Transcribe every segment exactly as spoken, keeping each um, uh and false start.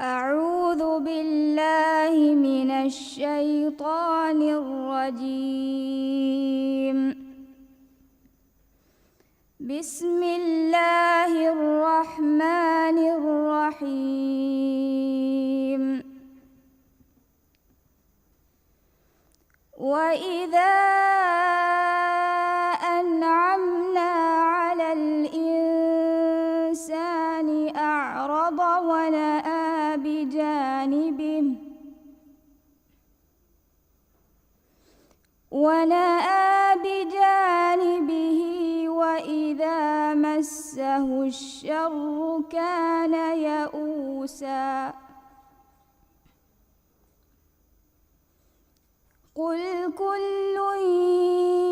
أعوذ بالله من الشيطان الرجيم. بسم الله الرحمن الرحيم. وإذا أنعمنا على الإنسان أعرض ونأى بجانبه، ونأى بجانبه وإذا مسه الشر كان يئوسا. قل كل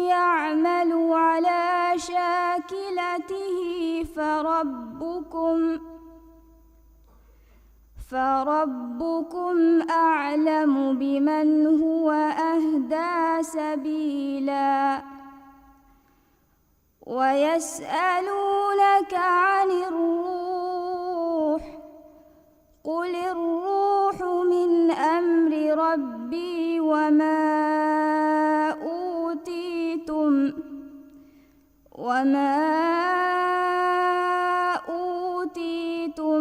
يعمل على شاكلته فربكم، فربكم أعلم بمن هو أهدى سبيلا. ويسألونك عن الروح، قل الروح من أمر ربي وما أوتيتم، وما أوتيتم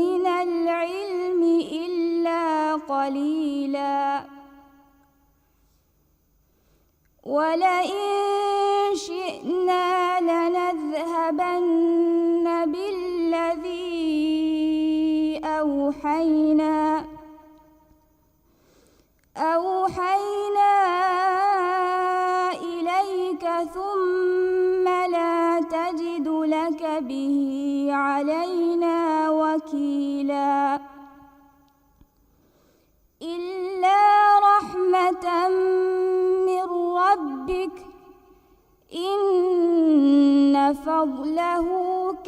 من العلم إلا قليلا. ولئن شئنا لنذهبن بالذي أوحينا، أوحينا إليك ثم لا تجد لك به علينا وكيلا. إلا رحمة من ربك، إن فضله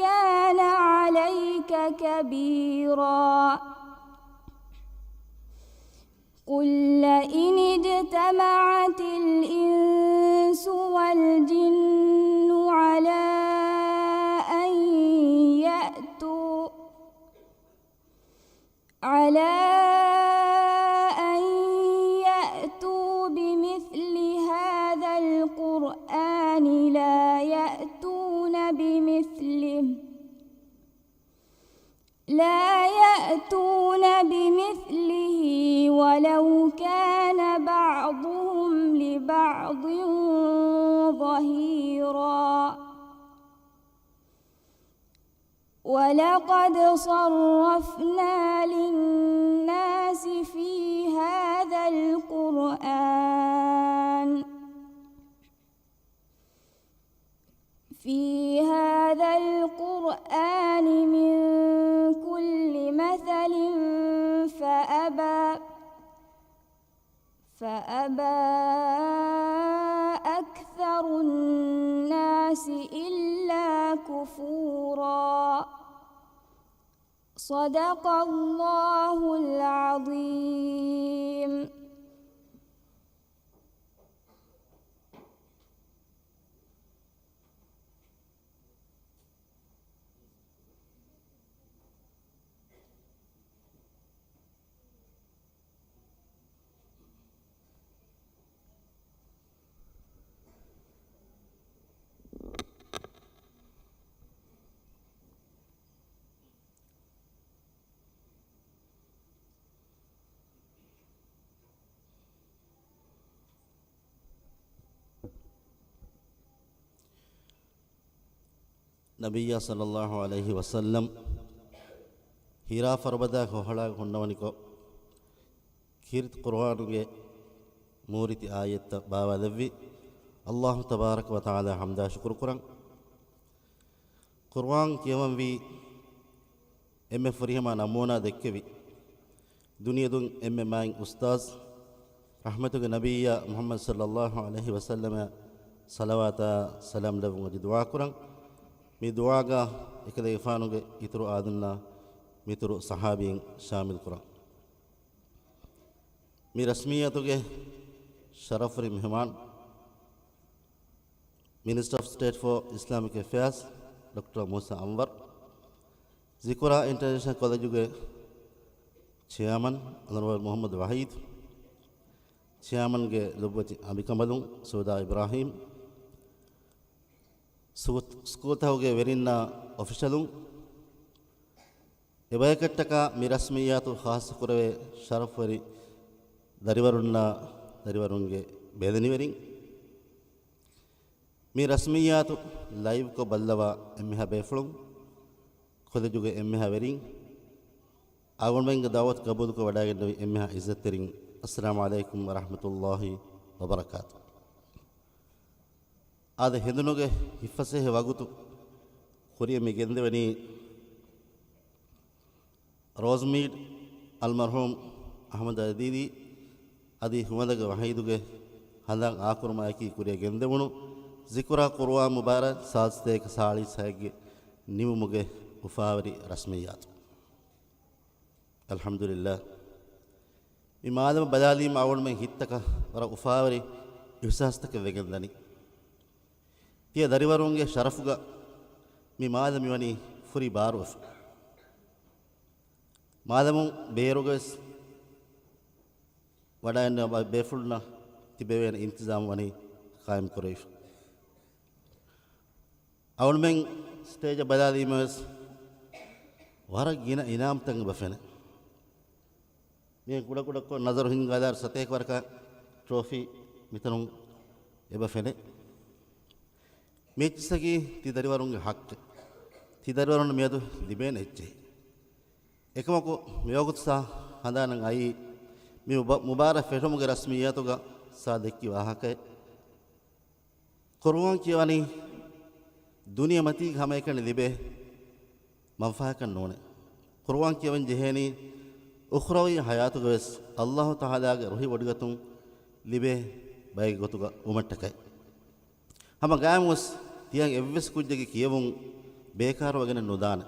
كان عليك كبيرا. قل لئن اجتمعت الإنس والجن على أن يأتوا على أن يأتوا بمثل هذا القرآن لا يأتون بمثله، لا يأتون بمثله ولو كان بعضهم لبعض ظهيرا. ولقد صرفنا للناس في هذا القرآن، في هذا القرآن من كل مثل فأبى، فأبى أكثر الناس إلا كفورا. صدق الله العظيم. ނަބިއްޔާ ޞައްލައްލާހު ޢަލައިހި ވަސައްލަމް ހިރާ ފަރުބަދައަށް ހޮހަޅާ ހުންނަވަނިކޮށް، ކީރިތި ޤުރުއާނުގެ މޫރިތި އާޔަތްތައް ބާވާލެއްވި ﷲ ތަބާރަކަ ވަތަޢާލާ ޙަމްދާ ޝުކުރު ކުރަން. ޤުރުއާން ކިޔަވަންވީ އެންމެ ފުރިހަމަ ނަމޫނާ ދެއްކެވި، ދުނިޔެދުން އެންމެ މާތް އުސްތާޛު، ރަޙްމަތުގެ ނަބިއްޔާ މުޙައްމަދު ޞައްލައްލާހު ޢަލައިހި ވަސައްލަމަށް ޞަލަވާތާ ސަލާމް ލެއްވުން އަދި ދުޢާ ކުރަން. މި ދުޢާގަ އެކަލޭގެފާނުގެ އިތުރު އާދަންނާ މިތުރު ޞަޙާބީން ޝާމިލް ކުރަން. މި ރަސްމިއްޔަތުގެ ޝަރަފުވެރި މެހެމާން، މިނިސްޓަރ އޮފް ސްޓޭޓް ފޯ އިސްލާމިކް އެފެއާޒް، ޑޮކްޓަރ މޫސާ އަންވަރު، ޒިކުރާ އިންޓަރނޭޝަނަލް ކޮލެޖުގެ ޗެއާމަން އަންވަރު މުޙައްމަދު ވަޙީދު، ޗެއާމަންގެ ލޮބުވެތި އަނބިކަނބަލުން ސޯދާ އިބްރާހީމް، ސު-، ސްކޫލްތަކުގެ ވެރިންނާ އޮފިޝަލުން، އެބަޔަކަށްޓަކާ މި ރަސްމިއްޔާތު ޚާއްޞަކުރެވޭ ޝަރަފްވެރި ދަރިވަރުންނާ ދަރިވަރުންގެ ބެލެނިވެރިން، މި ރަސްމިއްޔާތު ލައިވްކޮށް ބައްލަވާ އެންމެހާ ބޭފުޅުން، ކޮލެޖުގެ އެންމެހާ ވެރިން، އަޅުގަނޑުމެންގެ ދަޢުވަތު ޤަބޫލުކޮށް ވަޑައިގެންނެވި އެންމެހާ ޢިއްޒަތްތެރިން، އައްސަލާމު ޢަލައިކުމް ވަރަޙްމަތުﷲ ވަބަރަކާތު. އާދެ، ހެނދުނުގެ ހިތްފަސޭހަ ވަގުތު ކުރިއަށް މި ގެންދެވެނީ، ރޯޒްމީޑް އަލްމަރްޙޫމް އަޙްމަދު އަދީދީ އަދި ހުވަނދަގެ ވަޙީދުގެ ހަނދާން އާކުރުމާއެކީ ކުރިއަށް ގެންދެވުނު ޒިކުރާ ޤުރުއާން މުބާރާތް ސާދަ ސަތޭކަ ސާޅީސް ހައެއްގެ ނިމުމުގެ އުފާވެރި ރަސްމިއްޔާތު. އަލްޙަމްދުލިއްލާހް. މި މާލަމަށް ބަލާލީމަ އަޅުގަނޑުމެން ހިތްތަކަށް ވަރަށް އުފާވެރި އިޙްސާސްތަކެއް ވެގެން ދަނީ. ތިޔަ ދަރިވަރުންގެ ޝަރަފުގަ މި މާލަ މިވަނީ ފުރި ބާރުވެފަ. މާލަމުން ބޭރުގަވެސް ވަޑައިގެންނެވި ބޭފުޅުންނަށް ތިބެވޭނެ އިންތިޒާމް ވަނީ ޤާއިމް ކުރެވިފަ. އަޅުމެން ސްޓޭޖަށް ބަލާލީމަވެސް ވަރަށް ގިނަ އިނާމްތައް އެބަ ފެނޭ. މި ކުޑަކުޑަކޮށް ނަޒަރު ހިންގާލާއިރު ސަތޭކަ ވަރަކަށް ޓްރޮފީ މިތަނުން އެބަ ފެނޭ. މި އެއްޗިއްސަކީ ތި ދަރިވަރުންގެ ޙައްޤެއް. ތި ދަރިވަރުން މިއަދު ލިބޭނެ އެއްޗެހި. އެކަމަކު މިވަގުތު ސާ ހަނދާނަށް އައީ މި މުބާ-، މުބާރާތް ފެށުމުގެ ރަސްމިއްޔާތުގަ ސާ ދެއްކި ވާހަކައެއް. ޤުރުއާން ކިޔަވަނީ ދުނިޔެމަތީގެ ހަމައެކަނި ލިބޭ މަންފާއަކަށް ނޫނޭ. ޤުރުއާން ކިޔަވަން ޖެހޭނީ އުޚްރަވީ ޙަޔާތުގަވެސް ﷲ ތަޢާލާގެ ރުހިވޮޑިގަތުން ލިބޭ ބައެއްގެ ގޮތުގަ ވުމަށްޓަކައި. ހަމަ ގާތްމުވެސް ތިޔަން އެއްވެސް ކުއްޖެއްގެ ކިޔެވުން ބޭކާރުވެގެނެއް ނުދާނެ.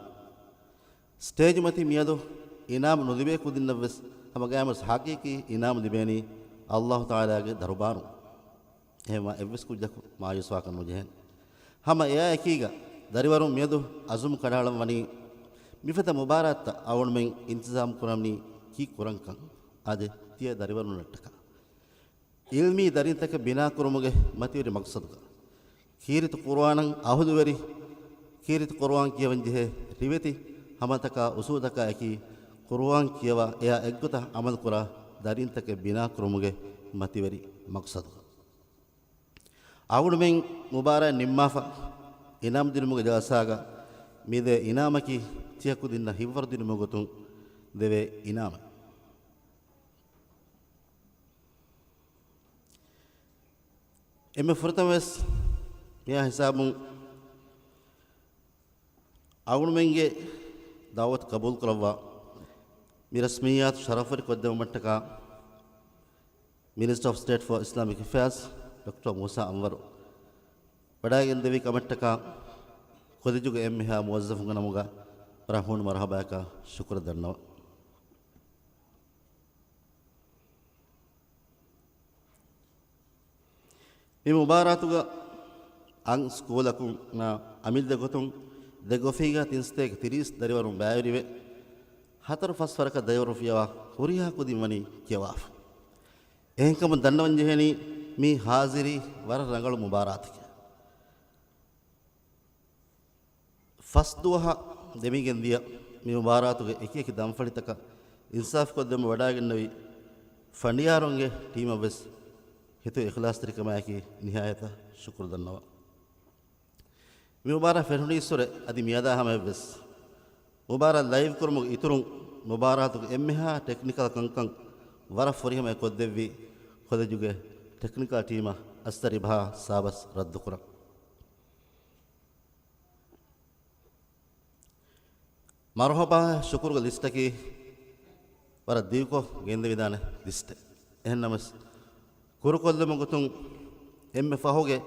ސްޓޭޖު މަތީ މިއަދު އިނާމު ނުލިބޭ ކުދިންނަށްވެސް ހަމަ ގާތްމުވެސް ޙަޤީޤީ އިނާމު ލިބޭނީ ﷲ ތަޢާލާގެ ދަރުބާރުން. އެހެންވާ އެއްވެސް ކުއްޖަކު މާޔޫސްވާކަށް ނުޖެހޭނެ. ހަމަ އެއާ އެކީގަ ދަރިވަރުން މިއަދު އަޒުމް ކަނޑައަޅަން ވަނީ މިފަދަ މުބާރާތްތައް އަޅުގަނޑުމެން އިންތިޒާމް ކުރަނީ ކީއް ކުރަންކަން. އާދެ، ތިޔަ ދަރިވަރުންނަށްޓަކާ ޢިލްމީ ދަރިންތަކެއް ބިނާކުރުމުގެ މަތިވެރި މަޤްޞަދުގަ، ކީރިތި ޤުރުއާނަށް އަހުލުވެރި، ކީރިތި ޤުރުއާން ކިޔަވަން ޖެހޭ ރިވެތި ހަމަތަކާ އުސޫލުތަކާ އެކީ، ޤުރުއާން ކިޔަވާ އެއާ އެއްގޮތަށް ޢަމަލުކުރާ ދަރިންތަކެއް ބިނާކުރުމުގެ މަތިވެރި މަޤްޞަދުގަ. އަޅުގަނޑުމެން މުބާރާތް ނިންމާފަ އިނާމް ދިނުމުގެ ޖަލްސާގަ މިދޭ އިނާމަކީ ތިޔަ ކުދިންނަށް ހިތްވަރު ދިނުމުގެ ގޮތުން ދެވޭ އިނާމެއް. އެންމެ ފުރަތަމަވެސް މިއާ ހިސާބުން އަޅުގަނޑުމެންގެ ދަޢުވަތު ޤަބޫލުކުރައްވާ މި ރަސްމިއްޔާތު ޝަރަފްވެރި ކޮށްދެއްވުމަށްޓަކާ މިނިސްޓަރ އޮފް ސްޓޭޓް ފޯ އިސްލާމިކް އެފެއާޒް ޑޮކްޓަރ މޫސާ އަންވަރު ވަޑައިގެންދެވި ކަމަށްޓަކާ ކޮލެޖުގެ އެންމެހާ މުވައްޒަފުންގެ ނަމުގަ ވަރަށް ހޫނު މަރުޙަބާއަކާ ޝުކުރު ދަންނަވަން. މި މުބާރާތުގަ އަން ސްކޫލަކުން އަމިއްލަ ގޮތުން ދެ ގޮފީގަ ތިން ސަތޭކަ ތިރީސް ދަރިވަރުން ބައިވެރިވެ، ހަތަރު ފަސް ވަރަކަށް ދަރިވަރު ފިޔަވާ ހުރިހާ ކުދިން ވަނީ ކިޔަވާފަ. އެހެންކަމުން ދަންނަވަން ޖެހެނީ މީ ހާޒިރީ ވަރަށް ރަނގަޅު މުބާރާތެކޭ. ފަސް ދުވަހަށް ދެމިގެން ދިޔަ މި މުބާރާތުގެ އެކިއެކި ދަންފަޅިތަކަށް އިންސާފުކޮށްދެމުން ވަޑައިގެންނެވި ފަނޑިޔާރުންގެ ޓީމަށްވެސް ހިތު އިޚްލާޞްތެރިކަމާއެކީ ނިހާޔަތަށް ޝުކުރު ދަންނަވަން. މި މުބާރާތް ފެށުނީއްސުރެ އަދި މިއަދާ ހަމަޔަށްވެސް މުބާރާތް ލައިވް ކުރުމުގެ އިތުރުން މުބާރާތުގެ އެންމެހާ ޓެކްނިކަލް ކަންކަން ވަރަށް ފުރިހަމަޔަށް ކޮށްދެއްވި ކޮލެޖުގެ ޓެކްނިކަލް ޓީމަށް އައްސަރި ބަހާ ސާބަސް ރައްދުކުރަން. މަރުޙަބާ ޝުކުރުގެ ލިސްޓަކީ ވަރަށް ދިގުކޮށް ގެންދެވިދާނެ ލިސްޓެއް. އެހެންނަމަވެސް، ކުރުކޮށްލުމުގެ ގޮތުން އެންމެ ފަހުގެ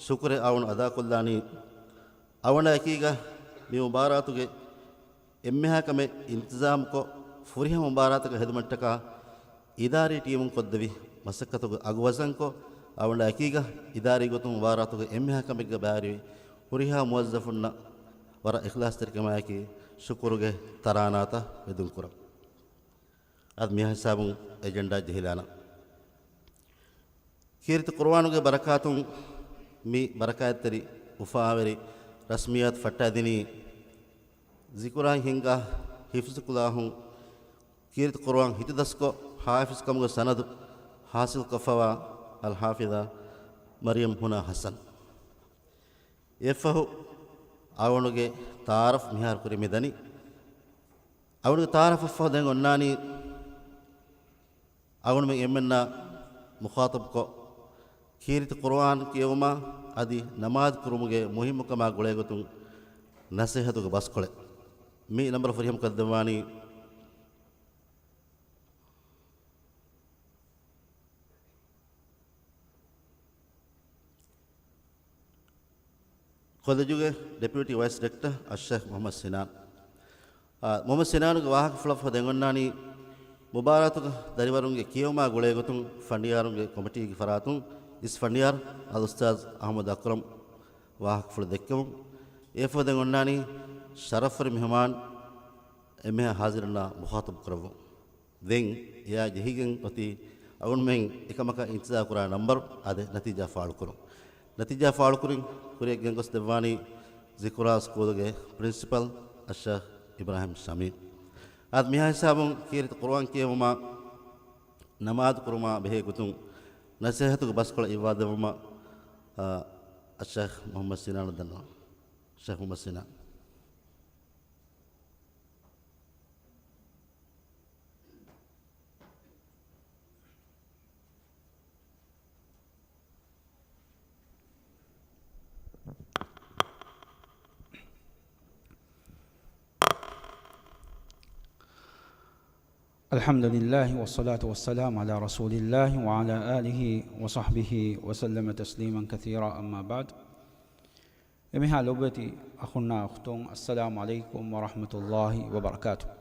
ޝުކުރެއް އަޅުގަނޑު އަދާކޮށްލާނީ، އަޅުގަނޑާ އެކީގަ މި މުބާރާތުގެ އެންމެހާ ކަމެއް އިންތިޒާމުކޮށް، ފުރިހަމަ މުބާރާތަކަށް ހެދުމަށްޓަކާ އިދާރީ ޓީމުން ކޮށްދެވި މަސައްކަތުގެ އަގު ވަޒަންކޮށް، އަޅުގަނޑާ އެކީގަ އިދާރީ ގޮތުން މުބާރާތުގެ އެންމެހާ ކަމެއްގަ ބައިވެރިވި ހުރިހާ މުވައްޒަފުންނަށް ވަރަށް އިޚްލާޞްތެރިކަމާއެކީ ޝުކުރުގެ ތަރާނާތައް ވެދުންކުރަން. އަދި މިހާ ހިސާބުން އެޖެންޑާ ޖެހިލާނަން. ކީރިތި ޤުރުއާނުގެ ބަރަކާތުން މި ބަރަކާތްތެރި އުފާވެރި ރަސްމިއްޔާތު ފައްޓާދިނީ، ޒިކުރާއި ހިންގާ ހިފްޒު ކުލާހުން ކީރިތި ޤުރުއާން ހިތުދަސްކޮށް، ޙާފިޒު ކަމުގެ ސަނަދު ޙާޞިލްކޮށްފަވާ އަލްޙާފިޡާ މަރިޔަމް ހުނާ ޙަސަން. އެއަށްފަހު އަޅުގަނޑުގެ ތަޢާރަފް މިހާރު ކުރި މިދަނީ. އަޅުގަނޑުގެ ތަޢާރަފަށްފަހު ދެން އޮންނާނީ، އަޅުގަނޑުމެން އެންމެންނާ މުޚާޠަބުކޮށް، ކީރިތި ޤުރުއާން ކިޔެވުމާ އަދި ނަމާދު ކުރުމުގެ މުހިއްމުކަމާ ގުޅޭގޮތުން ނަސޭހަތުގެ ބަސްކޮޅެއް. މި ނަންބަރު ފުރިހަމަ ކޮށްދެއްވާނީ، ކޮލެޖުގެ ޑެޕިއުޓީ ވައިސް ޑިރެކްޓަ އައްޝޭޚް މުޙައްމަދު ސިނާން. އާ، މުޙައްމަދު ސިނާނުގެ ވާހަކަފުޅަށްފަހު ދެން އޮންނާނީ، މުބާރާތުގަ ދަރިވަރުންގެ ކިޔެވުމާ ގުޅޭގޮތުން ފަނޑިޔާރުންގެ ކޮމިޓީގެ ފަރާތުން އިސް ފަނޑިޔާރު އަލްއުސްތާޛު އަޙްމަދު އަކްރަމް ވާހަކަފުޅު ދެއްކެވުން. އެއަށްފަހު ދެން އޮންނާނީ ޝަރަފްވެރި މެހުމާން އެންމެހާ ޙާޟިރުންނާ މުޚާޠަބު ކުރައްވުން. ދެން އެއާ ޖެހިގެން އޮތީ އަޅުގަނޑުމެން އެކަމަކަށް އިންތިޒާރު ކުރާ ނަންބަރު އާދެ، ނަތީޖާ ފާޅުކުރުން. ނަތީޖާ ފާޅުކުރިން ކުރިއަށް ގެންގޮސްދެއްވާނީ ޒިކުރާ ސްކޫލުގެ ޕްރިންސިޕަލް އައްޝޭޚް އިބްރާހިމް ޝަމީމް. އާދެ، މިހާ ހިސާބުން ކީރިތި ޤުރުއާން ކިޔެވުމާ ނަމާދު ކުރުމާ ބެހޭ ގޮތުން ނަސޭހަތުގެ ބަސްކޮޅަށް އިއްވާދެއްވުމަށް، އާ، އައްޝޭޚް މުޙައްމަދު ސިނާނަށް ދަންނަވަން. ޝޭޚް މުޙައްމަދު ސިނާން. الحمد لله والصلاة والسلام على رسول الله وعلى آله وصحبه وسلم تسليما كثيرا، أما بعد. އެންމެހާ ލޮބުވެތި އަޚުންނާ އުޚްތުން، އައްސަލާމު ޢަލައިކުމް ވަރަޙްމަތުﷲި ވަބަރަކާތުހު.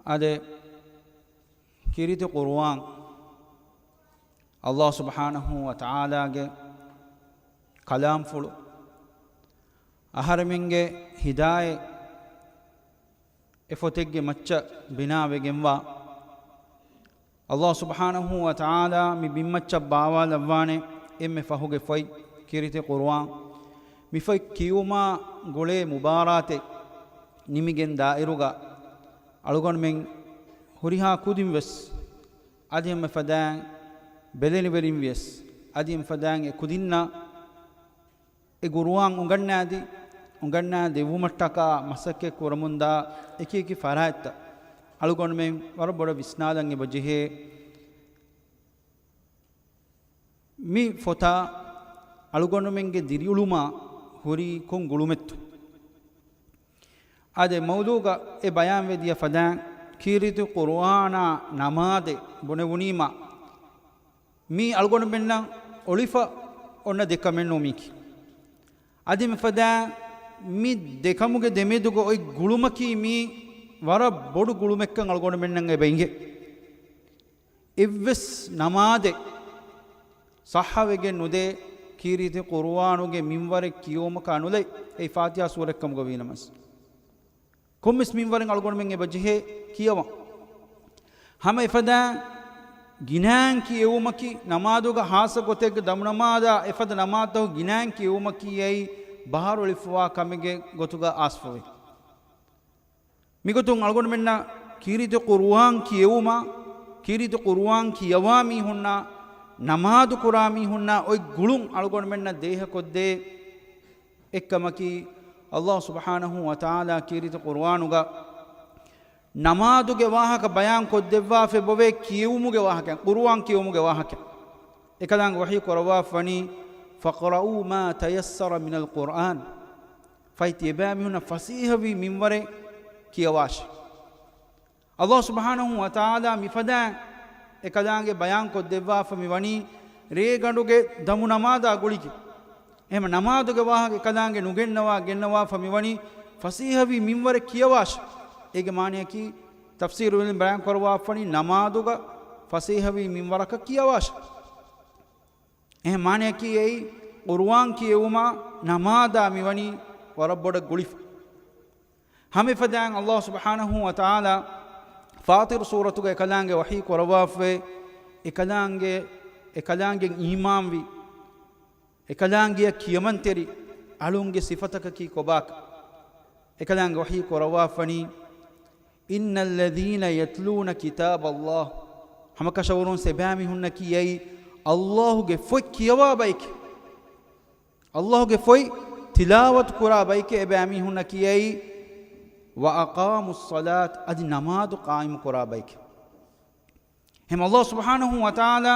އާދެ، ކީރިތި ޤުރުއާން، ﷲ ސުބްޙާނަހޫ ވަތަޢާލާގެ ކަލާމްފުޅު، އަހަރެމެންގެ ހިދާޔަތް އެ ފޮތެއްގެ މައްޗަށް ބިނާވެގެންވާ، ﷲ ސުބްޙާނަހޫ ވަތަޢާލާ މި ބިންމައްޗަށް ބާވާލައްވާނެ އެންމެ ފަހުގެ ފޮތް ކީރިތި ޤުރުއާން. މި ފޮތް ކިޔުމާ ގުޅޭ މުބާރާތެއް ނިމިގެން ދާއިރުގަ އަޅުގަނޑުމެން ހުރިހާ ކުދިން ވެސް، އަދި ހަމަ އެފަދައިން ބެލެނިވެރިން ވިޔަސް، އަދި ހަމަ އެފަދައިން އެ ކުދިންނަށް އެ ޤުރުއާން އުނގަންނާދި، އުނގަންނާ ދެއްވުމަށްޓަކާ މަސައްކަތް ކުރަމުންދާ އެކި އެކި ފަރާތްތައް އަޅުގަނޑުމެން ވަރަށް ބޮޑަށް ވިސްނާލަން އެބަ ޖެހޭ. މި ފޮތާ އަޅުގަނޑުމެންގެ ދިރިއުޅުމާ ހުރީ ކޮން ގުޅުމެއްތޯ؟ އާދެ، މައުޟޫގަ އެ ބަޔާންވެދިޔަ ފަދައިން ކީރިތި ޤުރުއާނާ ނަމާދެއް ބުނެވުނީމާ، މީ އަޅުގަނޑުމެންނަށް އޮޅިފަ އޮންނަ ދެކަމެއް ނޫން މީކީ. އަދި މިފަދައިން މި ދެކަމުގެ ދެމެދުގަ އޮތް ގުޅުމަކީ މީ ވަރަށް ބޮޑު ގުޅުމެއްކަން އަޅުގަނޑުމެންނަށް އެބަ އިނގޭ. އެއްވެސް ނަމާދެއް ޞައްޙަވެގެން ނުދޭ ކީރިތި ޤުރުއާނުގެ މިންވަރެއް ކިޔެވުމަކާ ނުލައި، އެއީ ފާތިޙާ ސޫރަތްކަމުގަ ވީނަމަވެސް. ކޮންމެސް މިންވަރެއް އަޅުގަނޑުމެން އެބަ ޖެހޭ ކިޔަވަން. ހަމަ އެފަދައިން ގިނައިން ކިޔެވުމަކީ، ނަމާދުގަ ޚާއްޞަ ގޮތެއްގަ ދަމުނަމާދާ އެފަދަ ނަމާދުތަކު ގިނައިން ކިޔެވުމަކީ އެއީ ބަހަރު އޮޅިފަވާ ކަމެއްގެ ގޮތުގަ އާސްފަވޭ. މިގޮތުން އަޅުގަނޑުމެންނަށް ކީރިތި ޤުރުއާން ކިޔެވުމާ، ކީރިތި ޤުރުއާން ކިޔަވާ މީހުންނާ، ނަމާދު ކުރާ މީހުންނާ އޮތް ގުޅުން އަޅުގަނޑުމެންނަށް ދޭހަކޮށްދޭ އެއްކަމަކީ، ﷲ ސުބްޙާނަހޫ ވަތަޢާލާ ކީރިތި ޤުރުއާނުގަ ނަމާދުގެ ވާހަކަ ބަޔާން ކޮށްދެއްވާފަ އެބަވޭ ކިޔެވުމުގެ ވާހަކަ، ޤުރުއާން ކިޔެވުމުގެ ވާހަކަ. އެކަލާނގެ ވަޙީ ކުރައްވާފަ ވަނީ، "فاقرؤوا ما تيسر من القرآن." ފަހެ ތިޔަބައިމީހުންނަށް ފަސޭހަވީ މިންވަރެއް ކިޔަވާށި. ﷲ ސުބްޙާނަހޫ ވަތަޢާލާ މިފަދައިން އެކަލާނގެ ބަޔާން ކޮށްދެއްވާފަ މިވަނީ ރޭގަނޑުގެ ދަމު ނަމާދާ ގުޅިގެން. އެހެން ނަމާދުގެ ވާހަކަ އެކަލާނގެ ނުގެންނަވާ، ގެންނަވާފަ މިވަނީ ފަސޭހަވީ މިންވަރެއް ކިޔަވާށި. އޭގެ މާނަޔަކީ ތަފްސީރު ޢިލްމު ބަޔާން ކުރައްވާފަ ވަނީ ނަމާދުގަ ފަސޭހަވީ މިންވަރަކަށް ކިޔަވާށި. އެހެން މާނަޔަކީ އެއީ ޤުރުއާން ކިޔެވުމާ ނަމާދާ މިވަނީ ވަރަށް ބޮޑަށް ގުޅިފަ. ހަމަ އެފަދައިން ﷲ ސުބްޙާނަހޫ ވަތަޢާލާ ފާޠިރު ސޫރަތުގަ އެކަލާނގެ ވަޙީ ކުރައްވާފައި، އެކަލާނގެ، އެކަލާނގެ އީމާންވި، އެކަލާނގެއަށް ކިޔަމަންތެރި އަޅުންގެ ސިފަތަކަކީ ކޮބާކަން. އެކަލާނގެ ވަޙީ ކުރައްވާފަނީ، إن الذين يتلون كتاب الله، ހަމަކަށަވަރުން އެބައިމީހުންނަކީ އެއީ ﷲ ގެ ފޮތް ކިޔަވާ ބައެކޭ. ﷲ ގެ ފޮތް ތިލާވަތު ކުރާ ބައެކޭ އެބައިމީހުންނަކީ އެއީ. وأقاموا الصلاة، އަދި ނަމާދު ޤާއިމު ކުރާ ބައެކޭ. އެހެން ﷲ ސުބްޙާނަހޫ ވަތަޢާލާ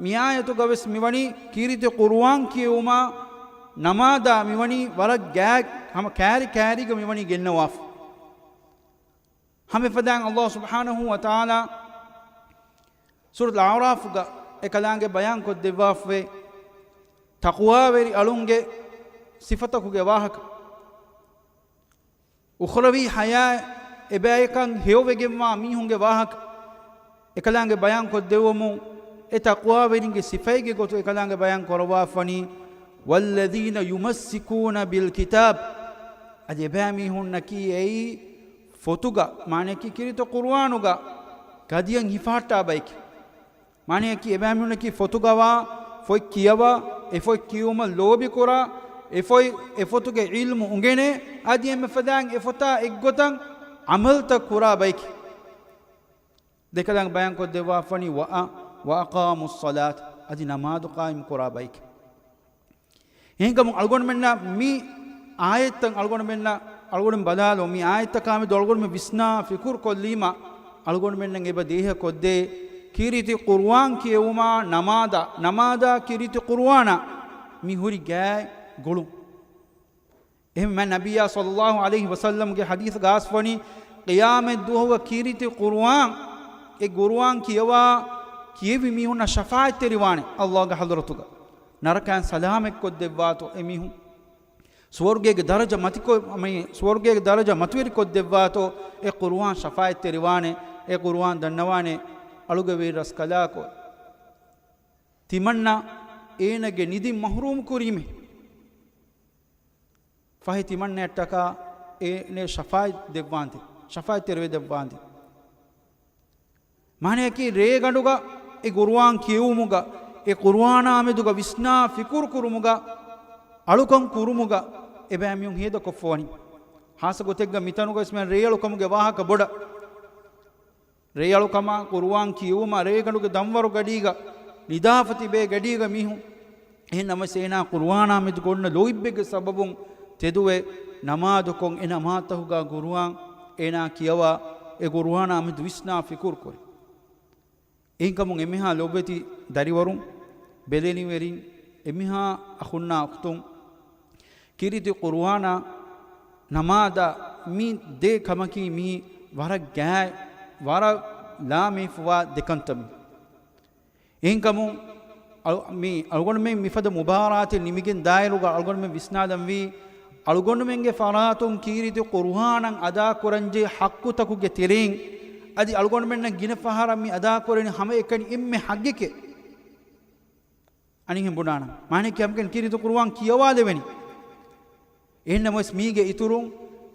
މި އާޔަތުގަ ވެސް މިވަނީ ކީރިތި ޤުރުއާން ކިޔެވުމާ ނަމާދާ މިވަނީ ވަރަށް ގާތް، ހަމަ ކާރި ކާރީގަ މިވަނީ ގެންނަވާފަ. ހަމަ އެފަދައިން ﷲ ސުބްޙާނަހޫ ވަތަޢާލާ ސޫރަތުލް އަޢުރާފުގަ އެކަލާނގެ ބަޔާން ކޮށްދެއްވާފައި، ތަޤްވާވެރި އަޅުންގެ ސިފަތަކުގެ ވާހަކަ، އުޚްރަވީ ޙަޔާތް އެބައިކަން ހެޔޮވެގެންވާ މީހުންގެ ވާހަކަ އެކަލާނގެ ބަޔާން ކޮށްދެއްވުމުން، އެ ތަޤްވާވެރިންގެ ސިފައިގެ ގޮތު އެކަލާނގެ ބަޔާން ކުރައްވާފަނީ، والذين يمسكون بالكتاب، އަދި އެބައިމީހުންނަކީ އެއީ ފޮތުގަ، މާނައަކީ ކީރިތި ޤުރުއާނުގަ ގަދައަށް ހިފަހައްޓާ ބައެކޭ. މާނައަކީ އެބައިމީހުންނަކީ ފޮތުގަވާ، ފޮތް ކިޔަވާ، އެ ފޮތް ކިޔުމަށް ލޯބިކުރާ، އެ ފޮތް، އެ ފޮތުގެ ޢިލްމު އުނގެނޭ، އަދި އެންމެ ފަދައިން އެ ފޮތާ އެއްގޮތަށް ޢަމަލުތައް ކުރާ ބައެކޭ. އެކަލާނގެ ބަޔާން ކޮށްދެއްވާފަނީ، وأ، وأقاموا الصلاة، އަދި ނަމާދު ޤާއިމު ކުރާ ބައެކޭ. އެހެންކަމުން އަޅުގަނޑުމެންނަށް މި އާޔަތްތައް އަޅުގަނޑުމެންނަށް، އަޅުގަނޑުމެން ބަލާލުން، މި އާޔަތްތަކާމެދު އަޅުގަނޑުމެން ވިސްނާ ފިކުރު ކޮށްލީމަ، އަޅުގަނޑުމެންނަށް އެބަ ދޭހަ ކޮށްދޭ، ކީރިތި ޤުރުއާން ކިޔެވުމާ ނަމާދާ، ނަމާދާ ކީރިތި ޤުރުއާނާ މި ހުރި ގާތް ގުޅުން. އެހެން މާތް ނަބިއްޔާ ޞައްލައްލާހު ޢަލައިހި ވަސައްލަމްގެ ޙަދީޘްގަ އައިސްފަނީ، ޤިޔާމަތް ދުވަހުގަ ކީރިތި ޤުރުއާން، އެ ޤުރުއާން ކިޔަވާ، ކިޔެވި މީހުންނަށް ޝަފާޢަތްތެރިވާނެ ﷲގެ ޙަޟްރަތުގަ. ނަރަކައިން ސަލާމަތްކޮށްދެއްވާތޯ އެމީހުން. ސުވަރުގޭގެ ދަރަޖަ މަތިކޮށް، މި ސުވަރުގޭގެ ދަރަޖަ މަތިވެރިކޮށްދެއްވާތޯ އެ ޤުރުއާން ޝަފާޢަތްތެރިވާނެ. އެ ޤުރުއާން ދަންނަވާނެ އަޅުގަވީ ރަސްކަލާކޮ، ތިމަންނަ އޭނަގެ ނިދިން މަޙްރޫމް ކުރީމޭ. ފަހެ ތިމަންނައަށްޓަކާ އޭނަ ޝަފާޢަތް ދެއްވާންދެ، ޝަފާޢަތްތެރިވެ ދެއްވާންދެ. މާނައަކީ ރޭގަނޑުގަ އެ ޤުރުއާން ކިޔެވުމުގަ، އެ ޤުރުއާނާމެދުގަ ވިސްނާ ފިކުރު ކުރުމުގަ، އަޅުކަން ކުރުމުގަ އެބައިމީހުން ހޭދަކޮށްފަވަނީ. ހާއްސަ ގޮތެއްގަ މިތަނުގަ ވެސް މި ރޭއަޅުކަމުގެ ވާހަކަ ބޮޑަށް. ރޭއަޅުކަމާ ޤުރުއާން ކިޔެވުމާ ރޭގަނޑުގެ ދަންވަރު ގަޑީގަ ނިދާފަ ތިބޭ ގަޑީގަ މީހުން. އެހެން ނަމަވެސް އޭނާ ޤުރުއާނާމެދު އޮންނަ ލޯތްބެއްގެ ސަބަބުން ތެދުވެ ނަމާދުކޮށް، އެ ނަމާދުތަކުގަ ޤުރުއާން އޭނާ ކިޔަވާ، އެ ޤުރުއާނާމެދު ވިސްނާ ފިކުރު ކުރި. އެހެންކަމުން އެންމެހާ ލޯބިވެތި ދަރިވަރުން، ބެލެނިވެރިން، އެންމެހާ އަޚުންނާ އުޚްތުން، ކީރިތި ޤުރުއާނާ ނަމާދާ މި ދެ ކަމަކީ މީ ވަރަށް ގާތް، ވަރަށް ލާމެހިފުވާ ދެ ކަންތައް މި. އެހެންކަމުން އަޅު-، މި އަޅުގަނޑުމެން މިފަދަ މުބާރާތެއް ނިމިގެން ދާއިރުގަ އަޅުގަނޑުމެން ވިސްނާލަންވީ، އަޅުގަނޑުމެންގެ ފަރާތުން ކީރިތި ޤުރުއާނަށް އަދާކުރަންޖެހޭ ޙައްޤުތަކުގެ ތެރެއިން، އަދި އަޅުގަނޑުމެންނަށް ގިނަ ފަހަރަށް މި އަދާކުރަނީ ހަމައެކަނި އެންމެ ޙައްޤެކޭ. އަނިހެން ބުނާނަން. މާނައަކީ ހަމައެކަނި ކީރިތި ޤުރުއާން ކިޔަވާލެވެނީ. އެހެންނަމަވެސް މީގެ އިތުރުން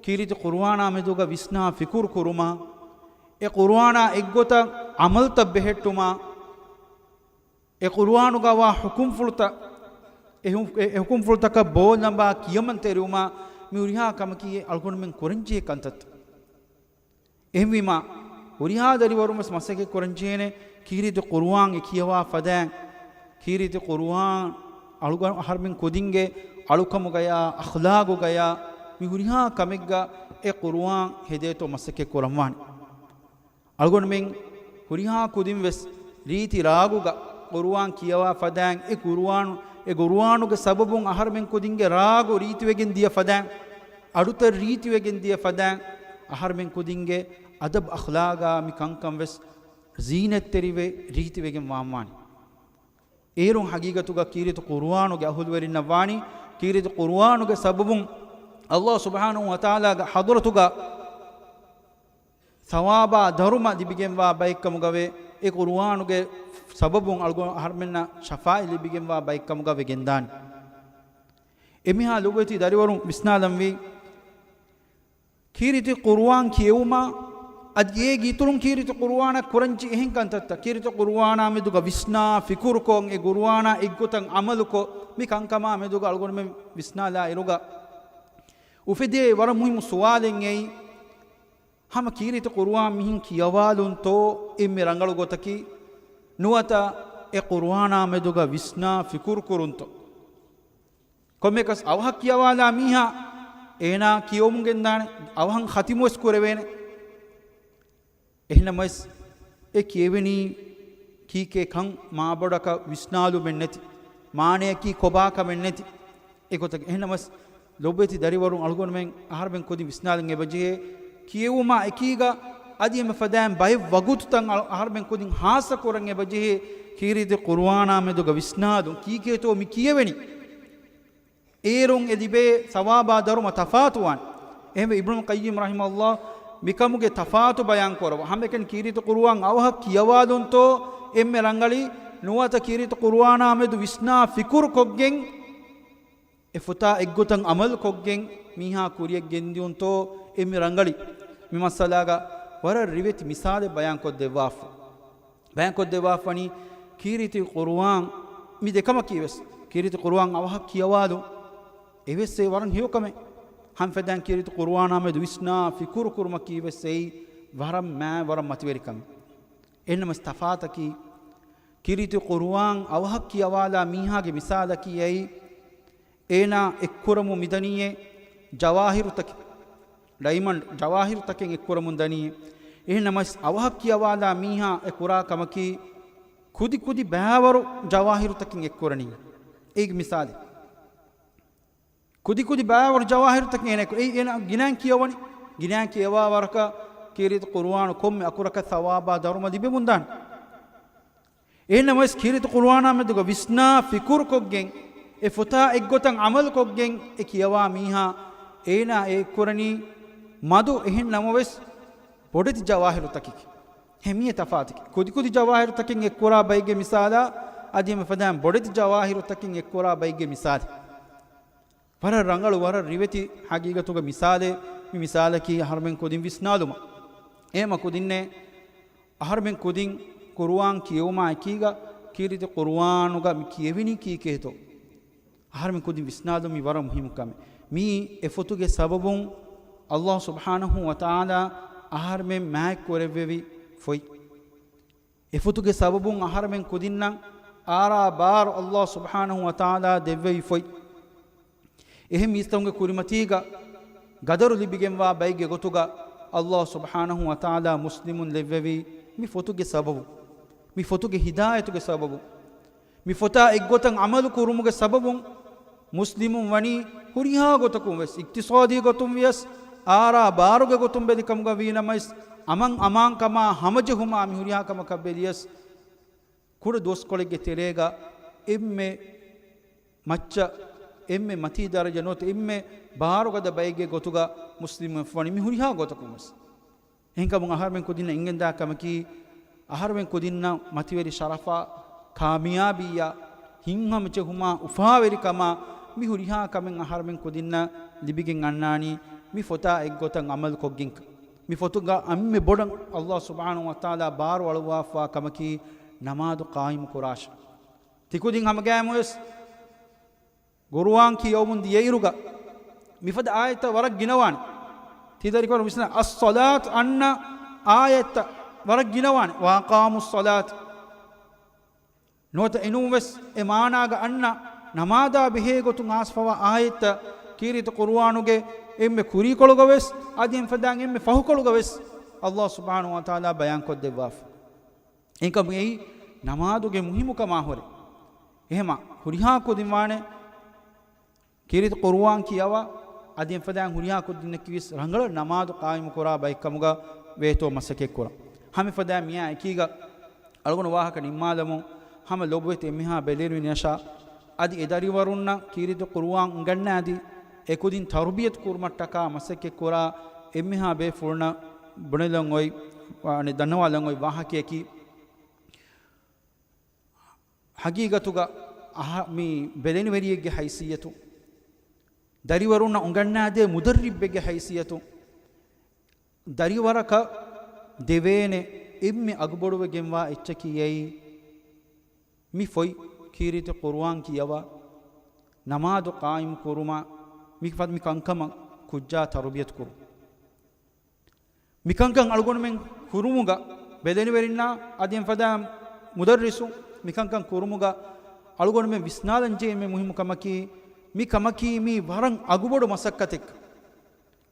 ކީރިތި ޤުރުއާނާމެދުގަ ވިސްނާ ފިކުރު ކުރުމާ، އެ ޤުރުއާނާ އެއްގޮތަށް ޢަމަލުތައް ބެހެއްޓުމާ، އެ ޤުރުއާނުގަވާ ޙުކުމްފުޅުތައް، އެ ޙު-، އެ ޙުކުމްފުޅުތަކަށް ބޯލަނބާ ކިޔަމަންތެރިވުމާ، މި ހުރިހާ ކަމަކީ އެ އަޅުގަނޑުމެން ކުރަންޖެހޭ ކަންތައްތައް. އެހެންވީމާ، ހުރިހާ ދަރިވަރުން ވެސް މަސައްކަތް ކުރަންޖެހޭނެ، ކީރިތި ޤުރުއާން އެ ކިޔަވާ ފަދައިން، ކީރިތި ޤުރުއާން އަޅުގަ-، އަހަރުމެން ކުދިންގެ އަޅުކަމުގަޔާ، އަޚްލާގުގަޔާ، މި ހުރިހާ ކަމެއްގަ އެ ޤުރުއާން ހެދޭތޯ މަސައްކަތް ކުރަންވާނެ. އަޅުގަނޑުމެން ހުރިހާ ކުދިން ވެސް ރީތި ރާގުގަ ޤުރުއާން ކިޔަވާ ފަދައިން، އެ ޤުރުއާނު، އެ ޤުރުއާނުގެ ސަބަބުން އަހަރުމެން ކުދިންގެ ރާގު ރީތިވެގެން ދިޔަ ފަދައިން، އަޑުތައް ރީތިވެގެން ދިޔަ ފަދައިން، އަހަރުމެން ކުދިންގެ އަދަބު އަޚްލާގާ މި ކަންކަން ވެސް ޒީނަތްތެރިވެ ރީތިވެގެން ވާންވާނެ. އޭރުން ޙަޤީޤަތުގަ ކީރިތި ޤުރުއާނުގެ އަހުލުވެރިންނަށް ވާނީ، ކީރިތި ޤުރުއާނުގެ ސަބަބުން ﷲ ސުބްޙާނަހޫ ވަތަޢާލާގެ ޙަޟްރަތުގަ ޘަވާބާ ދަރުމަ ލިބިގެންވާ ބައެއްކަމުގަވެ، އެ ޤުރުއާނުގެ ސަބަބުން އަޅުގަ-، އަހަރުމެންނަށް ޝަފާޢަތް ލިބިގެންވާ ބައެއްކަމުގަ ވެގެންދާނެ. އެމީހާ ލޮބުވެތި ދަރިވަރުން ވިސްނާލަންވީ، ކީރިތި ޤުރުއާން ކިޔެވުމާ އަދި އޭގެ އިތުރުން ކީރިތި ޤުރުއާނަށް ކުރަންޖެހޭ އެހެން ކަންތައްތައް، ކީރިތި ޤުރުއާނާ މެދުގަ ވިސްނާ ފިކުރުކޮށް، އެ ޤުރުއާނާ އެއްގޮތަށް ޢަމަލުކޮށް، މި ކަންކަމާ މެދުގަ އަޅުގަނޑުމެން ވިސްނާލާ އިރުގަ އުފެދޭ ވަރަށް މުހިއްމު ސުވާލެއް އެއީ، ހަމަ ކީރިތި ޤުރުއާން މިހެން ކިޔަވާލުންތޯ އެންމެ ރަނގަޅު ގޮތަކީ، ނުވަތަ އެ ޤުރުއާނާ މެދުގަ ވިސްނާ ފިކުރު ކުރުންތޯ؟ ކޮންމެއަކަސް އަވަހަށް ކިޔަވާލާ މީހާ އޭނާ ކިޔަވަމުން ގެންދާނެ، އަވަހަށް ޚަތިމުވެސް ކުރެވޭނެ. އެހެންނަމަވެސް އެ ކިޔެވެނީ ކީކޭ ކަން މާބޮޑަކަށް ވިސްނާލުމެއް ނެތި، މާނަޔަކީ ކޮބާ ކަމެއް ނެތި އެގޮތަކަށް. އެހެންނަމަވެސް ލޮބުވެތި ދަރިވަރުން، އަޅުގަނޑުމެން އަހަރުމެން ކުދިން ވިސްނާލަން އެބަޖެހޭ، ކިޔެވުމާ އެކީގަ އަދި އެންމެ ފަދައިން ބައެއް ވަގުތުތައް އަ-، އަހަރުމެން ކުދިން ހާއްސަ ކުރަން އެބަޖެހޭ، ކީރިތި ޤުރުއާނާ މެދުގަ ވިސްނާލުން، ކީކޭތޯ މި ކިޔެވެނީ؟ އޭރުން އެ ލިބޭ ސަވާބާ ދަރުމަ ތަފާތުވާނެ. އެހެންވެ، އިބްނުލް ޤައްޔިމް ރަޙިމަހުﷲ މިކަމުގެ ތަފާތު ބަޔާން ކުރައްވާ، ހަމައެކަނި ކީރިތި ޤުރުއާން އަވަހަށް ކިޔަވާލުންތޯ އެންމެ ރަނގަޅީ، ނުވަތަ ކީރިތި ޤުރުއާނާ މެދު ވިސްނާ ފިކުރު ކޮށްގެން އެ ފޮތާ އެއްގޮތަށް ޢަމަލު ކޮށްގެން މީހާ ކުރިޔަށް ގެންދިއުންތޯ އެންމެ ރަނގަޅީ. މި މައްސަލާގަ ވަރަށް ރިވެތި މިސާލެއް ބަޔާން ކޮށްދެއްވާފަ. ބަޔާންކޮށްދެއްވާފަނީ، ކީރިތި ޤުރުއާން މި ދެކަމަކީ ވެސް، ކީރިތި ޤުރުއާން އަވަހަށް ކިޔަވާލުން އެވެސް އެ ވަރަށް ހެޔޮ ކަމެއް. ހަމަ ފަދައިން ކީރިތި ޤުރުއާނާ މެދު ވިސްނާ ފިކުރު ކުރުމަކީ ވެސް އެއީ ވަރަށް މާތް ވަރަށް މަތިވެރި ކަމެއް. އެހެންނަމަވެސް ތަފާތަކީ، ކީރިތި ޤުރުއާން އަވަހަށް ކިޔަވާލާ މީހާގެ މިސާލަކީ އެއީ، އޭނާ އެއްކުރަމުން މިދަނީއޭ ޖަވާހިރުތަކެއް، ޑައިމަންޑް ޖަވާހިރުތަކެއް އެއްކުރަމުން ދަނީއޭ. އެހެންނަމަވެސް އަވަހަށް ކިޔަވާލާ މީހާ އެ ކުރާ ކަމަކީ، ކުދި ކުދި ބައިވަރު ޖަވާހިރުތަކެއް އެއްކުރަނީ. އޭގެ މިސާލެއް. ކުދި ކުދި ބައިވަރު ޖަވާހިރުތަކެއް އޭނަ އެއީ އޭނަ ގިނައިން ކިޔަވަނީ. ގިނައިން ކިޔަވާ ވަރަކަށް ކީރިތި ޤުރުއާނު ކޮންމެ އަކުރަކަށް ސަވާބާ ދަރުމަ ލިބެމުންދާނެ. އެހެންނަމަވެސް ކީރިތި ޤުރުއާނާ މެދުގަ ވިސްނާ ފިކުރުކޮށްގެން، އެ ފޮތާ އެއްގޮތަށް ޢަމަލުކޮށްގެން، އެ ކިޔަވާ މީހާ އޭނާ އެ އެއްކުރަނީ މަދު އެހެން ނަމަވެސް ބޮޑެތި ޖަވާހިރުތަކެކޭ. އެހެން މިއީ ތަފާތަކީ. ކުދިކުދި ޖަވާހިރުތަކެއް އެއްކުރާ ބައެއްގެ މިސާލާ، އަދި އެންމެ ފަދައިން ބޮޑެތި ޖަވާހިރުތަކެއް އެއްކުރާ ބައެއްގެ މިސާލެއް. ވަރަށް ރަނގަޅު، ވަރަށް ރިވެތި ހަގީގަތުގެ މިސާލެއް. މި މިސާލަކީ އަހަރުމެން ކުދިން ވިސްނާލުމަށް. އެހެމަ ކުދިންނޭ އަހަރުމެން ކުދިން ޤުރުއާން ކިޔެވުމާ އެކީގަ ކީރިތި ޤުރުއާނުގަ މި ކިޔެވެނީ ކީކޭތޯ؟ އަހަރުމެން ކުދިން ވިސްނާލުން މި ވަރަށް މުހިއްމު ކަމެއް. މީ އެ ފޮތުގެ ސަބަބުން ﷲ ސުބްޙާނަހޫ ވަތަޢާލާ އަހަރުމެން މާތް ކުރެއްވެވި ފޮތް. އެ ފޮތުގެ ސަބަބުން އަހަރުމެން ކުދިންނަށް އާރާ ބާރު ﷲ ސުބްޙާނަހޫ ވަތަޢާލާ ދެއްވެވި ފޮތް. އެހެން މީސްތަކުންގެ ކުރިމަތީގަ ގަދަރު ލިބިގެންވާ ބައެއްގެ ގޮތުގަ ﷲ ސުބްޙާނަހޫ ވަތަޢާލާ މުސްލިމުން ލެއްވެވީ މި ފޮތުގެ ސަބަބުން، މި ފޮތުގެ ހިދާޔަތުގެ ސަބަބުން. މި ފޮތާ އެއްގޮތަށް ޢަމަލު ކުރުމުގެ ސަބަބުން މުސްލިމުން ވަނީ ހުރިހާ ގޮތަކުން ވެސް، އިޤްތިޞާދީ ގޮތުން ވިޔަސް، އާރާ ބާރުގެ ގޮތުން ބެލި ކަމުގަ ވީނަމަވެސް، އަމަން އަމާންކަމާ ހަމަޖެހުމާ މި ހުރިހާ ކަމަކަށް ބެލިޔަސް، ކުޑަ ދުވަސްކޮޅެއްގެ ތެރޭގަ އެންމެ މައްޗަށް، އެންމެ މަތީ ދަރަޖަ ނުވަތަ އެންމެ ބާރުގަދަ ބައެއްގެ ގޮތުގަ މުސްލިމުން ވަނީ މި ހުރިހާ ގޮތަކުން ވެސް. އެހެންކަމުން އަހަރުމެން ކުދިންނަށް އެނގެންދާ ކަމަކީ، އަހަރުމެން ކުދިންނަށް މަތިވެރި ޝަރަފާ، ކާމިޔާބީއާ، ހިތްހަމަޖެހުމާ، އުފާވެރިކަމާ، މި ހުރިހާ ކަމެއް އަހަރުމެން ކުދިންނަށް ލިބިގެން އަންނާނީ، މި ފޮތާ އެއްގޮތަށް ޢަމަލުކޮށްގެން. މި ފޮތުގަ އެންމެ ބޮޑަށް ﷲ ސުބްޙާނަހޫ ވަތަޢާލާ ބާރު އަޅުއްވާފާ ކަމަކީ، ނަމާދު ޤާއިމު ކުރާށޭ. ތިކުދިން ހަމަގައިމުވެސް ޤުރުއާން ކިޔަވަމުން ދިޔައިރުގަ މިފަދަ އާޔަތްތައް ވަރަށް ގިނަވާނެ. ތި ދަރިކޮޅު ވިސްނާ، އައްޞަލާތު އަންނަ އާޔަތްތައް ވަރަށް ގިނަވާނެ. ވައަޤާމުއްޞަލާތަ. ނުވަތަ އެނޫންވެސް އެ މާނާގަ އަންނަ ނަމާދާ ބެހޭ ގޮތުން އާސްފަވާ އާޔަތްތައް ކީރިތި ޤުރުއާނުގެ އެންމެ ކުރީކޮޅުގަވެސް، އަދި އެންމެ ފަދައިން އެންމެ ފަހުކޮޅުގަވެސް ﷲ ސުބްޙާނަހޫ ވަތަޢާލާ ބަޔާންކޮށްދެއްވާފަ. އެކަމު އެއީ ނަމާދުގެ މުހިއްމުކަމާ ހުރެ. އެހެމަ ހުރިހާ ކުދިން ވާނެ ކީރިތި ޤުރުއާން ކިޔަވާ، އަދި އެފަދައިން ހުރިހާ ކުދިންނަކީވެސް ރަނގަޅަށް ނަމާދު ޤާއިމުކުރާ ބައެއްކަމުގަ ވޭތޯ މަސައްކަތްކުރަން. ހަމަ އެފަދައިން މިއާ އެކީގަ އަޅުގަނޑު ވާހަކަ ނިންމާލަމުން، ހަމަ ލޮބުވެތި އެންމެހާ ބެލެނިވެރިންނަށާ އަދި އެ ދަރިވަރުންނަށް ކީރިތި ޤުރުއާން އުނގަންނާދީ، އެކުދިން ތަރުބިޔަތު ކުރުމަށްޓަކާ މަސައްކަތްކުރާ އެންމެހާ ބޭފުޅުންނަށް ބުނެލަން އޮތް، އަނެއް ދަންނަވާލަން އޮތް ވާހަކަޔަކީ، ހަގީގަތުގަ އަހަ-، މި ބެލެނިވެރިއެއްގެ ހައިސިއްޔަތު، ދަރިވަރުންނަށް އުނގަންނާދޭ މުދައްރިބެއްގެ ހައިސިއްޔަތު، ދަރިވަރަކަށް ދެވޭނެ އެންމެ އަގުބޮޑުވެގެންވާ އެއްޗަކީ އެއީ، މި ފޮތް ކީރިތި ޤުރުއާން ކިޔަވާ، ނަމާދު ޤާއިމް ކުރުމާ، މި ފަދަ މި ކަންކަމަށް ކުއްޖާ ތަރުބިޔަތު ކުރުން. މިކަންކަން އަޅުގަނޑުމެން ކުރުމުގަ ބެލެނިވެރިންނާ އަދި އެފަދަ މުދައްރިސު މިކަންކަން ކުރުމުގަ އަޅުގަނޑުމެން ވިސްނާލަން ޖެހޭ އެންމެ މުހިއްމު ކަމަކީ، މި ކަމަކީ މީ ވަރަށް އަގުބޮޑު މަސައްކަތެއް.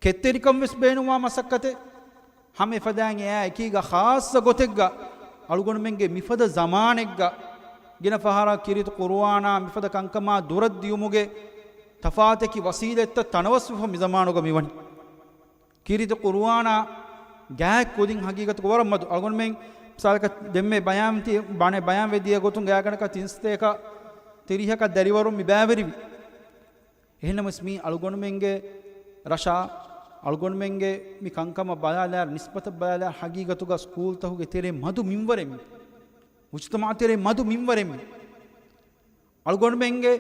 ކެތްތެރިކަން ވެސް ބޭނުންވާ މަސައްކަތެއް. ހަމަ އެފަދައިން އެއާ އެކީގަ ޚާއްޞަ ގޮތެއްގަ އަޅުގަނޑުމެންގެ މިފަދަ ޒަމާނެއްގަ ގިނަ ފަހަރަށް ކީރިތި ޤުރުއާނާ މިފަދަ ކަންކަމާ ދުރަށް ދިޔުމުގެ ތަފާތަކި ވަސީލަތްތައް ތަނަވަސްވެފަ މި ޒަމާނުގަ މިވަނީ. ކީރިތި ޤުރުއާނާ ގާތް ކުދިން ހަގީގަތުގަ ވަރަށް މަދު. އަޅުގަނޑުމެން މިސާލަކަށް ދެންމެ ބަޔާން ތި-، ބަނެ ބަޔާން ވެދިޔަ ގޮތުން ގާތްގަނޑަކަށް ތިން ސަތޭކަ ތިރީހަކަށް ދަރިވަރުން މި ބައިވެރިވި. އެހެންނަމަވެސް މީ އަޅުގަނޑުމެންގެ ރަށާ، އަޅުގަނޑުމެންގެ މި ކަންކަމަށް ބަލާލާ، ނިސްބަތަށް ބަލާލާ ހަގީގަތުގަ ސްކޫލްތަކުގެ ތެރޭ މަދު މިންވަރެއް މި. މުޖުތަމަޢު ތެރޭ މަދު މިންވަރެއް މި. އަޅުގަނޑުމެންގެ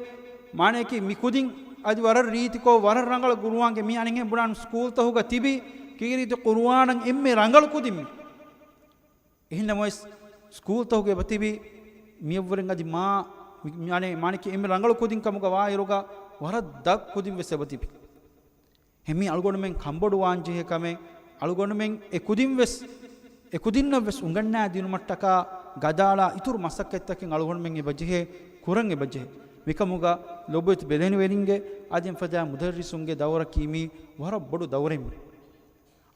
މާނަޔަކީ މި ކުދިން އަދި ވަރަށް ރީތިކޮށް، ވަރަށް ރަނގަޅަށް ގުރުއާންގެ މި އަނެއްހެން ބުނާން ސްކޫލްތަކުގަ ތިބި ކީރިތި ޤުރުއާނަށް އެންމެ ރަނގަޅު ކުދިން މި. އެހެންނަމަވެސް، ސްކޫލްތަކުގަ އެބަތިބި މިއަށްވުރެން އަދި މާ، މި، މި، އަނެއް މާނަކީ އެންމެ ރަނގަޅު ކުދިން ކަމުގަ ވާއިރުގަ ވަރަށް ދަށް ކުދިން ވެސް އެބަތިބި. އެހެން މީ އަޅުގަނޑުމެން ކަންބޮޑުވާން ޖެހޭ ކަމެއް. އަޅުގަނޑުމެން އެ ކުދިން ވެސް، އެ ކުދިންނަށް ވެސް އުނގަންނާ ދިނުމަށްޓަކާ ގަދައަޅާ އިތުރު މަސައްކަތްތަކެއް އަޅުގަނޑުމެން އެބަ ޖެހޭ، ކުރަން އެބަ ޖެހޭ. މިކަމުގަ ލޮބުވެތި ބެލެނިވެރިންގެ އަދި އެފަދަ މުދައްރިސުންގެ ދައުރަކީ މީ ވަރަށް ބޮޑު ދައުރެއް މީ.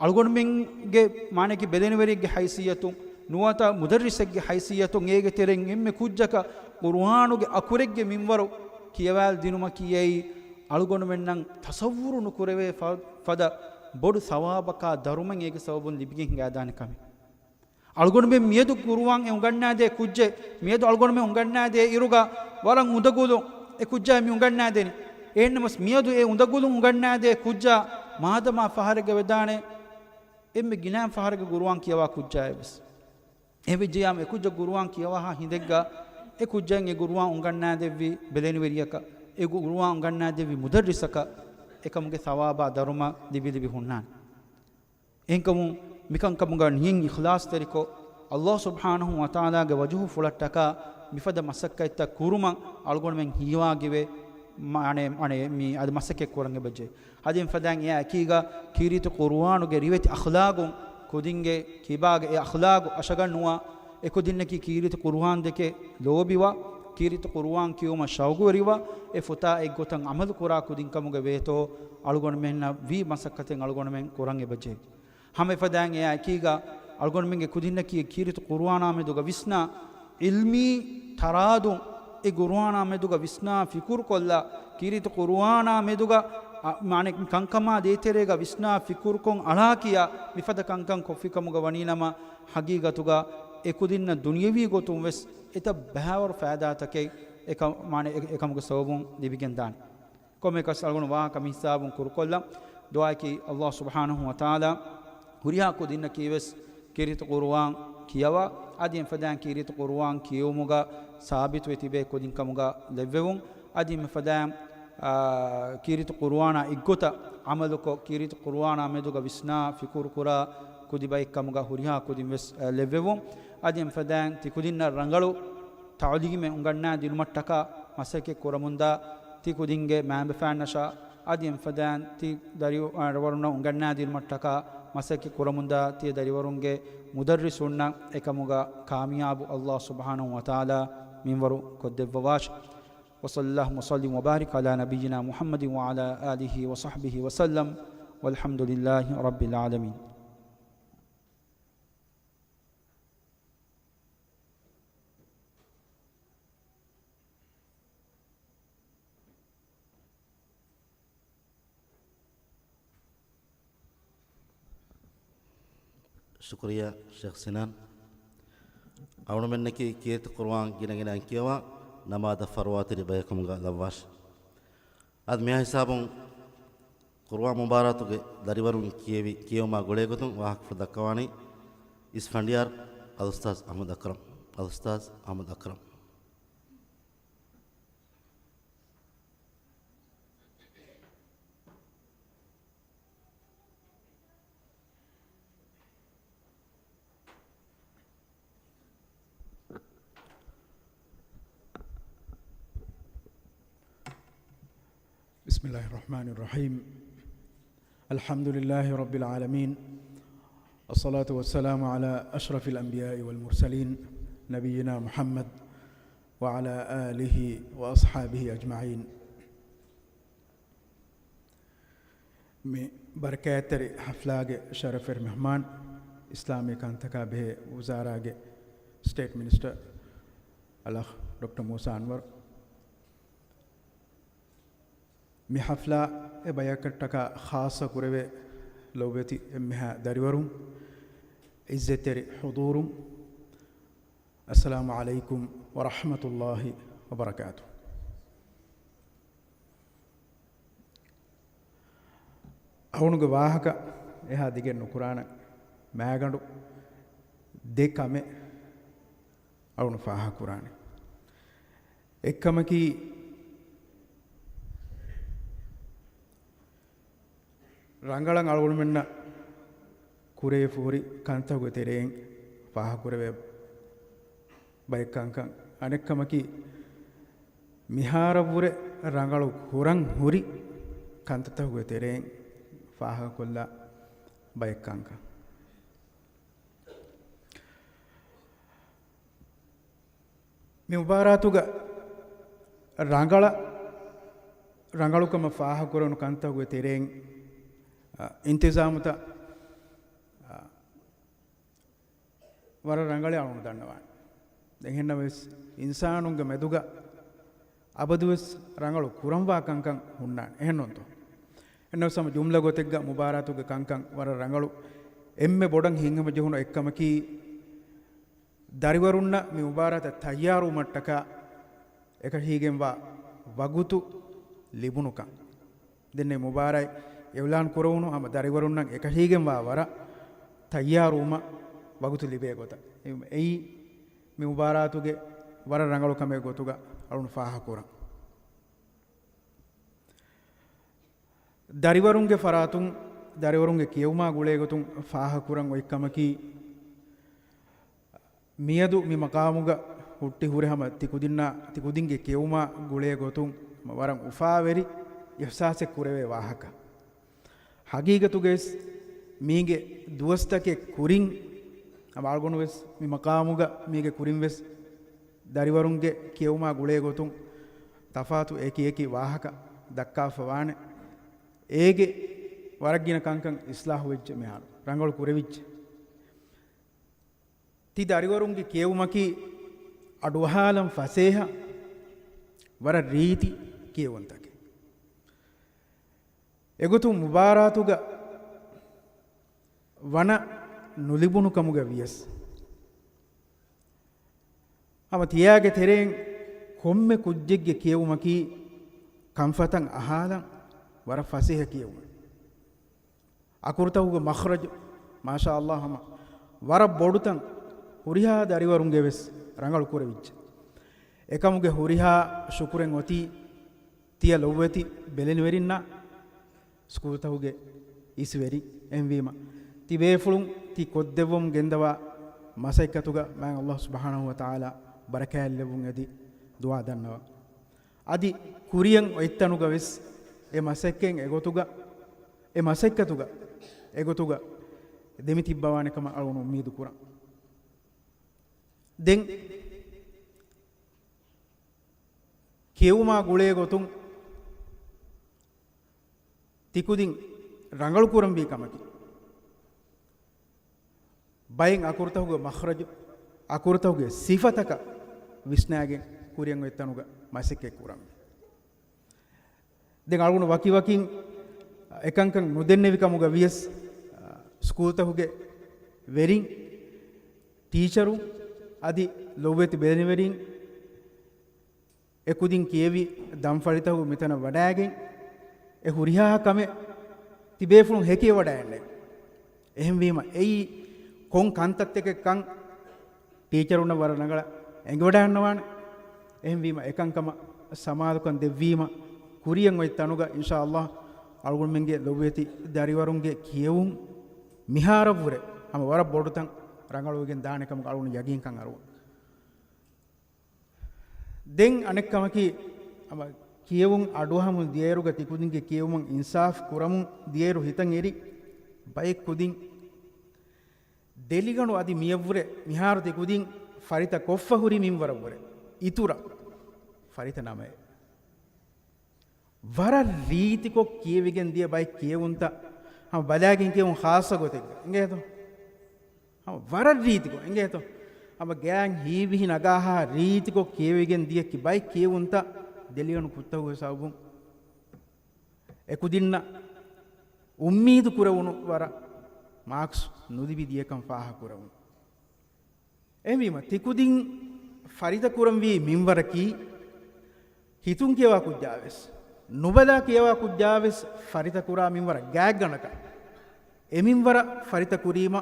އަޅުގަނޑުމެންގެ މާނައަކީ ބެލެނިވެރިއެއްގެ ހައިސިއްޔަތުން، ނުވަތަ މުދައްރިސެއްގެ ހައިސިއްޔަތުން އޭގެ ތެރެއިން އެންމެ ކުއްޖަކަށް ޤުރުއާނުގެ އަކުރެއްގެ މިންވަރު ކިޔަވާލަދިނުމަކީ އެއީ އަޅުގަނޑުމެންނަށް ތަޞައްވުރު ނުކުރެވޭ ފަ-، ފަދަ ބޮޑު ޘަވާބަކާ ދަރުމައެއް އޭގެ ސަބަބުން ލިބިގެން ހިނގާދާނެ ކަމެއް. އަޅުގަނޑުމެން މިއަދު ޤުރުއާން އެ އުނގަންނާދޭ ކުއްޖެއް، މިއަދު އަޅުގަނޑުމެން އުނގަންނާދޭ އިރުގަ ވަރަށް އުނދަގުލުން އެ ކުއްޖާ މި އުނގަންނާދެނީ. އެހެންނަމަވެސް މިއަދު އެ އުނދަގުލުން އުނގަންނާދޭ ކުއްޖާ މާދަމާ ފަހަރެއްގަ ވެދާނެ އެންމެ ގިނަ ފަހަރެއްގަ ޤުރުއާން ކިޔަވާ ކުއްޖާއެއް ވެސް. އެހެންވެއްޖެޔާމަ އެ ކުއްޖަށް ޤުރުއާން ކިޔަވާހާ ހިނދެއްގަ އެ ކުއްޖައިން އެ ޤުރުއާން އުނގަންނާދެއްވި ބެލެނިވެރިޔަކަށް، އެ ޤުރުއާން އުނގަންނާދެއްވި މުދައްރިސަކަށް އެކަމުގެ ޘަވާބާ ދަރުމަ ލިބި ލިބި ހުންނާނެ. އެހެންކަމުން މިކަންކަމުގަ ނިޔަތް އިޚްލާޞްތެރިކޮށް، ﷲ ސުބްޙާނަހޫ ވަތަޢާލާގެ ވަޖުހުފުޅަށްޓަކާ މިފަދަ މަސައްކަތްތައް ކުރުމަށް އަޅުގަނޑުމެން ހީވާގިވެ، މާ-، އަނެއް، އަނެއް، މި އަދި މަސައްކަތް ކުރަން އެބަޖެހޭ. އަދި އެފަދައިން އެއާ އެކީގަ ކީރިތި ޤުރުއާނުގެ ރިވެތި އަޚްލާގުން ކުދިންގެ ކިބާގަ އެ އަޚްލާގު އަށަގަންނުވާ، އެކުދިންނަކީ ކީރިތި ޤުރުއާންދެކެ ލޯބިވާ، ކީރިތި ޤުރުއާން ކިޔުމަށް ޝައުގުވެރިވާ، އެ ފޮތާ އެއްގޮތަށް ޢަމަލުކުރާ ކުދިން ކަމުގަ ވޭތޯ، އަޅުގަނޑުމެންނަށް ވީ މަސައްކަތެއް އަޅުގަނޑުމެން ކުރަން އެބަޖެހޭ. ހަމަ އެފަދައިން އެއާ އެކީގަ އަޅުގަނޑުމެންގެ ކުދިންނަކީ ކީރިތި ޤުރުއާނާ މެދުގަ ވިސްނާ، ޢިލްމީ ތަރާދުން އެ ޤުރުއާނާ މެދުގަ ވިސްނާ ފިކުރުކޮށްލާ، ކީރިތި ޤުރުއާނާ މެދުގަ، އަ، މާނަ ކަންކަމާ ދޭތެރޭގަ ވިސްނާ ފިކުރުކޮށް އަޅާ ކިޔާ މިފަދަ ކަންކަން ކޮށްފިކަމުގަ ވަނީނަމަ، ޙަޤީޤަތުގަ އެކުދިންނަށް ދުނިޔަވީ ގޮތުން ވެސް އެތައް ބައިވަރު ފައިދާތަކެއް އެކަ-، މާނަ އެ-، އެކަމުގެ ސަބަބުން ލިބިގެންދާނެ. ކޮންމެއަކަސް އަޅުގަނޑު ވާހަކަ މި ހިސާބުން ކުރުކޮށްލަން. ދުޢާއަކީ ﷲ ސުބްޙާނަހޫ ވަތަޢާލާ ހުރިހާ ކުދިންނަކީވެސް ކީރިތި ޤުރުއާން ކިޔަވާ، އަދި އެފަދައިން ކީރިތި ޤުރުއާން ކިޔެވުމުގަ ސާބިތުވެ ތިބޭ ކުދިން ކަމުގަ ލެއްވެވުން. އަދި އެފަދައިން، އާ، ކީރިތި ޤުރުއާނާ އެއްގޮތަށް ޢަމަލުކޮށް، ކީރިތި ޤުރުއާނާ މެދުގަ ވިސްނާ ފިކުރުކުރާ ކުދި ބައެއް ކަމުގަ ހުރިހާ ކުދިން ވެސް، އަ، ލެއްވެވުން. އަދި އެފަދައިން ތި ކުދިންނަށް ރަނގަޅު ތަޢުލީމެއް އުނގަންނާ ދިނުމަށްޓަކާ މަސައްކަތް ކުރަމުންދާ ތި ކުދިންގެ މައިންބަފައިންނަށާ، އަދި އެފަދައިން ތި ދަރިވަރުންނަށް އުނގަންނާ ދިނުމަށްޓަކާ މަސައްކަތް ކުރަމުންދާ ތިޔަ ދަރިވަރުންގެ މުދައްރިސުންނަށް އެކަމުގަ ކާމިޔާބު ﷲ ސުބްޙާނަހޫ ވަތަޢާލާ މިންވަރު ކޮށްދެއްވަވާށި. وصلى اللهم وسلم وبارك على نبينا محمد وعلى آله وصحبه وسلم والحمد لله رب العالمين. ޝުކުރިއްޔާ ޝޭޚް ސިނާން. އަޅުގަނޑުމެންނަކީ ކީރިތި ޤުރުއާން ގިނަގިނައިން ކިޔަވާ، ނަމާދަށް ފަރުވާތެރި ބަޔަކު ކަމުގަ ލައްވާށި. އަދި މިހާ ހިސާބުން ޤުރުއާން މުބާރާތުގެ ދަރިވަރުން ކިޔެވި، ކިޔެވުމާ ގުޅޭގޮތުން ވާހަކަފުޅު ދައްކަވާނީ އިސް ފަނޑިޔާރު އަލްއުސްތާޛު އަޙްމަދު އަކްރަމް. އަލްއުސްތާޛު އަޙްމަދު އަކްރަމް. بسم الله الرحمن الرحيم. الحمد لله رب العالمين. الصلاة والسلام على أشرف الأنبياء والمرسلين نبينا محمد وعلى آله وأصحابه أجمعين. މި ބަރަކާތްތެރި ޙަފްލާގެ ޝަރަފްވެރި މެހްމާން، އިސްލާމީ ކަންތަކާ ބެހޭ ވުޒާރާގެ ސްޓޭޓް މިނިސްޓަރ އަލްއަޚް ޑޮކްޓަރ މޫސާ އަންވަރު، މި ޙަފްލާ އެ ބަޔަކަށްޓަކާ ޚާއްޞަ ކުރެވޭ ލޮބުވެތި އެންމެހާ ދަރިވަރުން، ޢިއްޒަތްތެރި ޙުޟޫރުން، އައްސަލާމު ޢަލައިކުމް ވަރަޙްމަތުﷲި ވަބަރަކާތު. އަޅުގަނޑުގެ ވާހަކަ އެހާ ދިގެއް ނުކުރާނަން، މާގަނޑު ދެ ކަމެއް އަޅުގަނޑު ފާހަގަކުރާނެ. އެއްކަމަކީ، ރަނގަޅަށް އަޅުގަނޑުމެންނަށް ކުރެވިފަ ހުރި ކަންތަކުގެ ތެރެއިން ފާހަގަކުރެވޭ ބައެއް ކަންކަން. އަނެއްކަމަކީ، މިހާރަށްވުރެ ރަނގަޅު ކުރަން ހުރި ކަންތައްތަކުގެ ތެރެއިން ފާހަގަކޮށްލާ ބައެއް ކަންކަން. މި މުބާރާތުގަ ރަނގަޅަށް، ރަނގަޅުކަމަށް ފާހަގަކުރެވުނު ކަންތަކުގެ ތެރެއިން، އަ، އިންތިޒާމުތައް، އަ، ވަރަށް ރަނގަޅޭ އަޅުގަނޑު ދަންނަވާނެ. އެހެންނަމަވެސް، އިންސާނުންގެ މެދުގަ އަބަދުވެސް ރަނގަޅު ކުރަންވާ ކަންކަން ހުންނާނެ. އެހެންނޫންތޯ؟ އެހެންނަމަވެސް، ހަމަ ޖުމްލަ ގޮތެއްގަ މުބާރާތުގެ ކަންކަން ވަރަށް ރަނގަޅު. އެންމެ ބޮޑަށް ހިތްހަމަޖެހުނު އެއްކަމަކީ، ދަރިވަރުންނަށް މި މުބާރާތަށް ތައްޔާރުވުމަށްޓަކާ އެކަށީގެންވާ ވަގުތު ލިބުނުކަން. ދެންނެވި މުބާރާތް އިޢުލާން ކުރެވުނު ހަމަ ދަރިވަރުންނަށް އެކަށީގެންވާ ވަރަށް ތައްޔާރުވުމަށް ވަގުތު ލިބޭ ގޮތަށް. އެއީ މި މުބާރާތުގެ ވަރަށް ރަނގަޅު ކަމެއް ގޮތުގަ އަޅުން ފާހަގަކުރަން. ދަރިވަރުންގެ ފަރާތުން، ދަރިވަރުންގެ ކިޔެވުމާ ގުޅޭ ގޮތުން ފާހަގަކުރަން އޮތް ކަމަކީ، މިއަދު މި މަޤާމުގަ ހުއްޓި ހުރެ ހަމަ ތިކުދިންނާ، ތިކުދިންގެ ކިޔެވުމާ ގުޅޭ ގޮތުން ވަރަށް އުފާވެރި އިޙްސާސެއް ކުރެވޭ ވާހަކަ. ހަގީގަތުގައިވެސް މީގެ ދުވަސްތަކެއް ކުރިން، ހަމަ އަޅުގަނޑުވެސް މި މަޤާމުގަ މީގެ ކުރިންވެސް ދަރިވަރުންގެ ކިޔެވުމާ ގުޅޭ ގޮތުން ތަފާތު އެކި އެކި ވާހަކަ ދައްކާފަ ވާނެ. އޭގެ ވަރަށް ގިނަ ކަންކަން އިޞްލާޙު ވެއްޖެ މިހާރު، ރަނގަޅު ކުރެވިއްޖެ. ތި ދަރިވަރުންގެ ކިޔެވުމަކީ އަޑުއަހާލަން ފަސޭހަ، ވަރަށް ރީތި ކިޔެވުންތަކެއް. އެގޮތުން މުބާރާތުގަ ވަނަ ނުލިބުނު ކަމުގަ ވިޔަސް، ހަމަ ތިޔާގެ ތެރެއިން ކޮންމެ ކުއްޖެއްގެ ކިޔެވުމަކީ ކަންފަތަށް އަހާލަން ވަރަށް ފަސޭހަ ކިޔެވުމެއް. އަކުރުތަކުގެ މަޚްރަޖު، މާޝާﷲ، ހަމަ ވަރަށް ބޮޑުތަން ހުރިހާ ދަރިވަރުންގެ ވެސް ރަނގަޅު ކުރެވިއްޖެ. އެކަމުގެ ހުރިހާ ޝުކުރެއް އޮތީ ތިޔަ ލޮބުވެތި ބެލެނިވެރިންނާ، ސްކޫލްތަކުގެ އިސްވެރިން. އެހެންވީމަ، ތި ބޭފުޅުން ތި ކޮށްދެއްވަމުން ގެންދަވާ މަސައްކަތުގަ މާތް ﷲ ސުބްޙާނަހޫ ވަތަޢާލާ ބަރަކާތްލެއްވުން އެދި ދުޢާ ދަންނަވަން. އަދި ކުރިޔަށް އޮތްތަނުގަ ވެސް އެ މަސައްކަތް އެގޮތުގަ، އެ މަސައްކަތުގަ އެގޮތުގަ ދެމިތިއްބަވާނެ ކަމަށް އަޅުގަނޑު އުއްމީދު ކުރަން. ދެން ކިޔެވުމާ ގުޅޭ ގޮތުން ތިކުދިން ރަނގަޅު ކުރަންވީ ކަމަކީ، ބައެއް އަކުރުތަކުގެ މަޚްރަޖު، އަކުރުތަކުގެ ސިފަތަކަށް ވިސްނާގެން ކުރިޔަށް އޮތް ތަނުގަ މަސައްކަތް ކުރަންވީ. ދެން އަޅުގަނޑު ވަކިވަކިން އެކަންކަން ނުދެންނެވި ކަމުގަ ވިޔަސް، ސްކޫލްތަކުގެ ވެރިން، ޓީޗަރުން އަދި ލޮބުވެތި ބެލެނިވެރިން، އެކުދިން ކިޔެވި ދަންފަޅިތަކު މިތަނަށް ވަޑައިގެން، އެ ހުރިހާ ކަމެއް ތިބޭފުޅުން ހެކިވަޑައެއްނެ. އެހެންވީމަ، އެއީ ކޮން ކަންތައްތަކެއްކަން ޓީޗަރުންނަށް ވަރަށް ރަނގަޅަށް އެނގިވަޑައިގަންނަވާނެ. އެހެންވީމަ، އެކަންކަމަށް ސަމާލުކަން ދެއްވީމަ، ކުރިޔަށް އޮތް ތަނުގަ އިންޝާﷲ އަޅުގަނޑުމެންގެ ލޮބުވެތި ދަރިވަރުންގެ ކިޔެވުން މިހާރަށްވުރެ ހަމަ ވަރަށް ބޮޑުތަން ރަނގަޅުވެގެން ދާނެ ކަމަށް އަޅުގަނޑު ޔަގީންކަން އަރުވަން. ދެން އަނެއްކަމަކީ، ހަމަ ކިޔެވުން އަޑުއަހަމުން ދިޔައިރުގަ ތިކުދިންގެ ކިޔެވުމަށް އިންސާފް ކުރަމުން ދިޔައިރު ހިތަށް އެރި ބައެއް ކުދިން ދެލިގަނޑު އަދި މިޔަށްވުރެ މިހާރު ތިކުދިން ފަރިތަ ކޮށްފަ ހުރި މިންވަރަށްވުރެ އިތުރަށް ފަރިތަ ނަމައެއް. ވަރަށް ރީތިކޮށް ކިޔެވިގެން ދިޔަ ބައެއް ކިޔެވުންތައް ހަމަ ބަލާގެން ކިޔެވުން ޚާއްޞަ ގޮތެއްގަ އިނގޭތޯ؟ ހަމަ ވަރަށް ރީތިކޮށް އިނގޭތޯ؟ ހަމަ ގާތް ހީވިހި ނަގާހާ ރީތިކޮށް ކިޔެވިގެން ދިޔަ ކި ބައެއް ކިޔެވުންތައް ދެލިގަނޑު ކުށްތަކުގެ ސަބަބުން އެކުދިންނަށް އުއްމީދު ކުރެވުނު ވަރަށް މާކްސް ނުލިބި ދިޔަކަން ފާހަގަ ކުރެވުނު. އެހެންވީމަ، ތިކުދިން ފަރިތަ ކުރަންވީ މިންވަރަކީ، ހިތުން ކިޔަވާ ކުއްޖާވެސް، ނުބަލާ ކިޔަވާ ކުއްޖާވެސް ފަރިތަ ކުރާ މިންވަރަށް ގާތްގަނޑަކަށް އެ މިންވަރަށް ފަރިތަ ކުރީމަ،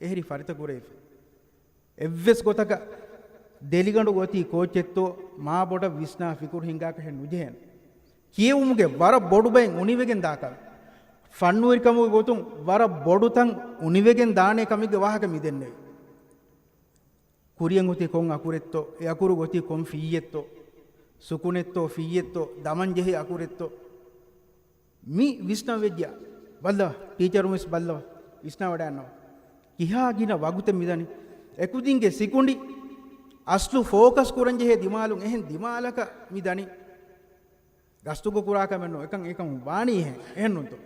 އެހެރީ ފަރިތަ ކުރެވިފަ. އެއްވެސް ގޮތަކަށް ދެލިގަނޑު ގޮތީ ކޯއްޗެއްތޯ، މާ ބޮޑަށް ވިސްނާ ފިކުރު ހިނގާކަށެއް ނުޖެހޭނެ. ކިޔެވުމުގެ ވަރަށް ބޮޑު ބައެއް އުނިވެގެން ދާކަމެއް. ފަންނުވެރިކަމުގެ ގޮތުން ވަރަށް ބޮޑު ތަން އުނިވެގެން ދާނޭ ކަމެއްގެ ވާހަކަ މި ދެންނެވި. ކުރިޔަށް އޮތީ ކޮން އަކުރެއްތޯ، އެ އަކުރު އޮތީ ކޮން ފިއްޔެއްތޯ، ސުކުނެއްތޯ ފިއްޔެއްތޯ، ދަމަން ޖެހޭ އަކުރެއްތޯ، މި ވިސްނަން ވެއްޖެއްޔާ ބައްލަވާ، ޓީޗަރުން ވެސް ބައްލަވާ، ވިސްނާވަޑައިގަންނަވާ. ކިހާ ގިނަ ވަގުތެއް މިދަނީ. އެކުދިންގެ ސިކުނޑި އަސްލު ފޯކަސް ކުރަން ޖެހޭ ދިމާލުން އެހެން ދިމާލަކަށް މިދަނީ. ގަސްތުގަ ކުރާ ކަމެއް ނޫން. އެކަން، އެކަން ވާނީ އެހެން، އެހެން ނޫންތޯ؟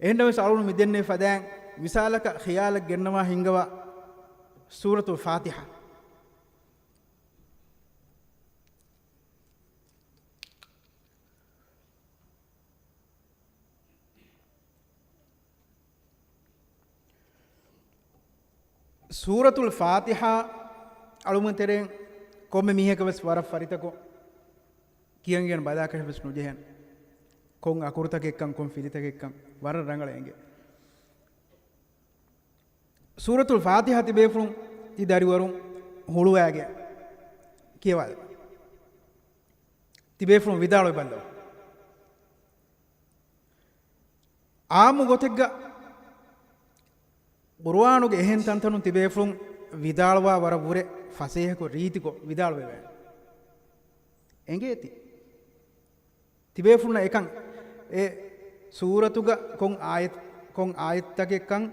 އެހެންނަމަވެސް އަޅުން މި ދެންނެވި ފަދައިން މިސާލަކަށް ޚިޔާލަށް ގެންނަވާ ހިންގަވާ ސޫރަތުލް ފާތިޙާ. ސޫރަތުލް ފާތިޙާ އަޅުމުން ތެރެއިން ކޮންމެ މީހަކަށް ވެސް ވަރަށް ފަރިތަކޮށް ކިޔަން ގެން ބަލާކަށެއް ވެސް ނުޖެހޭނެ. ކޮން އަކުރުތަކެއްކަން، ކޮން ފިލިތަކެއްކަން ވަރަށް ރަނގަޅަށް އެނގޭ. ސޫރަތުލް ފާތިޙާ ތިބޭފުޅުން ތި ދަރިވަރުން ހުޅުވާގެން ކިޔަވާލަ. ތިބޭފުޅުން ވިދާޅުވި ބައްލަވާ. އާއްމު ގޮތެއްގަ ޤުރުއާނުގެ އެހެން ތަންތަނުން ތިބޭފުޅުން ވިދާޅުވާ ވަރަށް ވުރެ ފަސޭހަކޮށް ރީތިކޮށް ވިދާޅުވެވޭނެ. އެނގޭތީ. ތިބޭފުޅުންނަށް އެކަން އެ ސޫރަތުގަ ކޮން އާޔަތް، ކޮން އާޔަތްތަކެއްކަން،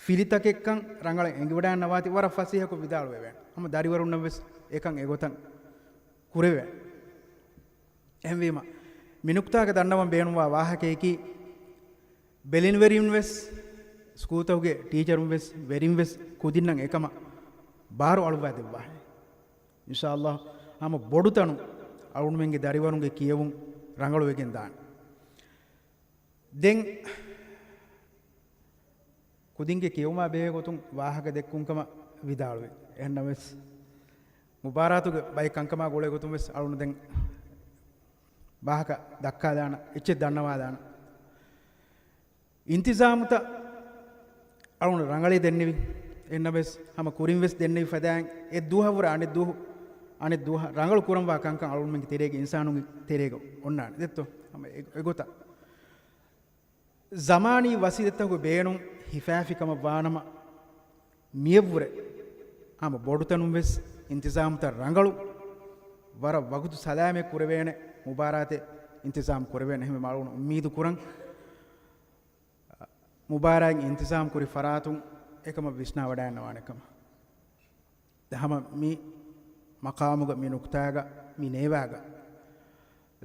ފިލިތަކެއްކަން ރަނގަޅަށް އެނގިވަޑައިގަންނަވާތީ ވަރަށް ފަސޭހަކޮށް ވިދާޅުވެވޭނެ. ހަމަ ދަރިވަރުންނަށް ވެސް އެކަން އެގޮތަށް ކުރެވޭނެ. އެހެންވީމަ، މި ނުކުތާގަ ދަންނަވަން ބޭނުންވާ ވާހަކަޔަކީ، ބެލެނިވެރިން ވެސް، ސްކޫލްތަކުގެ ޓީޗަރުން ވެސް، ވެރިން ވެސް ކުދިންނަށް އެކަމަށް ބާރު އަޅުއްވާ ދެއްވާހެން. އިންޝާﷲ، ހަމަ ބޮޑުތަނުން އަޅުގަނޑުމެންގެ ދަރިވަރުންގެ ކިޔެވުން ރަނގަޅުވެގެން ދާނެ. ދެން ކުދިންގެ ކިޔެވުމާ ބެހޭ ގޮތުން ވާހަކަ ދެއްކުން ކަމަށް ވިދާޅުވި. އެހެންނަމަވެސް، މުބާރާތުގެ ބައެއް ކަންކަމާ ގުޅޭ ގޮތުން ވެސް އަޅުން ދެން ވާހަކަ ދައްކާލާނަ، އެއްޗެއް ދަންނަވާލާނަ. އިންތިޒާމުތައް އަޅުން ރަނގަޅީ ދެންނެވި. އެހެންނަމަވެސް، ހަމަ ކުރިން ވެސް ދެންނެވި ފަދައިން އެއްދުވަހަށްވުރެ އަނެއްދުވަހު، އަނެއްދުވަހަށް ރަނގަޅު ކުރަންވާ ކަންކަން އަޅުންމެންގެ ތެރޭގަ، އިންސާނުންގެ ތެރޭގަ އޮންނާނެ. ދެއްތޯ؟ ހަމަ އެ-، އެގޮތަށް. ޒަމާނީ ވަސީލަތްތަކުގެ ބޭނުން ހިފާފި ކަމަށް ވާނަމަ، މިޔަށްވުރެ ހަމަ ބޮޑުތަނުން ވެސް އިންތިޒާމުތައް ރަނގަޅު، ވަރަށް ވަގުތު ސަލާމަތް ކުރެވޭނެ، މުބާރާތެއް އިންތިޒާމް ކުރެވޭނެ. އެހެންވީމަ އަޅުގަނޑު އުއްމީދު ކުރަން، މުބާރާތް އިންތިޒާމް ކުރި ފަރާތުން އެކަމަށް ވިސްނާވަޑައިގަންނަވާނެ ކަމަށް. ދެން ހަމަ މި މަޤާމުގަ، މި ނުކުތާގަ، މި ނޭވާގަ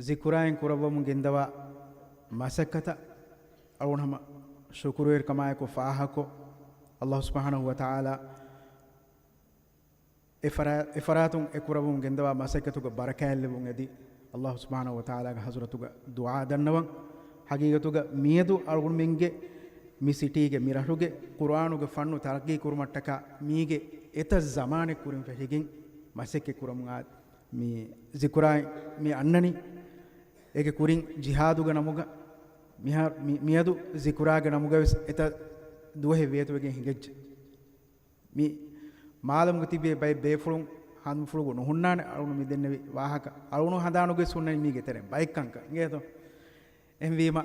ޒިކުރާއިން ކުރައްވަމުން ގެންދަވާ މަސައްކަތަށް އަޅުގަނޑު ހަމަ ޝުކުރުވެރިކަމާއެކު ފާހަގަކޮށް، ﷲ ސުބްޙާނަހޫ ވަތަޢާލާ އެ ފަރާ-، އެ ފަރާތުން އެ ކުރައްވަމުން ގެންދަވާ މަސައްކަތުގަ ބަރަކާތްލެއްވުން އެދި، ﷲ ސުބްޙާނަހޫ ވަތަޢާލާގެ ޙަޟްރަތުގަ ދުޢާ ދަންނަވަން. ޙަޤީޤަތުގަ މިއަދު އަޅުގަނޑުމެންގެ މި ސިޓީގެ، މި ރަށުގެ ޤުރުއާނުގެ ފަންނު ތަރައްޤީ ކުރުމަށްޓަކާ މީގެ އެތައް ޒަމާނެއް ކުރިން ފެށިގެން މަސައްކަތް ކުރަމުން އާ މި ޒިކުރާއިން މި އަންނަނީ. އޭގެ ކުރިން ޖިހާދުގެ ނަމުގަ މިހާ-، މި-، މިއަދު ޒިކުރާގެ ނަމުގަ ވެސް އެތައް ދުވަހެއް ވޭތުވެގެން ހިނގައްޖެ. މި މާލަމުގަ ތިބޭ ބައެއް ބޭފުޅުން ހަނދުމަފުޅުގަ ނުހުންނާނެ އަޅުގަނޑު މި ދެންނެވި ވާހަކަ. އަޅުގަނޑު ހަނދާނުގައި ހުންނަނީ މީގެ ތެރެއިން ބައެއް ކަންކަން އިނގޭތޯ؟ އެހެންވީމަ،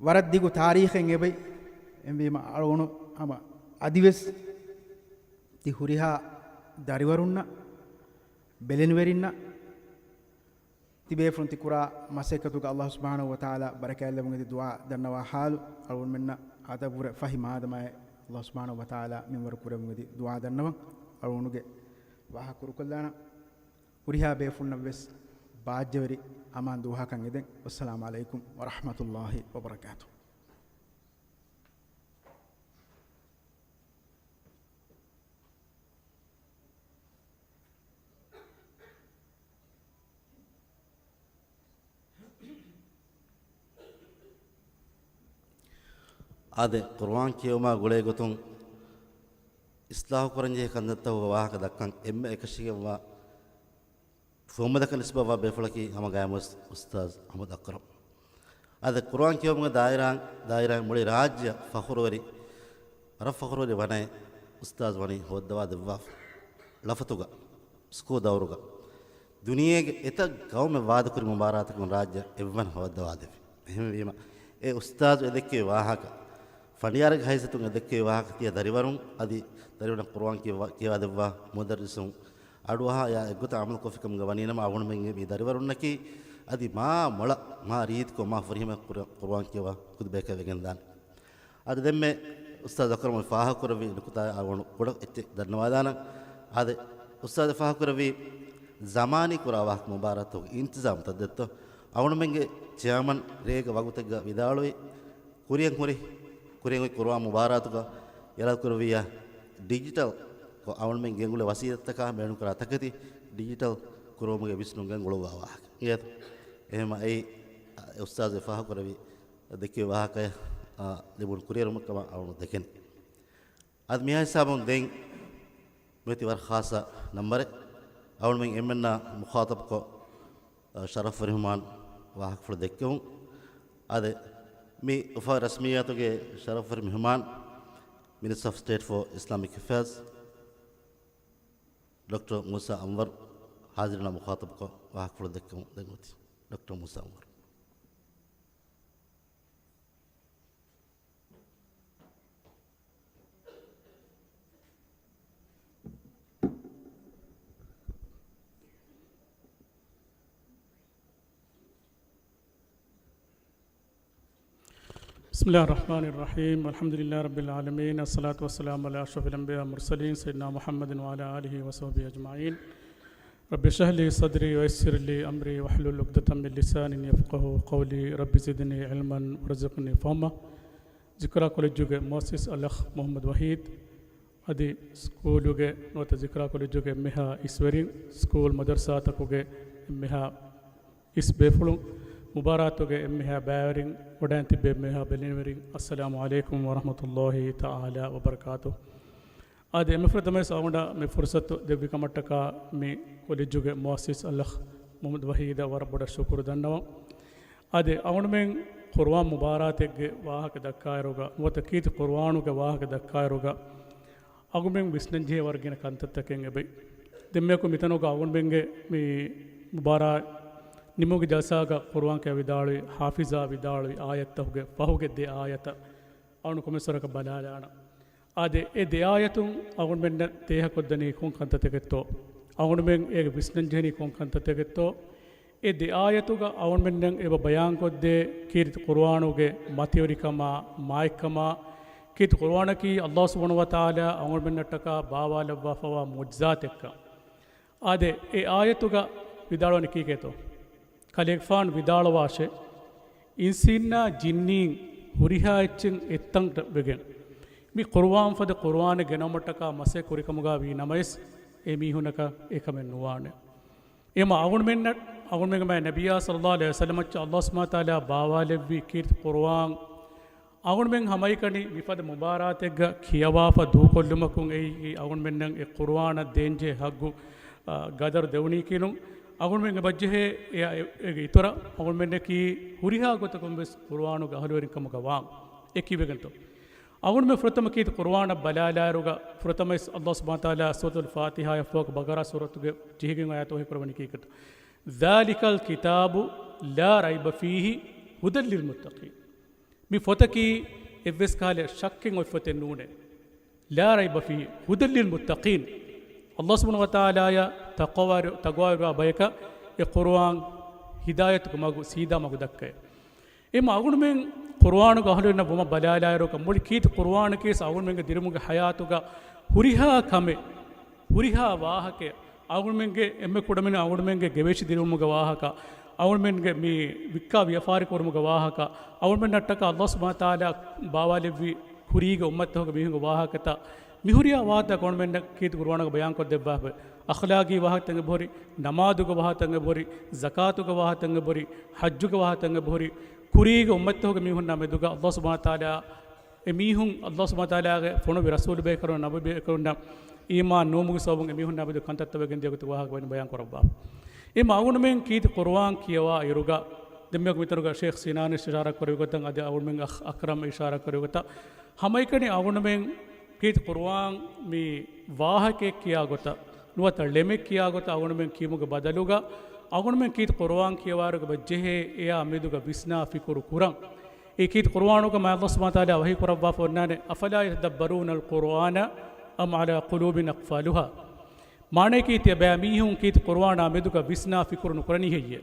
ވަރަށް ދިގު ތާރީޚެއް އެބައި. އެހެންވީމަ، އަޅުގަނޑު ހަމަ އަދިވެސް ތި ހުރިހާ ދަރިވަރުންނަށް، ބެލެނިވެރިންނަށް، ތިބޭފުޅުން ތިކުރާ މަސައްކަތުގަ އަﷲ ސުބްޙާނަހޫ ވަތަޢާލާ ބަރަކާތްލެއްވުން އެދި ދުޢާ ދަންނަވާ ޙާލު، އަޅުގަނޑުމެންނަށް އަދަބުވުރެ ފަހި މާދަމާއެއް އަﷲ ސުބްޙާނަހޫ ވަތަޢާލާ މިންވަރު ކުރެއްވުން އެދި ދުޢާ ދަންނަވަން. އަޅުގަނޑުގެ ވާހަކަ ކުރުކޮށްލާނަން. ހުރިހާ ބޭފުޅުންނަށް ވެސް ބާއްޖަވެރި އަމާން ދުވަހަކަށް އެދެން. ވައްސަލާމު ޢަލައިކުމް ވަރަޙްމަތުﷲ ވަބަރަކާތުހު. އާދެ، ޤުރުއާން ކިޔެވުމާ ގުޅޭ ގޮތުން އިޞްލާޙު ކުރަންޖެހޭ ކަންތައްތަކުގެ ވާހަކަ ދައްކަން އެންމެ އެކަށީގެންވާ ފުވައްމުލަކަށް ނިސްބަތްވާ ބޭފުޅަކީ ހަމަ ގާތްމުވެސް އުސްތާޛު އަޙްމަދު އަކްރަމް. އަދި ޤުރުއާން ކިޔެވުމުގެ ދާއިރާ، ދާއިރާ މުޅި ރާއްޖެއަށް ފަޚުރުވެރި، ވަރަށް ފަޚުރުވެރި ވަނައެއް އުސްތާޛު ވަނީ ހޯއްދަވާ ދެއްވާފަ. ޅަފަތުގަ، ސްކޫލް ދައުރުގަ ދުނިޔޭގެ އެތައް ގައުމެއް ވާދަކުރި މުބާރާތަކުން ރާއްޖެ އެއްވަނަ ހޯއްދަވާދެއްވި. އެހެންވީމަ، އެ އުސްތާޛު އެ ދެއްކެވި ވާހަކަ، ފަނޑިޔާރުގެ ހައިސިއްޔަތުން އެ ދެއްކެވި ވާހަކަ ތިޔަ ދަރިވަރުން އަދި ދަރިވަރުން ޤުރުއާން ކިޔަވާ، ކިޔަވާދެއްވާ މުދައްރިސުން އަޑުއަހާ އެއްގޮތަށް ޢަމަލުކޮށްފިކަމުގަ ވަނީނަމަ، އަޅުގަނޑުމެންގެ މި ދަރިވަރުންނަކީ އަދި މާ މޮޅަށް މާ ރީތިކޮށް މާ ފުރިހަމަ ޤުރ-، ޤުރުއާން ކިޔަވާ ކުދި ބަޔަކަށް ވެގެންދާނެ. އަދި ދެންމެ އުސްތާޛު އަކްރަމް ފާހަގަކުރެއްވި ނުކުތާ އަޅުގަނޑު ކުޑަ އެއްޗެއް ދަންނަވާލާނަން. އާދެ، އުސްތާޛު ފާހަގަކުރެއްވީ ޒަމާނީ ކުރާ ވާހަކަ މުބާރާތުގެ އިންތިޒާމުތައް ދެއްތޯ. އަޅުގަނޑުމެންގެ ޗެއާމަން ރޭގަ ވަގުތެއްގަ ވިދާޅުވި، ކުރިއަށް ހުރި، ކުރިއަށް ހުރި ޤުރުއާން މުބާރާތުގަ އިރާދަކުރެއްވިއްޔާ، ޑިޖިޓަލް ކޮށް އަޅުގަނޑުމެން ގެންގުޅޭ ވަސީލަތްތަކާ ބޭނުންކުރާ ތަކެތި ޑިޖިޓަލް ކުރުވުމުގެ ވިސްނުން ގެންގުޅުއްވާ ވާހަކަ. އިނގޭތަ؟ އެހެންމަ އެއީ، އެ އުސްތާޛު ފާހަގަކުރެއްވި ދެއްކެވި ވާހަކައެއް، އާ، ލިބުނު ކުރިއެރުމެއް ކަމަށް އަޅުގަނޑު ދެކެނީ. އަދި މިހާ ހިސާބުން ދެން މިއޮތީ ވަރަށް ޚާއްޞަ ނަންބަރެއް. އަޅުގަނޑުމެން އެންމެންނާ މުޚާޠަބުކޮށް، އަ، ޝަރަފްވެރި މެހުމާން ވާހަކަފުޅު ދެއްކެވުން. އާދެ، މި އުފާވެރި ރަސްމިއްޔާތުގެ ޝަރަފްވެރި މެހުމާން، މިނިސްޓަރ އޮފް ސްޓޭޓް ފޯ އިސްލާމިކް އެފެއާޒް، ޑޮކްޓަރ މޫސާ އަންވަރު ހާޒިރުންނާ މުޚާޠަބުކޮށް ވާހަކަފުޅު ދެއްކެވުން ދެން އޮތީ ޑޮކްޓަރ މޫސާ އަންވަރު. بسم الله الرحمن الرحيم. الحمد لله رب العالمين. الصلاة والسلام على أشرف الأنبياء والمرسلين سيدنا محمد وعلى آله وصحبه أجمعين. رب اشرح لي صدري ويسر لي أمري واحلل عقدة من لساني يفقهوا قولي. رب زدني علما وارزقني فهما. ޒިކްރާ ކޮލެޖުގެ މުއައްސިސް އަލްއަޚް މުޙައްމަދު ވަޙީދު، އަދި ސްކޫލުގެ ނުވަތަ ޒިކްރާ ކޮލެޖުގެ އެންމެހާ އިސްވެރިން، ސްކޫލް މަދަރުސާތަކުގެ އެންމެހާ އިސް ބޭފުޅުން، މުބާރާތުގެ އެންމެހާ ބައިވެރިން، ވަޑައިން ތިއްބެވި އެންމެހާ ބެލެނިވެރިން، އައްސަލާމު ޢަލައިކުމް ވަރަޙްމަތުﷲ ތަޢާލާ ވަބަރަކާތުހު. އާދެ، އެންމެ ފުރަތަމަވެސް އަޅުގަނޑަށް މި ފުރުޞަތު ދެއްވި ކަމަށްޓަކާ މި ކޮލެޖުގެ މުއައްސިސް އަލްއަޚް މުޙައްމަދު ވަޙީދަށް ވަރަށް ބޮޑަށް ޝުކުރު ދަންނަވަން. އާދެ، އަޅުގަނޑުމެން ޤުރުއާން މުބާރާތެއްގެ ވާހަކަ ދައްކާއިރުގަ، ނުވަތަ ކީރިތި ޤުރުއާނުގެ ވާހަކަ ދައްކާއިރުގަ، އަޅުގަނޑުމެން ވިސްނަންޖެހޭ ވަރުގެ ގިނަ ކަންތައްތަކެއް އެބައި. ދެންމެއަކު މިތަނުގަ އަޅުގަނޑުމެންގެ މި މުބާރާތް ނިމުމުގެ ޖަލްސާގަ ޤުރުއާން ކިޔަވާ ވިދާޅުވި ޙާފިޒާ ވިދާޅުވި އާޔަތްތަކުގެ ފަހުގެ ދެ އާޔަތަށް އަޅުގަނޑު ކޮންމެސް ވަރަކަށް ބަލާލާނަން. އާދެ، އެ ދެ އާޔަތުން އަޅުގަނޑުމެންނަށް ދޭހަކޮށްދެނީ ކޮން ކަންތައްތަކެއްތޯ؟ އަޅުގަނޑުމެން އޭގެ ވިސްނަންޖެހެނީ ކޮން ކަންތައްތަކެއްތޯ؟ އެ ދެ އާޔަތުގަ އަޅުގަނޑުމެންނަށް އެބަ ބަޔާންކޮށްދޭ ކީރިތި ޤުރުއާނުގެ މަތިވެރިކަމާ، މާތްކަމާ، ކީރިތި ޤުރުއާނަކީ ﷲ ސުބްޙާނަހޫ ވަތަޢާލާ އަޅުގަނޑުމެންނަށްޓަކާ ބާވާލައްވާފަވާ މުޢުޖިޒާތެއްކަން. އާދެ، އެ އާޔަތުގަ ވިދާޅުވަނީ ކީކޭތޯ؟ ކަލޭގެފާނު ވިދާޅުވާށޭ، އިންސީންނާ ޖިންނީން ހުރިހާ އެއްޗެއް އެއްތަން ވެގެން، މި ޤުރުއާން ފަދަ ޤުރުއާނެއް ގެނައުމަށްޓަކާ މަސައްކަތް ކުރިކަމުގަ ވީ ނަމަވެސް، އެ މީހުންނަކަށް އެކަމެއް ނުވާނެ. އެމަ އަޅުގަނޑުމެންނަށް، އަޅުގަނޑުމެންގެ މާތް ނަބިއްޔާ ޞައްލައްލާހު ޢަލައިހި ވަސައްލަމައަށް ﷲ ސުބްޙާނަހޫ ވަތަޢާލާ ބާވާލެއްވި ކީރިތި ޤުރުއާން، އަޅުގަނޑުމެން ހަމައެކަނި މިފަދަ މުބާރާތެއްގަ ކިޔަވާފަ ދޫކޮށްލުމަކުން އެއީ އަޅުގަނޑުމެންނަށް އެ ޤުރުއާނަށް ދޭންޖެހޭ ޙައްޤު، އާ، ޤަދަރު ދެވުނީކީނު، އަޅުގަނޑުމެން އެބަޖެހޭ އެ، އެ، އޭގެ އިތުރަށް އަޅުގަނޑުމެންނަކީ ހުރިހާ ގޮތަކުން ވެސް ޤުރުއާނުގެ އަހުލުވެރިން ކަމުގަ ވާން. އެ ކީއްވެގެންތޯ؟ އަޅުގަނޑުމެން ފުރަތަމަ ކީރިތި ޤުރުއާނަށް ބަލާލާއިރުގަ، ފުރަތަމަވެސް ﷲ ސުބްޙާނަހޫ ވަތަޢާލާ ސޫރަތުލް ފާތިޙާއަށް ފަހު ބަޤަރާ ސޫރަތުގެ ޖެހިގެން އާޔަތު ވަޙީކުރައްވަނީ ކީކޭތޯ؟ ذَٰلِكَ الْكِتَابُ لَا رَيْبَ فِيهِ هُدًى لِّلْمُتَّقِينَ. މި ފޮތަކީ އެއްވެސް ކަހަލަ ޝައްކެއް އޮތް ފޮތެއް ނޫނޭ. لَا رَيْبَ فِيهِ هُدًى لِّلْمُتَّقِينَ. ﷲ ސުބްޙާނަހޫ ވަތަޢާލާއަށް ތަޤްވާވެރި، ތަޤްވާވެރިވާ ބަޔަކަށް އެ ޤުރުއާން ހިދާޔަތުގެ މަގު، ސީދާ މަގު ދައްކައެ. އެމަ އަގުނުމެން ޤުރުއާނުގެ އަހުލުވެރިންނަށް ވުމަށް ބަލާލާއިރު، މުޅި ކީރިތި ޤުރުއާނަކީ އަގުނުމެންގެ ދިރިއުޅުމުގެ ޙަޔާތުގަ ހުރިހާ ކަމެއް، ހުރިހާ ވާހަކައެއް، އަގުނުމެންގެ އެންމެ ކުޑަމިނި އަގުނުމެންގެ ގެވެށި ދިރިއުޅުމުގެ ވާހަކަ، އަގުނުމެންގެ މި ވިއްކާ ވިޔަފާރި ކުރުމުގެ ވާހަކަ، އަގުނުމެންނަށްޓަކާ ﷲ ސުބްޙާނަހޫ ވަތަޢާލާ ބާވާލެއްވި ކުރީގެ އުއްމަތްތަކުގެ މީހުންގެ ވާހަކަތައް، މިހުރިހާ ވާހަކަތައް އަގުނުމެންނަށް ކީރިތި ޤުރުއާނުގަ ބަޔާންކޮށްދެއްވާފަ. އަޚްލާގީ ވާހަކަތައް އެބަހުރި، ނަމާދުގެ ވާހަކަތައް އެބަހުރި، ޒަކާތުގެ ވާހަކަތައް އެބަހުރި، ޙައްޖުގެ ވާހަކަތައް އެބަހުރި، ކުރީގެ އުއްމަތްތަކުގެ މީހުންނާ މެދުގަ ﷲ ސުބްޙާނަހޫ ވަތަޢާލާ އެ މީހުން ﷲ ސުބްޙާނަހޫ ވަތަޢާލާގެ ފޮނުވި ރަސޫލުބޭކަލުންނާ ނަބިބޭކަލުންނަށް އީމާން ނުވުމުގެ ސަބަބުން އެމީހުންނާ މެދު ކަންތައްތައް ވެގެން ދިޔަ ގޮތުގެ ވާހަކަ ވަނީ ބަޔާން ކުރައްވާ. އެމަ އަގުނުމެން ކީރިތި ޤުރުއާން ކިޔަވާ އިރުގަ، ދެންމެ މިތަނުގަ ޝޭޚް ސިނާނީ އިޝާރާ ކުރެއްވި ގޮތަށް އަދި އަގުނުމެން އަޚް އަކްރަމް އިޝާރާ ކުރެއްވި ގޮތަށް، ހަމައެކަނި އަގުނުމެން ކީރިތި ޤުރުއާން މި ވާހަކައެއް ކިޔާ ގޮތަށް ނުވަތަ ޅެމެއް ކިޔާ ގޮތަށް އަގުނުމެން ކިޔުމުގެ ބަދަލުގަ، އަގުނުމެން ކީރިތި ޤުރުއާން ކިޔަވާއިރުގަ ބައްޖެހޭ އެއާ މެދުގަ ވިސްނާ ފިކުރު ކުރަން. އެ ކީރިތި ޤުރުއާނުގަ މާތް ﷲ ސުބްޙާނަހޫ ވަތަޢާލާ ވަޙީ ކުރައްވާފަ އޮންނާނެ، أفلا يتدبرون القرآن أم على قلوب أقفالها. މާނަޔަކީ ތިޔަބައިމީހުން ކީރިތި ޤުރުއާނާ މެދުގަ ވިސްނާ ފިކުރު ނުކުރަނީ ހެއްޔޭ؟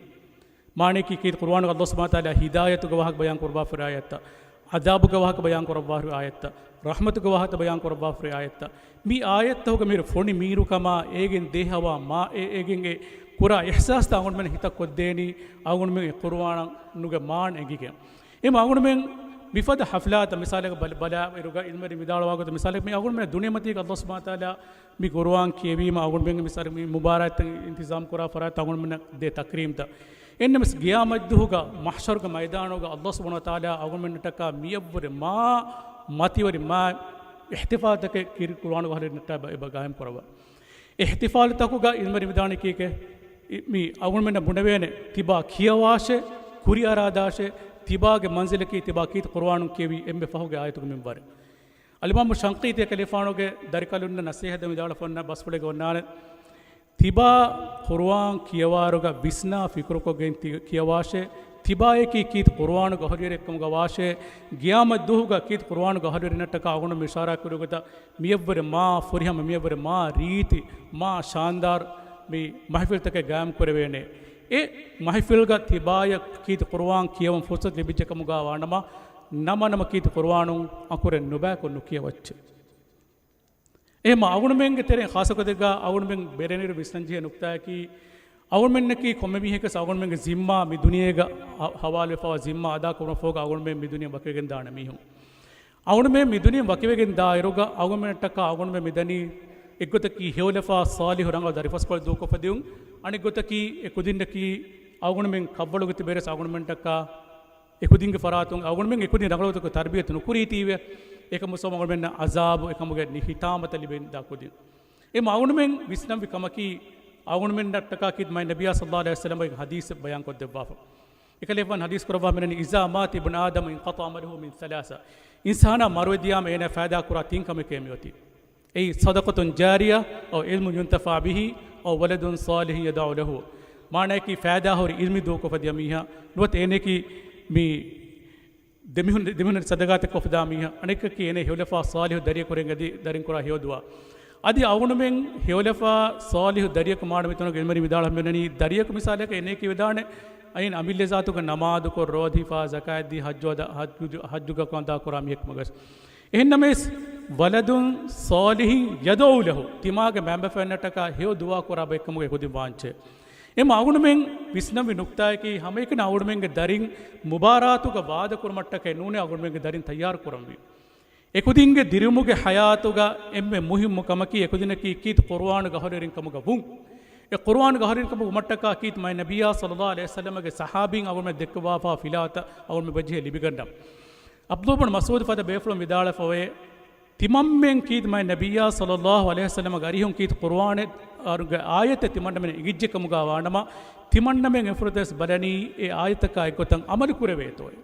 މާނަޔަކީ ކީރިތި ޤުރުއާނުގަ ﷲ ސުބްޙާނަހޫ ވަތަޢާލާ ހިދާޔަތުގެ ވާހަކަ ބަޔާން ކުރައްވާފަ އާޔަތްތައް، ޢަޛާބުގެ ވާހަކަ ބަޔާން ކުރައްވާފަ އާޔަތްތައް، ރަޙްމަތުގެ ވާހަކަ ބަޔާން ކުރައްވާފަ އާޔަތްތައް، މި އާޔަތްތަކުގަ މިރު ފޮނި މީރުކަމާ އޭގެން ދޭހަވާ މާ އެ އޭގެން އެ ކުރާ އިޙްސާސްތައް އަގުންމެން ހިތަށް ކޮށްދޭނީ އަގުންމެން އެ ޤުރުއާނުގެ މާނަ އެނގިގެން. އެމަ އަގުންމެން މިފަދަ ޙަފްލާތައް މިސާލަކަށް ބަލަ-، ބަލާ އިރުގަ ޢިލްމުވެރިން ވިދާޅުވާ ގޮތަށް މިސާލަކަށް މި އަގުންމެން ދުނިޔެމަތީގަ ﷲ ސުބްޙާނަހޫ ވަތަޢާލާ މި ޤުރުއާން ކިޔެވީމަ އަގުންމެންގެ މިސާލަކަށް މި މުބާރާތްތައް އިންތިޒާމް ކުރާ ފަރާތް އަގުންމެންނަށް ދޭ ތަކްރީމްތައް. އެންނަމެސް ޤިޔާމަތްދުވަހުގަ މަޙްޝަރުގެ މައިދާނުގަ ﷲ ސުބްޙާނަހޫ ވަތަޢާލާ އަގުންމެންނަށްޓަކާ މިއަށްވުރެ މާ މަތިވެރި މާ އިޙްތިފާލްތަކެއް ކީރިތި ޤުރުއާނުގެ އަހުލުވެރިންނަށްޓަކާ އެބަ ޤާއިމް ކުރައްވާ. އިޙްތިފާލުތަކުގަ ޢިލްމުވެރިން ވިދާޅުވަނީ ކީކޭ؟ މި އަގުންމެންނަށް ބުނެވޭނެ، ތިބާ ކިޔަވާށޭ، ކުރިއަރާދާށޭ، ތިބާގެ މަންޒިލަކީ ތިބާ ކީރިތި ޤުރުއާނުން ކިޔެވި އެންމެ ފަހުގެ އާޔަތުގެ މިންވަރެއް. އަލްއިމާމު ޝަންޤީޠީ އެކަލޭގެފާނުގެ ދަރިކަލުންނަށް ނަޞޭޙަތް ދެން ވިދާޅުވެފަ އޮންނަ ބަސްފުޅެއްގަ އޮންނާނެ، ތިބާ ޤުރުއާން ކިޔަވާއިރުގަ ވިސްނާ ފިކުރުކޮށްގެން ތި-، ކިޔަވާށޭ، ތިބާޔަކީ ކީރިތި ޤުރުއާނުގެ އަހުލުވެރިއެއްކަމުގަ ވާށޭ، ޤިޔާމަތްދުވަހުގަ ކީރިތި ޤުރުއާނުގެ އަހުލުވެރިންނަށްޓަކާ އަގުނު އިޝާރާތް ކުރި ގޮތަށް މިއަށްވުރެ މާ ފުރިހަމަ، މިއަށްވުރެ މާ ރީތި، މާ ޝާންދާރު މި މަހިފިލްތަކެއް ޤާއިމް ކުރެވޭނެ. އެ މަހިފިލްގަ ތިބާޔަށް ކީރިތި ޤުރުއާން ކިޔަވަން ފުރުޞަތު ލިބިއްޖެ ކަމުގަ ވާނަމަ، ނަމަ ނަމަ ކީރިތި ޤުރުއާނު އަކުރެއް ނުބައިކޮށް ނުކިޔަވައްޗޭ. އެހެންމަ އަގުނުމެންގެ ތެރެއިން ޚާއްޞަ ގޮތެއްގަ އަގުނުމެން ބެލެނިރު ވިސްނަންޖެހޭ ނުކްތާއަކީ، އަގުނުމެންނަކީ ކޮންމެ މީހެއްވެސް އަގުނުމެންގެ ޒިންމާ މި ދުނިޔޭގަ ހަ-، ހަވާލުވެފަވާ ޒިންމާ އަދާކުރުމަށްފަހުގަ އަގުނުމެން މި ދުނިޔެ ވަކިވެގެންދާނެ މީހުން. އަގުނުމެން މި ދުނިޔެ ވަކިވެގެން ދާއިރުގަ އަގުނުމެންނަށްޓަކާ އަގުނުމެން މިދަނީ އެއްގޮތަކީ ހެޔޮލަފާ ޞާލިޙު ރަނގަޅު ދަރިފަސްކޮޅެއް ދޫކޮށްފަ ދިއުން، އަނެއްގޮތަކީ އެ ކުދިންނަކީ އަގުނުމެން ކަށްވަޅުގަ ތިބެރެސް އަގުނުމެންނަށްޓަކާ އެކުދިންގެ ފަރާތުން އަގުނުމެން އެކުދިން ރަނގަޅުގޮތަކަށް ތަރްބިޔަތު ނުކުރީތީވެ، އެކަމު ސޯމަ އަގުނުމެންނަށް އަޒާބު އެކަމުގެ ނި-، ހިތާމަތައް ލިބެން ދާ ކުދިން. އެމަ އަގުނުމެން ވިސްނަންވި ކަމަކީ، އަގުނުމެންނަށްޓަކާ ކީރިތި މާތް ނަބިއްޔާ ޞައްލައްލާހު ޢަލައިހި ވަސައްލަމަ ޙަދީޘެއް ބަޔާން ކޮށްދެއްވާފަ. އެކަލޭގެފާނު ޙަދީޘް ކުރައްވާ މިނަނީ، إذا مات ابن آدم انقطع عمله من ثلاث. އިންސާނާ މަރުވެދިޔާމަ އޭނާ ފައިދާ ކުރާ ތިން ކަމެކޭ މިއޮތީ. އެއީ، صدقة جارية أو علم ينتفع به أو ولد صالح يدعو له. މާނަޔަކީ ފައިދާހުރި ޢިލްމެއް ދޫކޮށްފަ ދިޔަ މީހާ، ނުވަތަ އޭނައަކީ މި ދެމިހުން، ދެމިހުން ޞަދަޤާތެއް ކޮށްފަ ދާ މީހާ، އަނެއްކަކީ އޭނަ ހެޔޮލަފާ ޞާލިޙު ދަރިއެއް ކުރެން އަދި ދަރިން ކުރާ ހެޔޮ ދުޢާ. އަދި އަގުނުމެން ހެޔޮލަފާ ޞާލިޙު ދަރިޔަކު މާނަ މިތަނުގެ ޢިލްމުވެރިން ވިދާޅުވަމުން ދަނީ، ދަރިޔަކު މިސާލަކަށް އޭނައަކީ ވެދާނެ، އައިން އަމިއްލަ ޒާތުގެ ނަމާދުކޮށް، ރޯދަ ހިފާ، ޒަކާތްދީ، ޙައްޖު އަދާ، ޙައްޖު، ޙައްޖުގަ ކަން އަދާ ކުރާ މީހެއްކަމުގަ ވެސް. އެހެންނަމަވެސް، ولد صالح يدعو له، ތިމާގެ މައިންބަފައިންނަށްޓަކާ ހެޔޮ ދުޢާ ކުރާ ބައެއްކަމުގައި ކުދިން ވާންޖެހޭ. އެމަ އަގުނުމެން ވިސްނަންވި ނުކްތާއަކީ، ހަމައެކަނި އަގުނުމެންގެ ދަރިން މުބާރާތުގަ ވާދަކުރުމަށްޓަކައި ނޫނޭ އަގުނުމެންގެ ދަރިން ތައްޔާރު ކުރަންވީ. އެކުދިންގެ ދިރިއުޅުމުގެ ޙަޔާތުގަ އެންމެ މުހިއްމު ކަމަކީ، އެކުދިންނަކީ ކީރިތި ޤުރުއާނުގެ އަހުލުވެރިން ކަމުގަ ވުން. އެ ޤުރުއާނުގެ އަހުލުވެރިން ކަމުގަ ވުމަށްޓަކާ ކީރިތި މާތް ނަބިއްޔާ ޞައްލައްލާހު ޢަލައިހި ވަސައްލަމަގެ ޞަޙާބީން އަގުނުމެން ދެއްކަވާފާ ފިލާވަތަށް އަގުނުމެން އެބަޖެހޭ ލިބިގަންނަން. ޢަބްދުﷲ ބިން މަސްޢޫދު ފަދަ ބޭފުޅުން ވިދާޅުވެފައިވޭ، ތިމަންމެން ކީރިތި މާތް ނަބިއްޔާ ޞައްލައްލާހު ޢަލައިހި ވަސައްލަމަގެ އަރިހުން ކީރިތި ޤުރުއާނެއް، އާ، ގެ އާޔަތެއް ތިމަންނަމެން އެނގިއްޖެ ކަމުގަ ވާނަމަ، ތިމަންނަމެން އެފުރަތަސް ބަލަނީ އެ އާޔަތަކާ އެއްގޮތަށް ޢަމަލު ކުރެވޭތޯއޭ.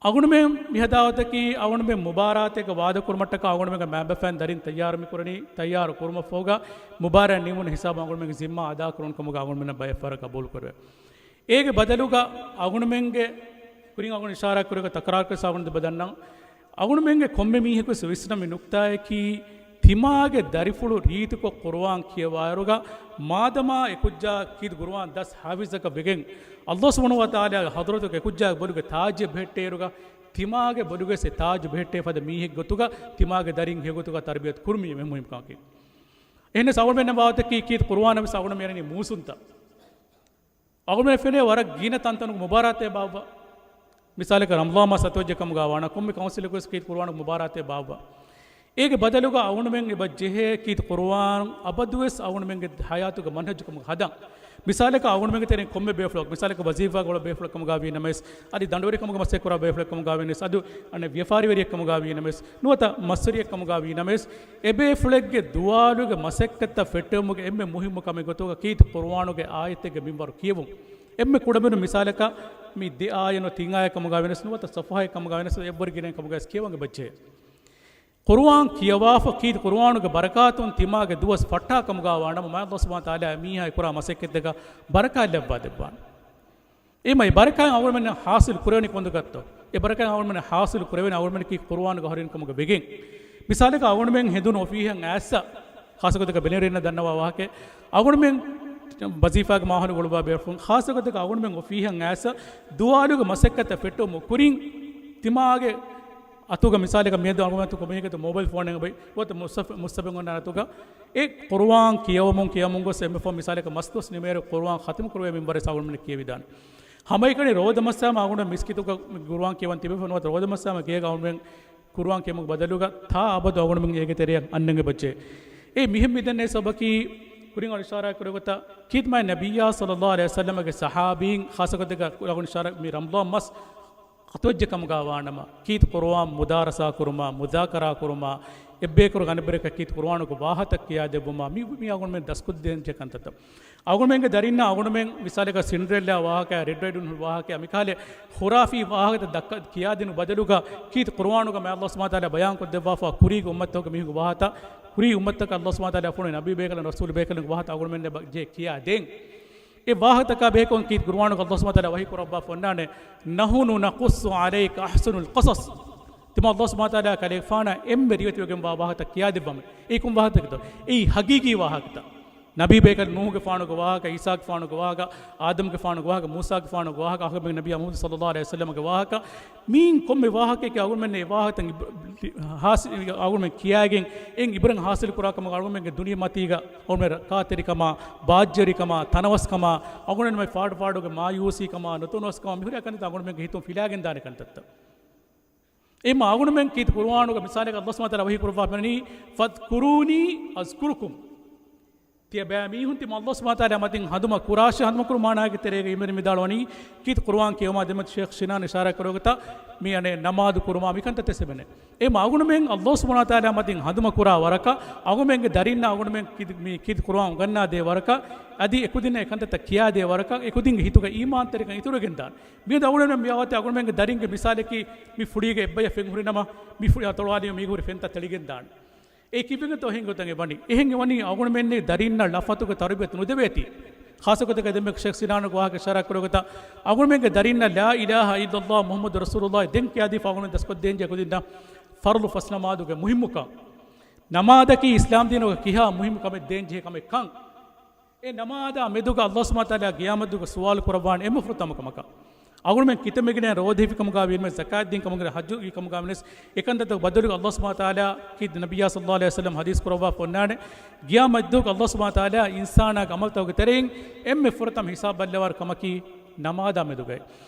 އަގުނުމެން މިހަދާ ގޮތަކީ، އަގުނުމެން މުބާރާތެއްގަ ވާދަކުރުމަށްޓަކާ އަގުނުމެންގެ މައިންބަފައިން ދަރިން ތައްޔާރު މިކުރަނީ، ތައްޔާރު ކުރުމަށްފަހުގަ މުބާރާތް ނިމުނު ހިސާބުން އަގުނުމެންގެ ޒިންމާ އަދާކުރުން ކަމުގަ އަގުނުމެންނަށް ބައެއް ފަހަރަށް ޤަބޫލު ކުރެވޭ. އޭގެ ބަދަލުގަ އަގުނުމެންގެ ކުރިން އަގުނު އިޝާރާތް ކުރެއްވި ތަކްރާރު ކުރި ސާގުނު ދެބަދަންނަށް، އަގުނުމެންގެ ކޮންމެ މީހަކުވެސް ވިސްނަން މި ނުކްތާއަކީ، ތިމާގެ ދަރިފުޅު ރީތިކޮށް ޤުރުއާން ކިޔަވާއިރުގަ، މާދަމާ އެކުއްޖާ ކީރިތި ޤުރުއާން ދަސް ޙާފިޡަކަށް ވެގެން، ﷲ ސުބްޙާނަހޫ ވަތަޢާލާގެ ޙަޟްރަތުގަ އެކުއްޖާގެ ބޮލުގެ ތާޖެއް ބެހެއްޓޭއިރުގަ، ތިމާގެ ބޮލުގަވެސް އެ ތާޖު ބެހެއްޓޭ ފަދަ މީހެއްގެ ގޮތުގަ ތިމާގެ ދަރިން ހެޔޮގޮތުގަ ތަރުބިޔަތު ކުރުމީ މުހިންމު ކަމަކީ. އެހެނަސް އަޅުގަނޑުމެން ވާތަކީ ކީރިތި ޤުރުއާނަށް ވެސް އަޅުގަނޑު މިއަންނަނީ މޫސުންތައް. އަޅުގަނޑުމެން ފެނޭ ވަރަށް ގިނަ ތަންތަނުގެ މުބާރާތެއް ބާއްވާ. މިސާލަކަށް ރަމަޟާން މަސް އަތުވެއްޖެ ކަމުގަ ވާނަމަ، ކޮންމެ ކައުންސިލަކުވެސް ކީރިތި ޤުރުއާނުގެ މުބާރާތެއް ބާއްވާ. އޭގެ ބަދަލުގަ އަޅުގަނޑުމެން އެބަ ޖެހޭ ކީރިތި ޤުރުއާން އަބަދުވެސް އަޅުގަނޑުމެންގެ ޙަޔާތުގެ މަންހަޖު ކަމުގަ ހަދަން. މިސާލަކަށް އަޅުގަނޑުމެންގެ ތެރެއިން ކޮންމެ ބޭފުޅަކު، މިސާލަކަށް ވަޒީފާގަ އުޅޭ ބޭފުޅެއް ކަމުގަ ވީ ނަމަވެސް، އަދި ދަނޑުވެރިކަމުގަ މަސައްކަތް ކުރާ ބޭފުޅެއް ކަމުގަ ވީނަމަވެސް، އަދު އަނެއް ވިޔަފާރިވެރިއެއް ކަމުގަ ވީނަމަވެސް، ނުވަތަ މަސްވެރިއެއް ކަމުގަ ވީނަމަވެސް، އެބޭފުޅެއްގެ ދުވާލުގެ މަސައްކަތްތައް ފެއްޓެވުމުގެ އެންމެ މުހިއްމު ކަމެއް ގޮތުގަ ކީރިތި ޤުރުއާނުގެ އާޔަތެއްގެ މިންވަރު ކިޔެވުން. އެންމެ ކުޑަމިނުން މިސާލަކަށް މި ދެ އާޔަތް ނުވަތަ ތިން އާޔަތް ކަމުގަ ވެނަސް، ނުވަތަ ޞަފުޙާއެއް ކަމުގަ ވެނަސް، އެއްވަރު ގިނައިން ކަމުގަވެސް ކިޔަވަން އެބަޖެހޭ. ޤުރުއާން ކިޔަވާފަ، ކީރިތި ޤުރުއާނުގެ ބަރަކާތުން ތިމާގެ ދުވަސް ފައްޓާ ކަމުގަ ވާނަމަ، މާތް ﷲ ސުބްޙާނަހޫ ވަތަޢާލާ މީހާ ކުރާ މަސައްކަތްތަކަށް ބަރަކާތް ލައްވާ ދެއްވާނެ. އެމަ އެ ބަރަކާތް އަޅުގަނޑުމެންނަށް ޙާޞިލު ކުރެވެނީ ކޮންދުގަތޯ؟ އެ ބަރަކާތް އަޅުގަނޑުމެންނަށް ޙާޞިލު ކުރެވެނީ އަޅުގަނޑުމެން ކީރިތި ޤުރުއާނުގެ އަހުރެން ކަމުގަ ވެގެން. މިސާލަކަށް އަޅުގަނޑުމެން ހެނދުނު އޮފީހަށް އައިސް، ޚާއްޞަ ގޮތަކަށް ބެލެނިވެރިންނަށް ދަންނަވާ ވާހަކަ، އަޅުގަނޑުމެން ވަޒީފާގެ މާހައުލުގަ އުޅުއްވާ ބޭފުޅުން، ޚާއްޞަ ގޮތަކަށް އަޅުގަނޑުމެން އޮފީހަށް އައިސް، ދުވާލުގެ މަސައްކަތްތައް ފެއްޓެވުމުގެ ކުރިން ތިމާގެ އަތުގަ މިސާލަކަށް މިއަދު އަޅުގަނޑު ކޮމީގެ މޯބައިލް ފޯނެއް އެބައި، ނުވަތަ މުޞްޙަފް، މުޞްޙަފެއް އޮންނާނެ އަތުގަ، އެ ޤުރުއާން ކިޔަވަމުން ކިޔަމުން ގޮސް އެންމެ ފަހުން މިސާލަކަށް މަސްދުވަސް ނިމޭއިރު ޤުރުއާން ޚަތިމު ކުރެވޭ މިންވަރެއް އަޅުގަނޑުމެން ކިޔެވިދާނެ. ހަމައެކަނި ރޯދަ މައްސާމަ އަޅުގަނޑު މިސްކިތުގަ ޤުރުއާން ކިޔަވަން ތިބެފަ ނުވަތަ ރޯދަ މައްސާމަ ގޭގަ އަޅުގަނޑުމެން ޤުރުއާން ކިޔަމުގެ ބަދަލުގަ ތާ އަބަދު އަޅުގަނޑުމެން އޭގެ ތެރެއަށް އަންނަން އެބަޖެހޭ. އެ މިހެން މިދަންނަވާ ސަބަބަކީ ކުރިން އަޅު އިޝާރާތް ކުރެއްވި ގޮތަށް ކީރިތި މާތް ނަބިއްޔާ ޞައްލައްލާހު ޢަލައިހި ވަސައްލަމަގެ ޞަޙާބީން ޚާއްޞަ ގޮތެއްގަ އަޅުގަނޑު އިޝާރާތް މި ރަމަޟާން މަސް އަތުވެއްޖެ ކަމުގަ ވާނަމަ، ކީރިތި ޤުރުއާން މުދާރަސާ ކުރުމާ، މުޒާކަރާ ކުރުމާ، އެއްބަޔަކު އަނެއްބަޔަކަށް ކީރިތި ޤުރުއާނުގެ ވާހަކަތައް ކިޔާދެއްވުމާ، މި، މި އަޅުގަނޑުމެން ދަސްކޮށްދޭންޖެހޭ ކަންތައްތައް. އަޅުގަނޑުމެންގެ ދަރިންނަށް އަޅުގަނޑުމެން މިސާލަކަށް ސިންޑްރެއްލާ ވާހަކަ، ރެޑް ރައިޑިން ހުޑް ވާހަކަ، މިކަހަލަ ޚުރާފީ ވާހަކަ ދައްކަ، ކިޔާދިނު ބަދަލުގަ ކީރިތި ޤުރުއާނުގަ މާތް ﷲ ސުބްޙާނަހޫ ވަތަޢާލާ ބަޔާންކޮށްދެއްވާފަ ކުރީގެ އުއްމަތްތަކުގެ މީހުންގެ ވާހަކަ، ކުރީ އުއްމަތްތަކަށް ﷲ ސުބްޙާނަހޫ ވަތަޢާލާ ފޮނުވި ނަބީ ބޭކަލުންގެ ވާހަކަ އަޅުގަނޑުމެންނަށް އެބަޖެހޭ ކިޔާދޭން. އެ ވާހަކަތަކާ ބެހޭގޮތުން ކީރިތި ޤުރުއާނުގަ ﷲ ސުބްޙާނަހޫ ވަތަޢާލާ ވަޙީ ކުރައްވާފަ އޮންނާނެ، "نحن نقص عليك أحسن القصص." ތިމާ ﷲ ސުބްޙާނަހޫ ވަތަޢާލާ ކަލޭގެފާނަށް އެންމެ ރިވެތިވެގެންވާ ވާހަކަ ކިޔާދެއްވަމެ. އެއީ ކޮން ވާހަކަތަކެއްތޯ؟ އެއީ ޙަޤީޤީ ވާހަކަތައް. ނަބީ ބޭކަލުން ނޫޙުގެފާނުގެ ވާހަކަ، ޢީސާގެފާނުގެ ވާހަކަ، އާދަމްގެފާނުގެ ވާހަކަ، މޫސާގެފާނުގެ ވާހަކަ، އަޚުރު ނަބީ މުޙައްމަދު ޞައްލައްލާހު ޢަލައިހި ވަސައްލަމަގެ ވާހަކަ، މިއިން ކޮންމެ ވާހަކައެކޭ އަޅުގަނޑުމެން އެ ވާހަކަތައް އިބް-، ހާސި-، އަޅުގަނޑުމެން ކިޔާގެން އެން އިބްރަތް ހާސިލް ކުރާ ކަމަށް އަޅުގަނޑުމެންގެ ދުނިޔެމަތީގަ އަޅުގަނޑުމެން ރައްކާތެރިކަމާ، ބާއްޖަވެރިކަމާ، ތަނަވަސްކަމާ، އަޅުގަނޑުމެން ފާޑުފާޑުގެ މާޔޫސީކަމާ، ނުތަނަވަސްކަމާ، މިހުރިހާ ކަންތައް އަޅުގަނޑުމެންގެ ހިތުން ފިލާގެން ދާނެ ކަންތައްތައް. އެމަ އަޅުގަނޑުމެން ކީރިތި ޤުރުއާނުގަ މިސާލެއް ﷲ ސުބްޙާނަހޫ ވަތަޢާލާ ވަޙީ ކުރައްވާފައިވަނީ، "فاذكروني أذكركم." ތިޔަބައިމީހުން ތިމާ ﷲ ސުބްޙާނަހޫ ވަތަޢާލާ މަތިން ހަނދުމަ ކުރާށޭ، ހަނދުމަ ކުރުމާ ނާގެ ތެރޭގަ އިމެރި މިދާޅުވަނީ، ކީރިތި ޤުރުއާން ކިޔަވުމާ ދެމެދު ޝޭޚް ޝިނާން އިޝާރާތް ކުރެއްވިގޮތަށް މި އަނެއް ނަމާދު ކުރުމާ މި ކަންތައް ތެސެމެނެ. އެމަ އަޅުގަނޑުމެން ﷲ ސުބްޙާނަހޫ ވަތަޢާލާ މަތިން ހަނދުމަ ކުރާ ވަރަކަށް، އަޅުގަނޑުމެންގެ ދަރިންނަށް އަޅުގަނޑުމެން ކީރިތި، މި ކީރިތި ޤުރުއާން އުނގަންނާދޭ ވަރަކަށް، އަދި އެކުދިންނަށް އެ ކަންތައްތައް ކިޔާދޭ ވަރަކަށް، އެކުދިންގެ ހިތުގަ އީމާންތެރިކަން އިތުރުވެގެން ދާނެ. މިއަދު އަޅުގަނޑުމެން މިއަވަހަށް އަޅުގަނޑުމެންގެ ދަރިންގެ މިސާލަކީ، މި ފުޅީގަ އެއްބަޔަށް ފެން ހުރިނަމަ، މި ފުޅި އަތޮޅާލީމަ މީގަ ހުރި ފެންތައް ތެޅިގެން ދާނެ. އެ ކިބިގެންތޯ އެހެން ގޮތަށް އެ ވަނީ. އެހެން އެ ވަނީ އަޅުގަނޑުމެންނެ ދަރިންނަށް ޅަފްޒުގެ ތަރުބިޔަތު ނުދެވޭތީ. ޚާއްޞަ ގޮތަކަށް ދެންމެ ޝޭޚް ސިނާނުގެ ވާހަކަ އިޝާރާތް ކުރެއްވި ގޮތަށް، އަޅުގަނޑުމެންގެ ދަރިންނަށް لا إله إلا الله محمد رسول الله ދެން ކިޔާދީފަ އަޅުގަނޑުމެން ދަސްކޮށްދޭންޖެހޭ ކުދިންނަށް ފަރުޟު ފަސް ނަމާދުގެ މުހިއްމުކަން. ނަމާދަކީ އިސްލާމްދީނުގަ ކިހާ މުހިއްމު ކަމެއް ދޭންޖެހޭ ކަމެއް ކަން. އެ ނަމާދާ މެދުގަ ﷲ ސުބްޙާނަހޫ ވަތަޢާލާ ޤިޔާމަތްދުވަހު ސުވާލު ކުރައްވާނެ އެންމެ ފުރަތަމަ ކަމަކަށް. އަޅުގަނޑުމެން ކިތަންމެ ގިނަ ރޯދަ ހިފި ކަމުގަ ވީނަމަ، ޒަކާތް ދިން ކަމުގަ، ޙައްޖު ހިފި ކަމުގަ ވެސް، އެކަންތައްތަކު ބަދަލުގަ ﷲ ސުބްޙާނަހޫ ވަތަޢާލާ ކީރިތި ނަބިއްޔާ ޞައްލައްލާހު ޢަލައިހި ވަސައްލަމް ޙަދީޘް ކުރައްވާފަ އޮންނާނެ، ޤިޔާމަތްދުވަހު ﷲ ސުބްޙާނަހޫ ވަތަޢާލާ އިންސާނާގެ ޢަމަލުތަކުގެ ތެރެއިން އެންމެ ފުރަތަމަ ހިސާބު ބައްލަވާ ކަމަކީ ނަމާދާ މެދުގައި.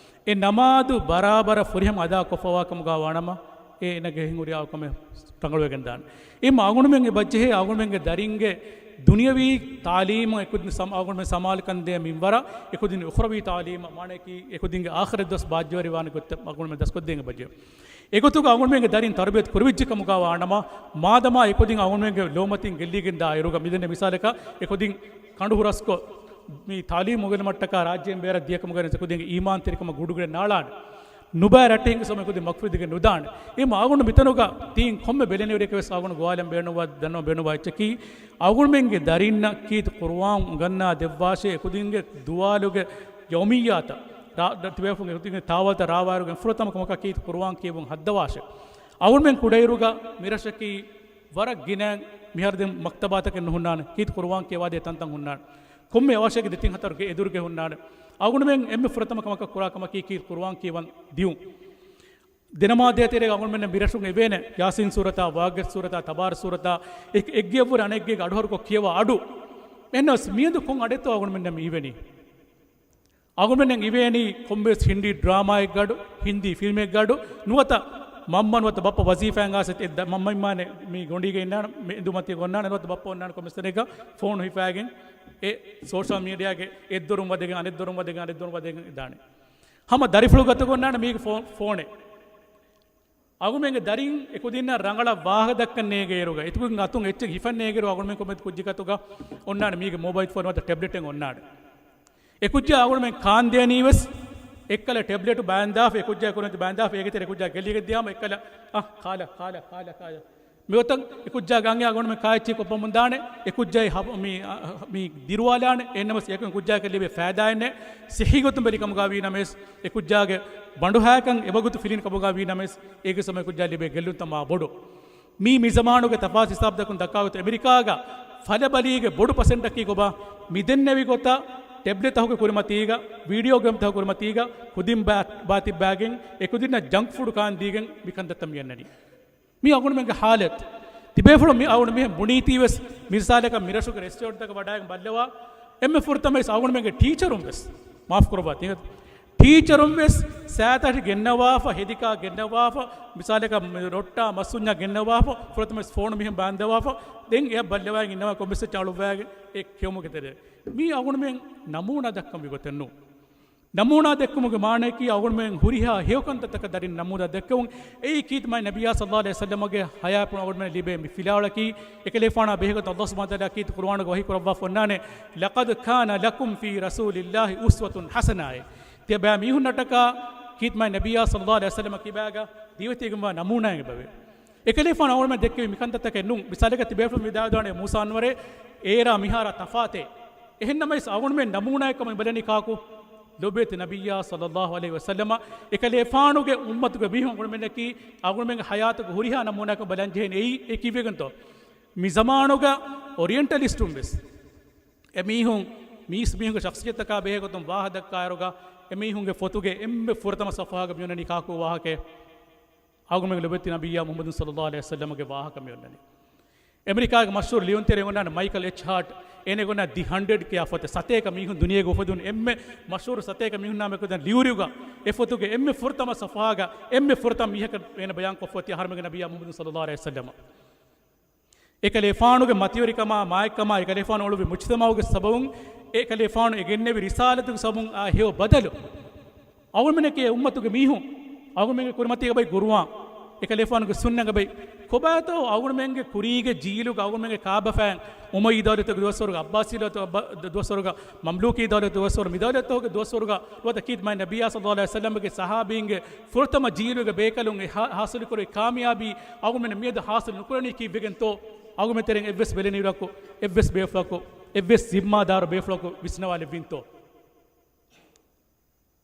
އެ ނަމާދު ބަރާބަރަށް ފުރިހަމަ އަދާ ކޮށްފަވާ ކަމުގަ ވާނަމަ، އޭނަގެ ހިނގުރިޔާ ކަމެއް ރަނގަޅުވެގެން ދާނެ. އެމަ އަޅުގަނޑުމެން އެބަ ޖެހޭ އަޅުގަނޑުމެންގެ ދަރިންގެ ދުނިޔަވީ ތާލީމަށް އެކުދިން ސަމާ-، އަޅުގަނޑުމެން ސަމާލުކަން ދޭ މިންވަރަށް، އެކުދިން އުޚްރަވީ ތާލީމަށް، މާނައަކީ އެކުދިންގެ އާޚިރަތް ދުވަސް ބާއްޖަވެރިވާނެ ގޮތަށް އަޅުގަނޑުމެން ދަސްކޮށްދޭން އެބަ ޖެހޭ. އެގޮތުގަ އަޅުގަނޑުމެންގެ ދަރިން ތަރުބިޔަތު ކުރެވިއްޖެ ކަމުގަ ވާނަމަ، މާދަމާ އެކުދިން އަޅުގަނޑުމެންގެ ލޯމަތިން ގެއްލިގެން ދާއިރުގަ، މިދެންނެވި މިސާލަކަށް އެކުދިން ކަނޑު ހުރަސްކޮށް، މި ތާލީމް އުނގެނުމަށްޓަކާ ރާއްޖޭން ބޭރަށް ދިޔަކަމުގަ ވެސް އެކުދިންގެ އީމާންތެރިކަމަށް ގުޑުގުޑެއް ނާޅާނެ. ނުބައި ރައްޓެހިންގެ ސަމަ އެކުދިން މަގުފިރި ދެކެ ނުދާނެ. އެމަ އަޅުގަނޑު މިތަނުގަ ތީން ކޮންމެ ބެލެނިވެރިޔަކަށް ވެސް އަޅުގަނޑު ގޮވާލަން ބޭނުންވާ، ދަންނަވަން ބޭނުންވާ އެއްޗަކީ، އަޅުގަނޑުމެންގެ ދަރިންނަށް ކީރިތި ޤުރުއާން އުނގަންނާ ދެއްވާށޭ، އެކުދިންގެ ދުވާލުގެ ޔައުމިއްޔާތަށް ރާ-، ތިބޭފުޅުންގެ އެކުދިންގެ ތާވަލްތައް ރާވާއިރުގެ ފުރަތަމަ ކަމަކަށް ކީރިތި ޤުރުއާން ކިޔެވުން ހައްދަވާށޭ. އަޅުގަނޑުމެން ކުޑައިރުގަ މިރަށަކީ ވަރަށް ގިނައިން މިހާރު ދެން މަކްތަބާތަކެއް ނުހުންނާނެ. ކީރިތި ޤުރުއާން ކިޔަވާދޭ ތަންތަން ހުންނާނެ. ކޮންމެ އަވަށެއްގެ ދެތިން ހަތަރުގެ އެދުރުގެ ހުންނާނެ. އަޅުގަނޑުމެން އެންމެ ފުރަތަމަ ކަމަކަށް ކުރާ ކަމަކީ ކީރިތި ޤުރުއާން ކިޔަވަން ދިޔުން. ދެނަމާދޭ ތެރޭގަ އަޅުގަނޑުމެންނަށް މިރަށުން އެވޭނެ ޔާސީން ސޫރަތާ، ވާގިޢާ ސޫރަތާ، ތަބާރަ ސޫރަތާ، އެ-، އެއްގެއަށްވުރެ އަނެއްގެއަށް އަޑުހަރުކޮށް ކިޔަވާ އަޑު. އެހެންނަމަވެސް މިއަދު ކޮން އަޑެއްތޯ އަޅުގަނޑުމެންނަށް މި އިވެނީ؟ އަޅުގަނޑުމެން އިވޭނީ ކޮންމެވެސް ހިންދީ ޑްރާމާއެއްގެ އަޑު، ހިންދީ ފިލްމެއްގެ އަޑު ނުވަތަ މަންމަ ނުވަތަ ބައްޕަ ވަޒީފާއިން އާސެ އެ ދަ-، މަންމަ އިންނާނެ މީ ގޮނޑީގަ އިންނާނެ، މެ-، އެނދުމަތީގަ އޮންނާނެ ނުވަތަ ބައްޕަ އޮންނާނެ ކޮންމެވެސް ތަނެއްގަ ފޯނު ހިފާގެން އެ ސޯޝަލް މީޑިއާގެ އެއްދޮރުން ވަދެގެން އަނެއްދޮރުން ވަދެގެން އަނެއްދޮރުން ވަދެގެން އެދާނެ. ހަމަ ދަރިފުޅު ގަތުގަ އޮންނާނެ މީގެ ފޯ-، ފޯނެއް. އަޅުގަނޑުމެންގެ ދަރިން އެކުދިންނަށް ރަނގަޅަށް ވާހަކަ ދައްކަން ނޭނގޭއިރުގަ، އެތަކުގެ އަތުން އެއްޗެއް ހިފަން ނޭނގޭއިރު އަޅުގަނޑުމެން ކޮންމެ ކުއްޖެއްގެ އަތުގަ އޮންނާނެ މީގެ މޯބައިލް ފޯނެއް ނުވަތަ ޓެބްލެޓެއް އޮންނާނެ. އެ ކުއްޖާ އަޅުގަނޑުމެން ކާންދޭނީ ވެސް އެއްކަލަ ޓެބްލެޓު ބާންދާފަ، އެ ކުއްޖާ ކުރިމަތި ބާންދާފަ، އޭގެ ތެރޭ އެ ކުއްޖާ ގެއްލިގެން ދިޔާމަ އެއްކަލަ އަ، ކާލަ، ކާލަ، ކާލަ، ކާލަ. މިގޮތަށް އެ ކުއްޖާގެ އަނގަޔާ އަޅުގަނޑުމެން ކާއެއްޗެއް ކޮށްފަމުން ދާނެ، އެ ކުއްޖާއި ހަ-، މި، އަ، މި ދިރުވާލާނެ. އެހެންނަމަވެސް އެކަން ކުއްޖާއަކަށް ލިބޭ ފައިދާއެއް ނެތް. ސިއްހީ ގޮތުން ބެލި ކަމުގަ ވީނަމަވެސް، އެ ކުއްޖާގެ ބަނޑުހައިކަން އެވަގުތު ފިލިން ކަމުގަ ވީނަމަވެސް، އޭގެ ސަމަ އެ ކުއްޖާ ލިބޭ ގެއްލުންތައް މާ ބޮޑު. މީ މި ޒަމާނުގެ ތަފާސް ހިސާބުތަކުން ދައްކާ ގޮތަށް އެމެރިކާގަ ފަލަބަލީގެ ބޮޑު ޕަސެންޓަކީ ކޮބާ؟ މި ދެންނެވި ގޮތަށް ޓެބްލެޓްތަކުގެ ކުރިމަތީގަ، ވީޑިއޯ ގޭމްތަކުގެ ކުރިމަތީގަ ކުދިން ބާ-، ބާތިއްބާގެން އެ ކުދިންނަށް ޖަންކް ފުޑު ކާން ދީގެން މި ކަންތައްތައް މި އަންނަނީ. މީ އަޅުގަނޑުމެންގެ ހާލަތު. ތިބޭފުޅުން މި އަޅުގަނޑު މިހެން ބުނީތީ ވެސް، މި މިސާލަކަށް މިރަށުގެ ރެސްޓޯރެންޓްތަކަށް ވަޑައިގެން ބައްލަވާ، އެންމެ ފުރަތަމަވެސް އަޅުގަނޑުމެންގެ ޓީޗަރުން ވެސް، މާފު ކުރައްވާ ތި-، ޓީޗަރުން ވެސް ސައިތަށި ގެންނަވާފަ، ހެދިކާ ގެންނަވާފަ، މިސާލަކަށް މި ރޮއްޓާ މަސް ހުންޏާ ގެންނަވާފަ، ފުރަތަމަވެސް ފޯނު މިހެން ބާންދަވާފަ، ދެން އެއަށް ބައްލަވާގެން އިންނަވާ ކޮންމެސް އެއްޗެއް އަޅުއްވާގެން އެ ކެއުމުގެ ތެރޭ. މީ އަޅުގަނޑުމެން ނަމޫނާ ދައްކަން ވި ގޮތެއް ނޫން. ނަމޫނާ ދެއްކުމުގެ މާނައަކީ އަޅުގަނޑުމެން ހުރިހާ ހެޔޮ ކަންތައްތަކަށް ދަރިން ނަމޫނާ ދެއްކެވުން. އެއީ ކީރިތި މާތް ނަބިއްޔާ ޞައްލައްލާހު ޢަލައިހި ވަސައްލަމަގެ ޙަޔާތްޕުޅުން އަޅުގަނޑުމެން ލިބޭ މި ފިލާވަޅަކީ. އެކަލޭފާނާ ބެހޭގޮތަށް ﷲ ސުބްޙާނަހޫ ވަތަޢާލާ ކީރިތި ޤުރުއާނުގަ ވަޙީ ކުރައްވާފަ އޮންނާނެ، "لقد كان لكم في رسول الله أسوة حسنة" އޭ. ތިޔަބައިމީހުންނަށްޓަކާ ކީރިތި މާތް ނަބިއްޔާ ޞައްލައްލާހު ޢަލައިހި ވަސައްލަމަށް ކިބާގަ ދީވެތިވެގެންވާ ނަމޫނާއެއް އެބަވޭ. އެކަލޭފާނު އަޅުގަނޑުމެން ދެއްކެވީ މިކަންތައްތަކެއް ނޫން. މިސާލަކަށް ތިބޭފުޅުން ވިދާޅުވާނެ މޫސާ އަންވަރޭ އޭރާ މިހާރާ ތަފާތޭ. އެހެންނަމަވެސް އަޅުގަނޑުމެން ނަމޫނާއެއްކަމަށް ބަލަނީ ކާކު؟ ލޮބުވެތި ނަބިއްޔާ ޞައްލައްލާހު ޢަލައިހި ވަސައްލަމަ. އެކަލޭފާނުގެ އުއްމަތުގެ މީހުން އަޅުގަނޑުމެންނަކީ އަޅުގަނޑުމެންގެ ޙަޔާތުގެ ހުރިހާ ނަމޫނާއަކަށް ބަލަން ޖެހޭނެ. އެއީ އެ ކިއްވެގެންތޯ؟ މި ޒަމާނުގަ އޮރިއެންޓަލިސްޓުން ވެސް އެމީހުން މީސް މީހުންގެ ޝަޚްޞިއްޔަތަކާ ބެހޭގޮތުން ވާހަކަ ދައްކާއިރުގަ އެމީހުންގެ ފޮތުގެ އެންމެ ފުރަތަމަ ޞަފްޙާގަ މިއޮންނަނީ ކާކު ވާހަކައެއް؟ އަޅުގަނޑުމެންގެ ލޮބުވެތި ނަބިއްޔާ މުޙައްމަދު ޞައްލައްލާހު ޢަލައިހި ވަސައްލަމަގެ ވާހަކަ މިއޮންނަނީ. އެމެރިކާގެ މަޝްހޫރު ލިޔުންތެރި އޮންނާނެ މައިކަލް އެޗް ހާޓް، އޭނަގެ އޮންނާ ދި ހަންޑްރެޑް ކިޔާ ފޮތެއް. ސަތޭކަ މީހުން ދުނިޔޭގަ އުފެދުނު އެންމެ މަޝްހޫރު ސަތޭކަ މީހުންނާ މެކުދަން ލިޔުރިއުގަ އެ ފޮތުގެ އެންމެ ފުރަތަމަ ޞަފްޙާގަ އެންމެ ފުރަތަމަ މީހަކަށް އޭނަ ބަޔާންކޮށްފަ އޮތީ އަހަރުމެންގެ ނަބިއްޔާ މުޙައްމަދު ޞައްލައްލާހު ޢަލައިހި ވަސައްލަމަ. އެކަލޭފާނުގެ މަތިވެރިކަމާ، މާތްކަމާ، އެކަލޭފާނު އުޅުއްވި މުޖްތަމަޢުގެ ސަބަބުން، އެކަލޭފާނު އެ ގެންނެވި ރިސާލަތުގެ ސަބަބުން އާ ހެޔޮ ބަދަލު. އަޅުގަނޑުމެންނަކީ އެ އުއްމަތުގެ މީހުން. އަޅުގަނޑުމެންގެ ކުރިމަތީގަ ބައި ޤުރުއާން، އެކަލޭފާނުގެ ސުންނަތުގަ ބައި. ކޮބާތޯ އަޅުގަނޑުމެންގެ ކުރީގެ ޖީލުގަ އަޅުގަނޑުމެންގެ ކާބަފައިން އުމަވިއްޔަ ދައުލަތުގެ ދުވަސްވަރުގަ، ޢައްބާސީ ދައުލަތު، އައްބާ-، ދުވަސްވަރުގަ، މަމްލޫކީ ދައުލަތު ދުވަސްވަރު، މި ދައުލަތުގެ ދުވަސްވަރުގަ ނުވަތަ ކީރިތި މާތް ނަބިއްޔާ ޞައްލައްލާހު ޢަލައިހި ވަސައްލަމަގެ ޞަޙާބީންގެ ފުރަތަމަ ޖީލުގެ ބޭކަލުން އެ ހާ-، ހާސިލުކުރި ކާމިޔާބީ އަޅުގަނޑުމެން މިއަދު ހާސިލު ނުކުރަނީ ކީއްވެގެންތޯ؟ އަޅުގަނޑުމެން ތެރެއިން އެއްވެސް ބެލެނިވެރަކު، އެއްވެސް ބޭފުޅަކު، އެއްވެސް ޒިންމާދާރު ބޭފުޅަކު ވިސްނަވާލެއްވިންތޯ؟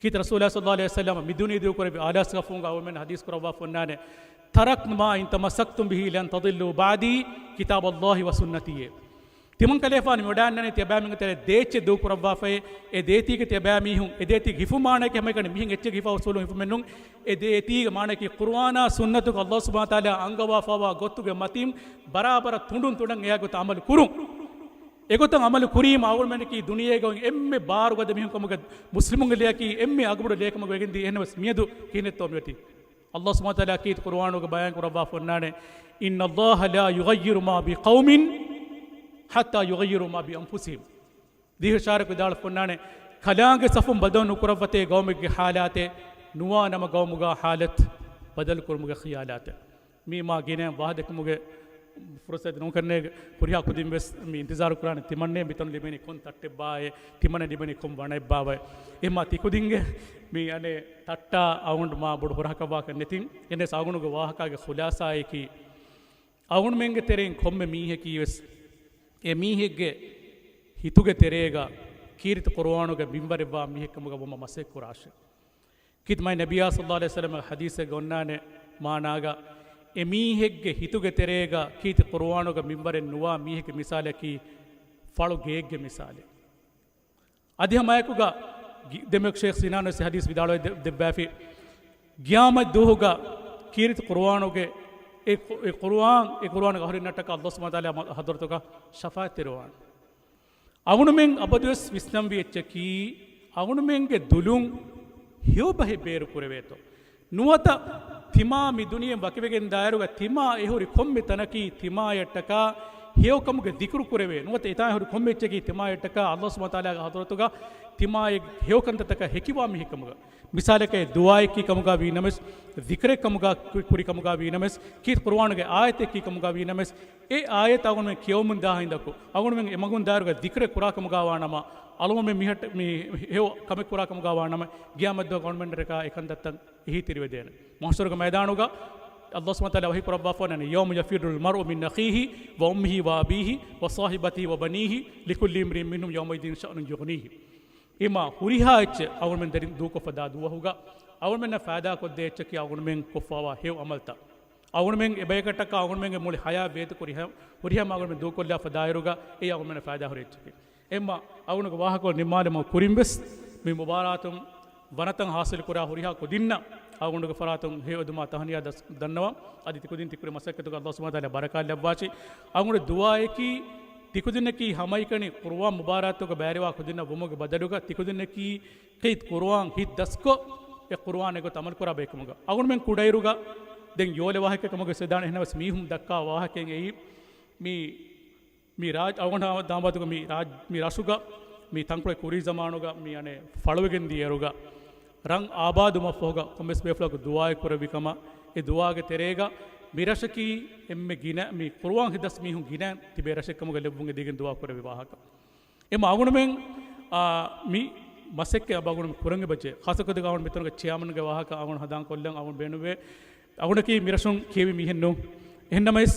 ކީރިތި ރަސޫލާ ޞައްލައްލާހު ޢަލައިހި ވަސައްލަމަ މި ދުނިޔެ ދޫކުރެއްވި އާލާސްގަފޫނުގަ އަޅުގަނޑުމެން ޙަދީޘް ކުރައްވާފަ އޮންނާނެ، "تركت ما إن تمسكتم به لن تضلوا بعدي كتاب الله وسنتي" އޭ. ތިމަން ކަލޭފާނު މި ވަޑައިގަންނަނީ ތިޔަބައިމީހުންގެ ތެރޭ ދޭއްޗެއް ދޫކުރައްވާފައި. އެ ދޭތީގެ ތިޔަބައިމީހުން، އެ ދޭތީގެ ހިފު މާނައަކީ ހަމައެކަނި މިހެން އެއްޗެއް ހިފާ އުސޫލުން ހިފުމެއް ނޫން. އެ ދޭތީގެ މާނައަކީ ޤުރުއާނާ ސުންނަތުގަ ﷲ ސުބްޙާނަހޫ ވަތަޢާލާ އަންގަވާފައިވާ ގޮތުގެ މަތިން ބަރާބަރަށް ތުނޑުން ތުނޑަށް އެއާ ގޮތަށް ޢަމަލު ކުރުން. އެގޮތަށް ޢަމަލު ކުރީމަ އަޅުގަނޑުމެންނަކީ ދުނިޔޭގަ އޮތް އެންމެ ބާރުގަދަ މީހުން ކަމުގަ، މުސްލިމުންގެ ލެޔަކީ އެންމެ އަގުބޮޑު ލެޔެއް ކަމުގަ ވެގެންދީ. އެހެންނަމަވެސް މިއަދު ކިހިނެއްތޯ މިއޮތީ؟ ﷲ ސުބްޙާނަހޫ ވަތަޢާލާ ކީރިތި ޤުރުއާނުގަ ބަޔާން ކުރައްވާފަ އޮންނާނެ، "إن الله لا يغير ما بقوم حتى يغيروا ما بأنفسهم" ދިވެހިރަށު ޝާއިޢުކޮށް ވިދާޅުވެފަ އޮންނާނެ، ކަލާނގެ ސަފުން ބަދަލު ނުކުރައްވަތޭ ގައުމެއްގެ ޙާލާތެއް ނުވާނަމަ ގައުމުގަ ޙާލަތު ބަދަލުކުރުމުގެ ޚިޔާލާތެއް. މީ މާ ގިނައިން ވާހަކަ ދެއްކުމުގެ ފުރުޞަތު ނޫންކަންނޭނގެ. ހުރިހާ ކުދިން ވެސް މި އިންތިޒާރު ކުރާނެ ތިމަންނޭ މިތަނުން ލިބޭނީ ކޮން ތައްޓެއްބާއޭ، ތިމަންނަ ލިބޭނީ ކޮން ވަނައެއްބާވައޭ. އެހެންމާ ތިކުދިންގެ މި އަނެއް ތައްޓާ އަޅުގަނޑު މާ ބޮޑު ހުރަހަކަށް ވާކަށް ނެތިން. އެންނެސް އަޅުގަނޑުގެ ވާހަކާގެ ޚުލާޞާއަކީ، އަޅުގަނޑުމެންގެ ތެރެއިން ކޮންމެ މީހަކީ ވެސް އެ މީހެއްގެ ހިތުގެ ތެރޭގަ ކީރިތި ޤުރުއާނުގެ މިންވަރެއްވާ މީހެއްކަމުގަ ވުމަށް މަސައްކަތް ކުރާށޭ. ކީރިތި މާތް ނަބިއްޔާ ޞައްލައްލާހު ޢަލައިހި ވަސައްލަމަގެ ޙަދީޘެއްގަ އޮންނާނެ މާނާގަ، އެމީހެއްގެ ހިތުގެ ތެރޭގަ ކީރިތި ޤުރުއާނުގަ މިންވަރެއް ނުވާ މީހެއްގެ މިސާލަކީ ފަޅު ގެއެއްގެ މިސާލެއް. އަދި ހަމައެކުގަ ގި-، ދެމެ ޝޭޚް ސިނާން ވެސް ޙަދީޘް ވިދާޅުވެ ދެ-، ދެއްވާފި. ޤިޔާމަތް ދުވަހުގަ ކީރިތި ޤުރުއާނުގެ އެ ޤު-، އެ ޤުރުއާން، އެ ޤުރުއާނުގެ އަހުލުންނަށްޓަކާ ﷲ ސުބްޙާނަހޫ ވަތަޢާލާ މަ-، ޙަޟްރަތުގަ ޝަފާޢަތް ތެރިވާނެ. އަޅުގަނޑުމެން އަބަދުވެސް ވިސްނަންވީ އެއްޗަކީ، އަޅުގަނޑުމެންގެ ދުލުން ހެޔޮ ބަހެއް ބޭރު ކުރެވޭތޯ. ނުވަތަ ތިމާ މި ދުނިޔެ ވަކިވެގެން ދާއިރުގަ ތިމާ އެހުރި ކޮންމެ ތަނަކީ ތިމާޔަށްޓަކާ ހެޔޮކަމުގެ ޛިކުރު ކުރެވޭ. ނުވަތަ އެތާ އެހުރި ކޮންމެ އެއްޗަކީ ތިމާޔަށްޓަކާ ﷲ ސުބްޙާނަހޫ ވަތަޢާލާގެ ޙަޟްރަތުގަ ތިމާއެއް ހެޔޮކަންތައްތަކަށް ހެކިވާ މީހެއް ކަމުގަ. މިސާލަކަށް ދުޢާއެއް ކީ ކަމުގަ ވީ ނަމަވެސް، ޛިކްރެއް ކަމުގަ ކު-، ކުރި ކަމުގަ ވީ ނަމަވެސް، ކީރިތި ޤުރުއާނުގެ އާޔަތެއް ކީ ކަމުގަ ވީ ނަމަވެސް، އެ އާޔަތް އަޅުގަނޑުމެން ކިޔަވަމުން ދާ ހިނދަކު، އަޅުގަނޑުމެން އެ މަގުން ދާއިރުގަ ޛިކްރެއް ކުރާ ކަމުގަ ވާ ނަމަ، އަޅުގަނޑުމެން މިހައްޓ-، މި ހެޔޮ ކަމެއް ކުރާ ކަމުގަ ވާ ނަމަ، ޤިޔާމަތްދުވަހު އަޅުގަނޑުމެންނަށްޓަކާ އެ ކަންތައްތައް އެހީތެރިވެދޭނެ. މަޙްޝަރުގެ މައިދާނުގަ ﷲ ސުބްޙާނަހޫ ވަތަޢާލާ ވަޙީ ކުރައްވާފަ ވަނީ، يَوْمَ يَفِرُّ الْمَرْءُ مِنْ أَخِيهِ وَأُمِّهِ وَأَبِيهِ وَصَاحِبَتِهِ وَبَنِيهِ لِكُلِّ امْرِئٍ مِنْهُمْ يَوْمَئِذٍ شَأْنٌ يُغْنِيهِ. އެމާ ހުރިހާ އެއްޗެއް އަޅުގަނޑުމެން ދެރިން ދޫކޮށްފަ ދާ ދުވަހުގަ އަޅުގަނޑުމެންނަށް ފައިދާ ކޮށްދޭ އެއްޗަކީ އަޅުގަނޑުމެން ކޮށްފަވާ ހެޔޮ ޢަމަލުތައް. އަޅުގަނޑުމެން އެބަޔަކަށްޓަކާ އަޅުގަނޑުމެންގެ މުޅި ޙަޔާތް ވޭތުކުރި ހަ-، ހުރިހާ އަޅުގަނޑުމެން ދޫކޮށްލާފަ ދާއިރުގަ އެއީ އަޅުގަނޑުމެންނަށް ފައިދާ ހުރި އެއްޗަކީ. އެމާ އަޅުގަނޑުގެ ވާހަކަ ނިންމާލުމުގެ ކުރިން ވެސް މި މުބާރާތުން ވަނަތައް ޙާޞިލު ކުރާ ހުރިހާ ކުދިންނަށް އަޅުގަނޑުގެ ފަރާތުން ހެޔޮއެދުމާ ތަހަނިޔާ ދަސް ދަންނަވަން. އަދި ތިކުދިން ތިކުރި މަސައްކަތުގަ ﷲ ސުބްޙާނަހޫ ވަތަޢާލާ ބަރަކާތް ލައްވާށި. އަޅުގަނޑު ދުޢާއަކީ ތިކުދިންނަކީ ހަމައެކަނި ޤުރުއާން މުބާރާތުގަ ބައިވެރިވާ ކުދިންނަށް ވުމުގެ ބަދަލުގަ ތިކުދިންނަކީ ކީރިތި ޤުރުއާން ހިތް ދަސްކޮށް، އެ ޤުރުއާން އެގޮތަށް ޢަމަލު ކުރާ ބައެއް ކަމުގަ. އަޅުގަނޑުމެން ކުޑައިރުގަ ދެން ޔޯލެ ވާހަކަ ކަމުގަ ވެސް ވެދާނެ. އެހެންނަމަވެސް މީހުން ދައްކާ ވާހަކައިން އެއީ މި، މި ރާއްޖެ އަޅުގަނޑު ދާން ބާތުގަ މި ރާއްޖެ، މި ރަށުގަ މި ތަންކޮޅެއް ކުރީ ޒަމާނުގަ މި އަނެއް ފަޅުވެގެން ދިޔައިރުގަ ރަށް އާބާދުވުމަށްފަހުގަ ކޮންމެސް ބޭފުޅަކު ދުޢާއެއް ކުރެއްވި ކަމަށް، އެ ދުޢާގެ ތެރޭގަ މި ރަށަކީ އެންމެ ގިނަ، މި ޤުރުއާން ހިތްދަސް މީހުން ގިނަ ތިބޭ ރަށެއް ކަމުގަ ލެއްވުން އެދިގެން ދުޢާ ކުރެއްވި ވާހަކަ. އެމަ އަޅުގަނޑުމެން، އާ، މި މަސައްކަތް އަޅުގަނޑުމެން ކުރަން އެބަޖެ. ޚާއްޞަކޮށް އަޅުގަނޑު މިތަނުގެ ޗެއާމަންގެ ވާހަކަ އަޅުގަނޑު ހަނދާންކޮށްލަން އަޅުގަނޑު ބޭނުންވޭ. އަޅުގަނޑަކީ މިރަށުން ކިޔެވި މީހެއް ނޫން. އެހެންނަމަވެސް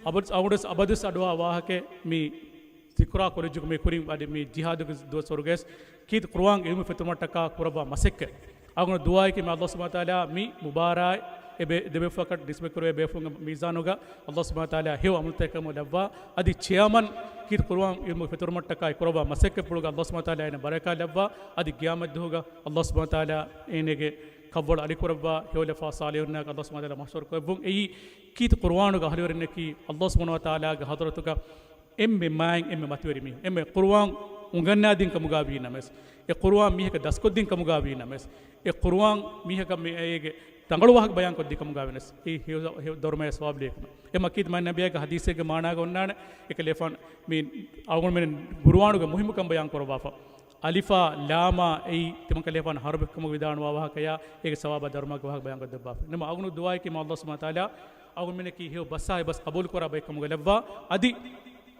އަބަދު، އަޅުގަނޑު އަބަދުވެސް އަޑުއާ ވާހަކަ މި ޛިކުރާ ކޮލެޖުގެ މި ކުރިން އަދި މި ޖިހާދުގެ ދުވަސްވަރުގައި ކީރިތި ޤުރުއާން ޢިލްމު ފެތުރުމަށްޓަކާ ކުރައްވާ މަސައްކަތް. އަޅުގަނޑު ދުޢާއަކީ މި ﷲ ސުބްޙާނަހޫ ވަތަޢާލާ މި މުބާރާތް އެ ބޭ-، ދެބޭފުޅަކަށް ނިސްބަތްކުރެވޭ ބޭފުޅުންގެ މީޒާނުގަ ﷲ ސުބްޙާނަހޫ ވަތަޢާލާ ހެޔޮ ޢަމަލުތަކެއް ކަމަށް ލައްވާ، އަދި ޗެއާމަން ކީރިތި ޤުރުއާން ޢިލްމު ފެތުރުމަށްޓަކާ ކުރައްވާ މަސައްކަތްޕުޅުގަ ﷲ ސުބްޙާނަހޫ ވަތަޢާލާ އޭނަ ބަރަކާތް ލައްވާ، އަދި ޤިޔާމަތްދުވަހުގަ ﷲ ސުބްޙާނަހޫ ވަތަޢާލާ އޭނަގެ ކަށްވަޅު އަލިކުރައްވާ، ހެޔޮލަފާ ޞާލިޙުންނާގެ ﷲ ސުބްޙާނަހޫ ވަތަޢާލާ މަޙްޝަރު ކުރެއްވުން. އެއީ ކީރިތި ޤުރުއާނުގެ އަހުލުވެރިންނަކީ ﷲ ސުބްޙާނަހޫ ވަތަޢާލާގެ ޙަޟްރަތުގަ އެންމެ މާތް އެންމެ މަތިވެރި މީހުން. އެންމެ ޤުރުއާން އުނގަންނާދިން ކަމުގަ ވީ ނަމަވެސް، އެ ޤުރުއާން މީހަކަށް ދަސްކޮށްދިން ކަމުގަ ވީ ނަމަވެސް، އެ ޤުރުއާން މީހަކަށް މި އޭގެ ރަނގަޅު ވާހަކަ ބަޔާންކޮށްދިން ކަމުގަ ވެސް، އެ ހެޔޮ، ހެޔޮ ދަރުމަޔަށް ސަވާބު ލިބޭ ކަމަށް. އެމަ ކީރިތި މާތް ނަބިއްޔާގެ ޙަދީޘެއްގެ މާނާގަ އޮންނާނެ، އެކަލޭފާނު މި އަޅުގަނޑުމެން ޤުރުއާނުގެ މުހިއްމުކަން ބަޔާން ކުރައްވާފަ. އަލިފާ ލާމާ އެއީ ތިމަން ކަލޭފާނު ޙަރުފެއް ކަމުގަ ވިދާޅުވާ ވާހަކަޔާ، އޭގެ ސަވާބާ ދަރުމައިގެ ވާހަކަ ބަޔާންކޮށްދެއްވާފަ. ނަމަ އަޅުގަނޑު ދުޢާއަކީ މާ ﷲ ސުބްޙާނަހޫ ވަތަޢާލާ އަޅުގަނޑުމެންނަކީ ހެޔޮ ބަސްއާ އެ ބަސް ޤަބޫލުކުރާ ބައެއް ކަމުގަ ލައްވާ، އަދި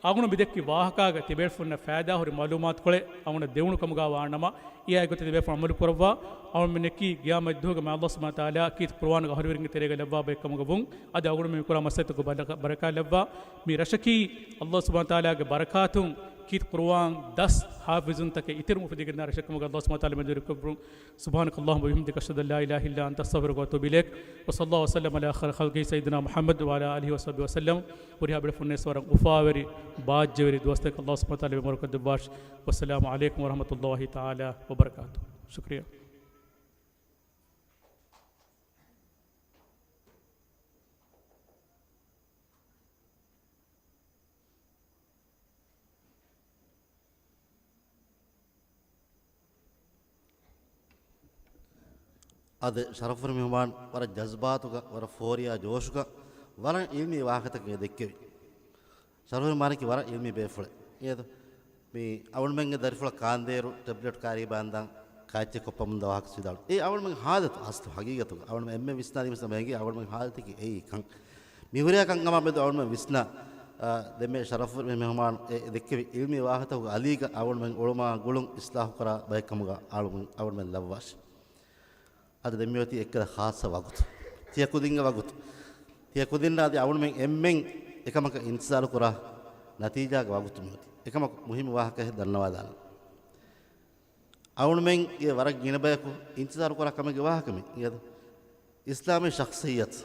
އަޅުގަނޑު މިދެއްކި ވާހަކާގަ ތިބޭފުޅުންނަށް ފައިދާހުރި މަޢުލޫމާތުކޮޅެއް އަޅުގަނޑަށް ދެވުނު ކަމުގަ ވާނަމަ، އެއާ އެގޮތަށް ތިބޭފުޅުން ޢަމަލު ކުރައްވާ، އަޅުގަނޑުމެންނަކީ ޤިޔާމަތްދުވަހުގަ މާ ﷲ ސުބްޙާނަހޫ ވަތަޢާލާ ކީރިތި ޤުރުއާނުގެ އަހުލުވެރިންގެ ތެރޭގަ ލައްވާ ބައެއް ކަމުގަ ވުން. އަދި އަޅުގަނޑުމެން ކުރާ މަސައްކަތުގެ ބަރަކާ-، ބަރަކާތް ލައްވާ، މި ރަށަކީ ﷲ ސުބްޙާނަހޫ ވަތަޢާލާގެ ބަރަކާތުން ކީރިތި ޤުރުއާން ދަސް ޙާފިޒުންތަކެއް އިތުރު އުފެދިގެންދާ ރަށެއް ކަމުގަ ﷲ ސުބްޙާނަހޫ ވަތަޢާލާ މަޖުބޫރު ކުރުން. سبحانك اللهم وبحمدك، أشهد أن لا إله إلا أنت، أستغفرك وأتوب إليك. وصلى الله وسلم على خير خلقه سيدنا محمد وعلى آله وصحبه وسلم. ހުރިހާ ބޭފުޅުންނަށް ވަރަށް އުފާވެރި، ބާއްޖަވެރި ދުވަސްތަކެއް ﷲ ސުބްޙާނަހޫ ވަތަޢާލާ މަރުކަށް ދެއްވާށި. والسلام عليكم ورحمة الله تعالى وبركاته. ޝުކުރިއްޔާ. އަދި ޝަރަފުވެރި މެހުމާން ވަރަށް ޖަޒްބާތުގަ، ވަރަށް ފޯރިޔާ ޖޯޝުގަ، ވަރަށް ޢިލްމީ ވާހަކަތަކެއް ދެއްކެވި. ޝަރަފުވެރި މާނަކީ ވަރަށް ޢިލްމީ ބޭފުޅެއް. އޭދަ މި އަޅުގަނޑުމެންގެ ދަރިފުޅަށް ކާންދޭރު ޓެބްލެޓް ކާރީ ބާންދާން ކާއެއްޗެއް ކޮށްފަމުން ދަވާހަކަ ވިދާޅު. އެ އަޅުގަނޑުމެން ޙާލަތު އަސްލު ޙަޤީޤަތުގަ އަޅުގަނޑުމެން އެންމެ ވިސްނާލީމަސް މެނގީ އަޅުގަނޑުމެން ޙާލަތަކީ އެއީ ކަން. މި ހުރިހާ ކަންކަމާ މެދު އަޅުގަނޑުމެން ވިސްނާ، އާ، ދެންމެ ޝަރަފުވެރި މެހުމާނު އެ ދެއްކެވި ޢިލްމީ ވާހަކަތަކުގެ އަލީގަ އަޅުގަނޑުމެން އުޅުމާ ގުޅުން އިޞްލާޙު ކުރާ ބައެއް ކަމުގަ އަޅުގަނޑުމެން، އަޅުގަނޑުމެން ލައްވާށި. އަދި ދެން މިއޮތީ އެއްކަލަ ޚާއްޞަ ވަގުތު. ތިޔަ ކުދިންގެ ވަގުތު. ތިޔަ ކުދިންނާ އަދި އަޅުގަނޑުމެން އެންމެން އެކަމަކަށް އިންތިޒާރު ކުރާ ނަތީޖާގެ ވަގުތު މިއޮތީ. އެކަމަކު މުހިއްމު ވާހަކައެއް ދަންނަވާލާނަން. އަޅުގަނޑުމެންގެ ވަރަށް ގިނަ ބަޔަކު އިންތިޒާރު ކުރާ ކަމެއްގެ ވާހަކަ މި. އިނގޭތަ؟ އިސްލާމީ ޝަޚްޞިއްޔަތު.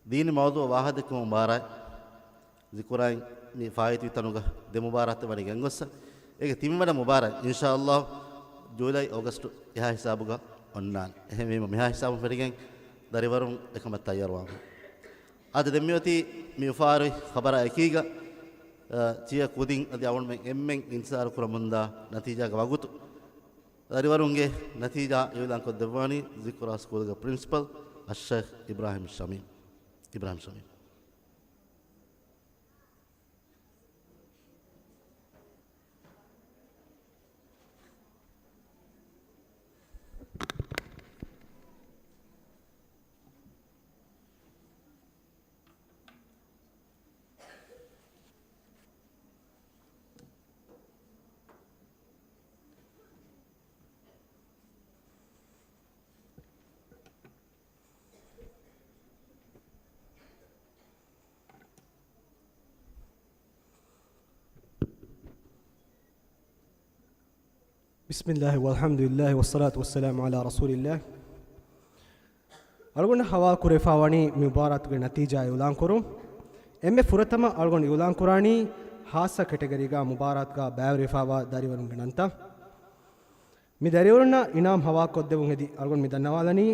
ދީނީ މައުޟޫޢަށް ވާހަކަދެއްކުމުގެ މުބާރާތް ޒިކުރާއިން މި ފާއިތުވި ތަނުގަ ދެ މުބާރާތެއް ވަނީ ގެންގޮއްސަ. އޭގެ ތިންވަނަ މުބާރާތް އިންޝާﷲ ޖޫލައި އޮގަސްޓު އެހާ ހިސާބުގަ އޮންނާނެ. އެހެންވީމަ މިހާ ހިސާބުން ފެށިގެން ދަރިވަރުން އެކަމަށް ތައްޔާރުވާން. އަދި ދެން މިއޮތީ މި އުފާވެރި ޚަބަރާ އެކީގަ، އަ، ތިޔަ ކުދިން އަދި އަޅުގަނޑުމެން އެންމެން އިންތިޒާރު ކުރަމުންދާ ނަތީޖާގެ ވަގުތު. ދަރިވަރުންގެ ނަތީޖާ އިޢުލާންކޮށްދެއްވާނީ ޒިކުރާ ސްކޫލްގެ ޕްރިންސިޕަލް އައްޝައިޚް އިބްރާހިމް ޝަމީމް. އިބްރާހިމް ޝަމީމް. بسم الله والحمد لله والصلاة والسلام على رسول الله. އަޅުގަނޑަށް ހަވާލު ކުރެވިފައިވަނީ މި މުބާރާތުގެ ނަތީޖާ އިޢުލާން ކުރުން. އެންމެ ފުރަތަމަ އަޅުގަނޑު އިޢުލާން ކުރާނީ ހާއްސަ ކެޓަގަރީގަ މުބާރާތުގަ ބައިވެރިވެފައިވާ ދަރިވަރުންގެ ނަންތައް. މި ދަރިވަރުންނަށް އިނާމް ހަވާލުކޮށްދެވުން ހެދި އަޅުގަނޑު މި ދަންނަވާލަނީ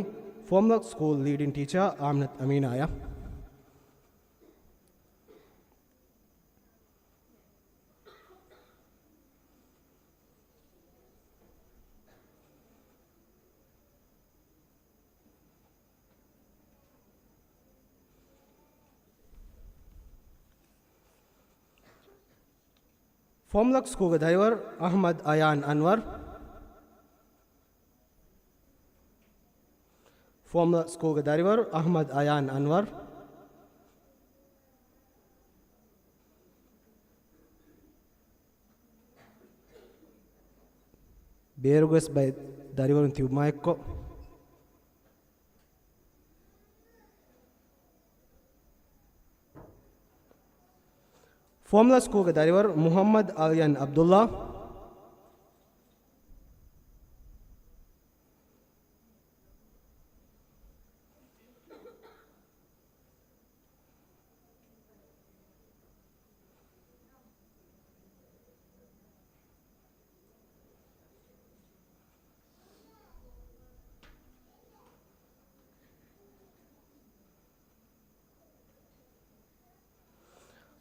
ފޯމްލޮކް ސްކޫލް ލީޑިން ޓީޗާ އާމިނަތު އަމީނާއަށް. ފޯމްލޮކް ސްކޫލްގެ ދަރިވަރު އަޙްމަދު އަޔާން އަންވަރު. ފޯމްލޮކް ސްކޫލްގެ ދަރިވަރު އަޙްމަދު އަޔާން އަންވަރު. ބޭރުގަސް ބައެއް ދަރިވަރުން ތިބުމާއެއްކޮށް، ފޯމްލޮކް ސްކޫލްގެ ދަރިވަރު މުޙައްމަދު އަލްޔަން ޢަބްދުﷲ.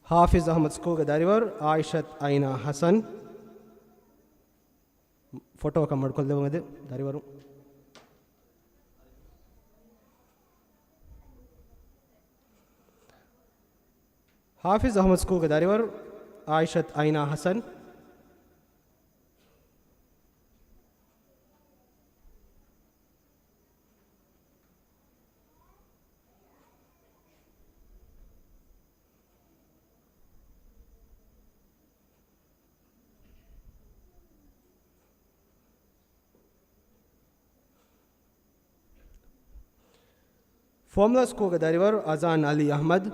ޙާފިޒު އަޙްމަދު ސްކޫލްގެ ދަރިވަރު އާއިޝަތު އައިނާ ޙަސަން. ފޮޓޯއަކަށް މަޑުކޮށްލެވުން އެދެ ދަރިވަރު. ޙާފިޒު އަޙްމަދު ސްކޫލްގެ ދަރިވަރު އާއިޝަތު އައިނާ ޙަސަން. ފޯމްލޮކް ސްކޫލްގެ ދަރިވަރު އަޒާން ޢަލީ އަޙްމަދު.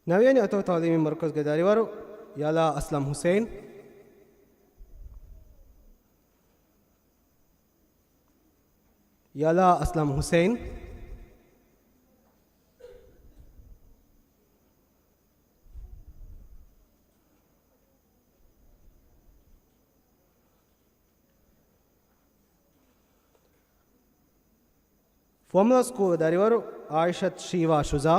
ނަވިޔަނި އަތޮޅު ތަޢުލީމީ މަރުކަޒުގެ ދަރިވަރު ޔަލާ އަސްލަމް ޙުސައިން. ޔަލާ އަސްލަމް ޙުސައިން. ފޯމްލޮކް ސްކޫލްގެ ދަރިވަރު އާއިޝަތު ޝީވާ ޝުޖާ.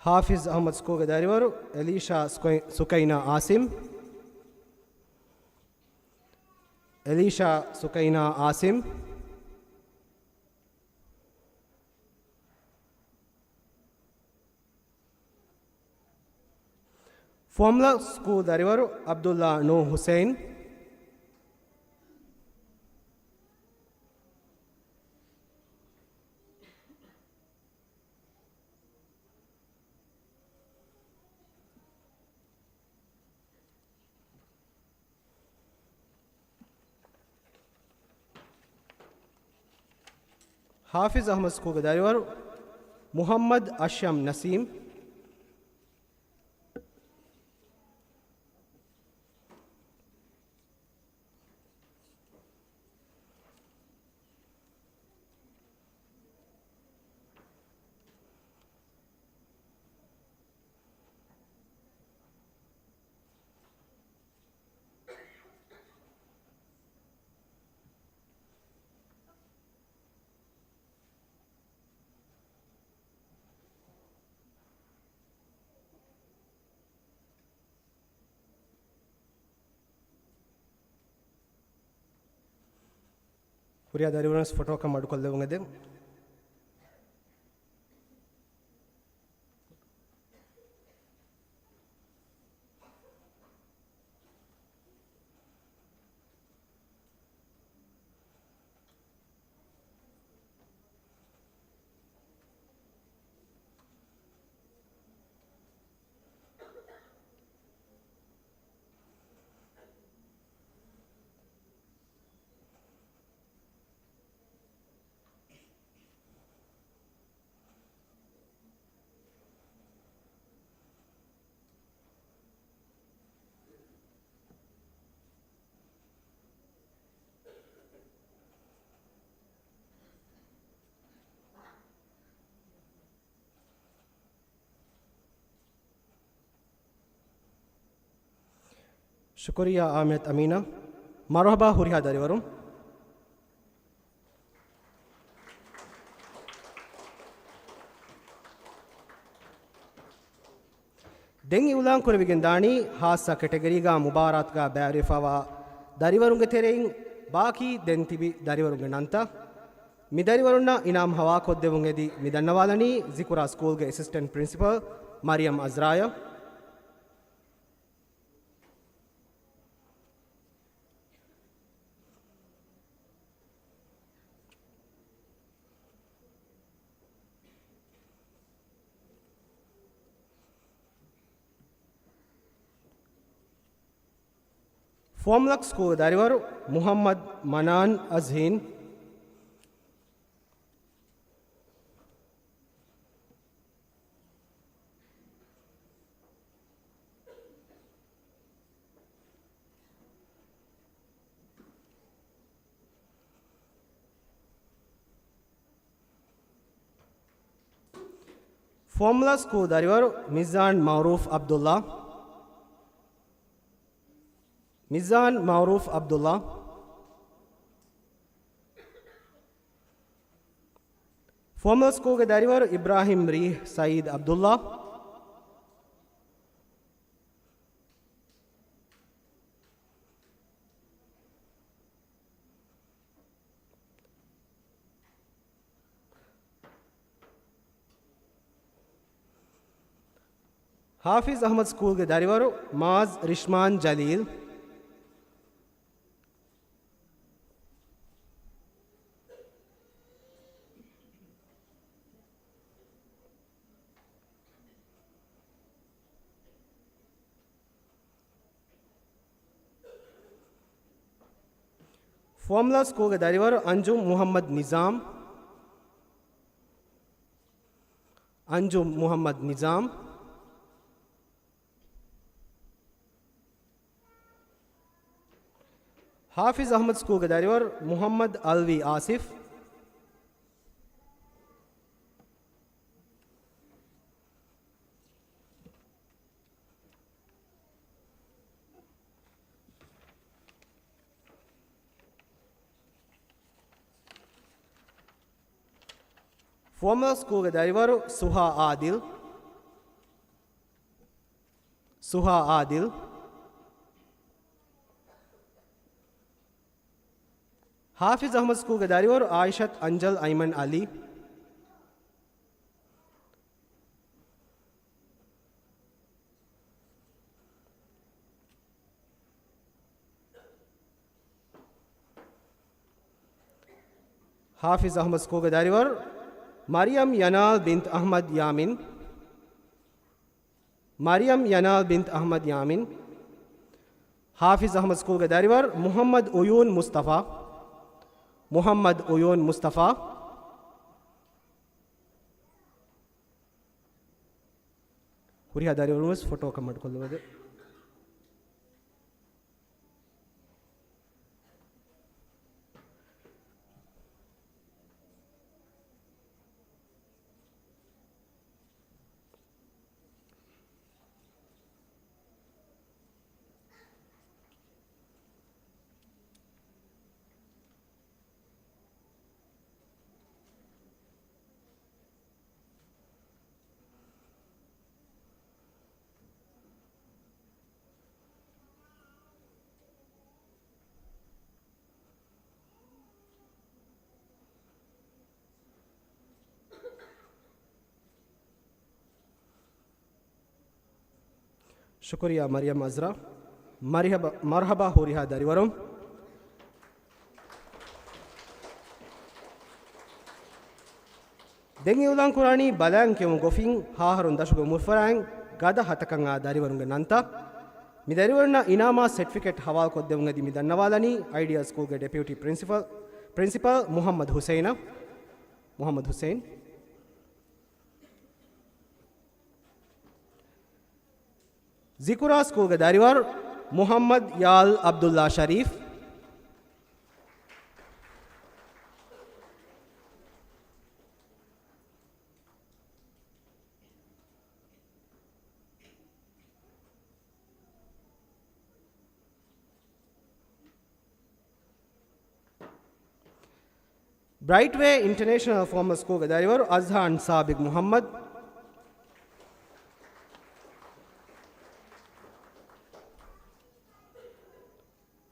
ޙާފިޒު އަޙްމަދު ސްކޫލްގެ ދަރިވަރު އެލީޝާ ސުކައި-، ސުކައިނާ އާސިމް. އެލީޝާ ސުކައިނާ އާސިމް. ފޯމްލޮކް ސްކޫލް ދަރިވަރު ޢަބްދުﷲ ނޫ ޙުސައިން. ހާފިޒް އަޙްމަދު ސްކޫލްގެ ދަރިވަރު މުޙައްމަދު އަޝްޔަމް ނަސީމް. ހުރިހާ ދަރިވަރުން ފޮޓޯކަށް މަޑުކޮށްލެވުން އެދެން. ޝުކުރިއްޔާ އާމިނަތު އަމީނާ. މަރުޙަބާ ހުރިހާ ދަރިވަރުން. ދެން އިއުލާން ކުރެވިގެން ދާނީ ހާއްސަ ކެޓަގަރީގާ މުބާރާތުގާ ބައިވެރިވެފައިވާ ދަރިވަރުންގެ ތެރެއިން ބާކީ ދެން ތިބި ދަރިވަރުންގެ ނަންތައް. މި ދަރިވަރުންނަށް އިނާމް ހަވާކޮށްދެވުން އެދި މި ދަންނަވާލަނީ ޒިކުރާ ސްކޫލްގެ އެސިސްޓެންޓް ޕްރިންސިޕަލް މަރިޔަމް އަޒްރާއަށް. ފުވައްމުލަކު ސްކޫލްގެ ދަރިވަރު މުޙައްމަދު މަނާން އަޒްހީން. ފުވައްމުލަކު ސްކޫލް ދަރިވަރު މިޒާން މައުރޫފް ޢަބްދުﷲ. މިޒާން މައުރޫފް ޢަބްދުﷲ. ފުވައްމުލަކު ސްކޫލްގެ ދަރިވަރު އިބްރާހިމް ރީޙް ސައީދު ޢަބްދުﷲ. ހާފިޒް އަޙްމަދު ސްކޫލްގެ ދަރިވަރު މާޒް ރިޝްމާން ޖަލީލް. ފުވައްމުލަކު ސްކޫލްގެ ދަރިވަރު އަންޖުމް މުޙައްމަދު ނިޒާމް. އަންޖުމް މުޙައްމަދު ނިޒާމް. ހާފިޒް އަޙްމަދު ސްކޫލްގެ ދަރިވަރު މުޙައްމަދު އަލްވީ އާސިފް. ފުވައްމުލަކު ސްކޫލްގެ ދަރިވަރު ސުހާ އާދިލް. ސުހާ އާދިލް. ހާފިޒް އަޙްމަދު ސްކޫލްގެ ދަރިވަރު އާއިޝަތު އަންޖަލް އައިމަން ޢަލީ. ހާފިޒް އަޙްމަދު ސްކޫލްގެ ދަރިވަރު މަރިޔަމް ޔަނާލް ބިންތު އަޙްމަދު ޔާމިން. މަރިޔަމް ޔަނާލް ބިންތު އަޙްމަދު ޔާމިން. ހާފިޒް އަޙްމަދު ސްކޫލްގެ ދަރިވަރު މުޙައްމަދު އުޔޫން މުޞްޠަފާ. މުޙައްމަދު އުޔޫން މުޞްޠަފާ. ހުރިހާ ދަރިވަރުން ވެސް ފޮޓޯއަކަށް މަޑުކޮށްލުމެވެ. ޝުކުރިއްޔާ މަރިޔަމް އަޒްރާ. މަރިހަބަ، މަރުހަބާ ހުރިހާ ދަރިވަރުން. ދެން އިއުލާން ކުރާނީ ބަލާން ކެއުމުގެ ގޮފިން ހަ އަހަރުން ދަށުގެ އުމުރުފަރާތް ގަދަ ހަތަކަށް އާ ދަރިވަރުންގެ ނަންތައް. މި ދަރިވަރުންނަށް އިނާމާ ސެޓްފިކެޓް ހަވާލުކޮށްދެވުން އެދި މި ދަންނަވާލަނީ އައިޑިއާ ސްކޫލްގެ ޑެޕިއުޓީ ޕްރިންސިޕަލް، ޕްރިންސިޕަލް މުހައްމަދު ހުސެއިނަށް. މުހައްމަދު ހުސެއިން. ޒިކުރާ ސްކޫލްގެ ދަރިވަރު މުހައްމަދު ޔާލް އަބްދުﷲ ޝަރީފް. ބްރައިޓްވޭ އިންޓަރނޭޝަނަލް ފޯމަލް ސްކޫލްގެ ދަރިވަރު އަޒްހާން ސާބިގް މުހައްމަދު.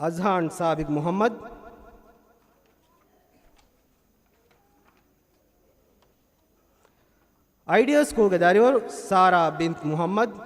އަޒްހާން ސާބިގް މުހައްމަދު. އައިޑިއަލް ސްކޫލްގެ ދަރިވަރު ސާރާ ބިންތު މުހައްމަދު.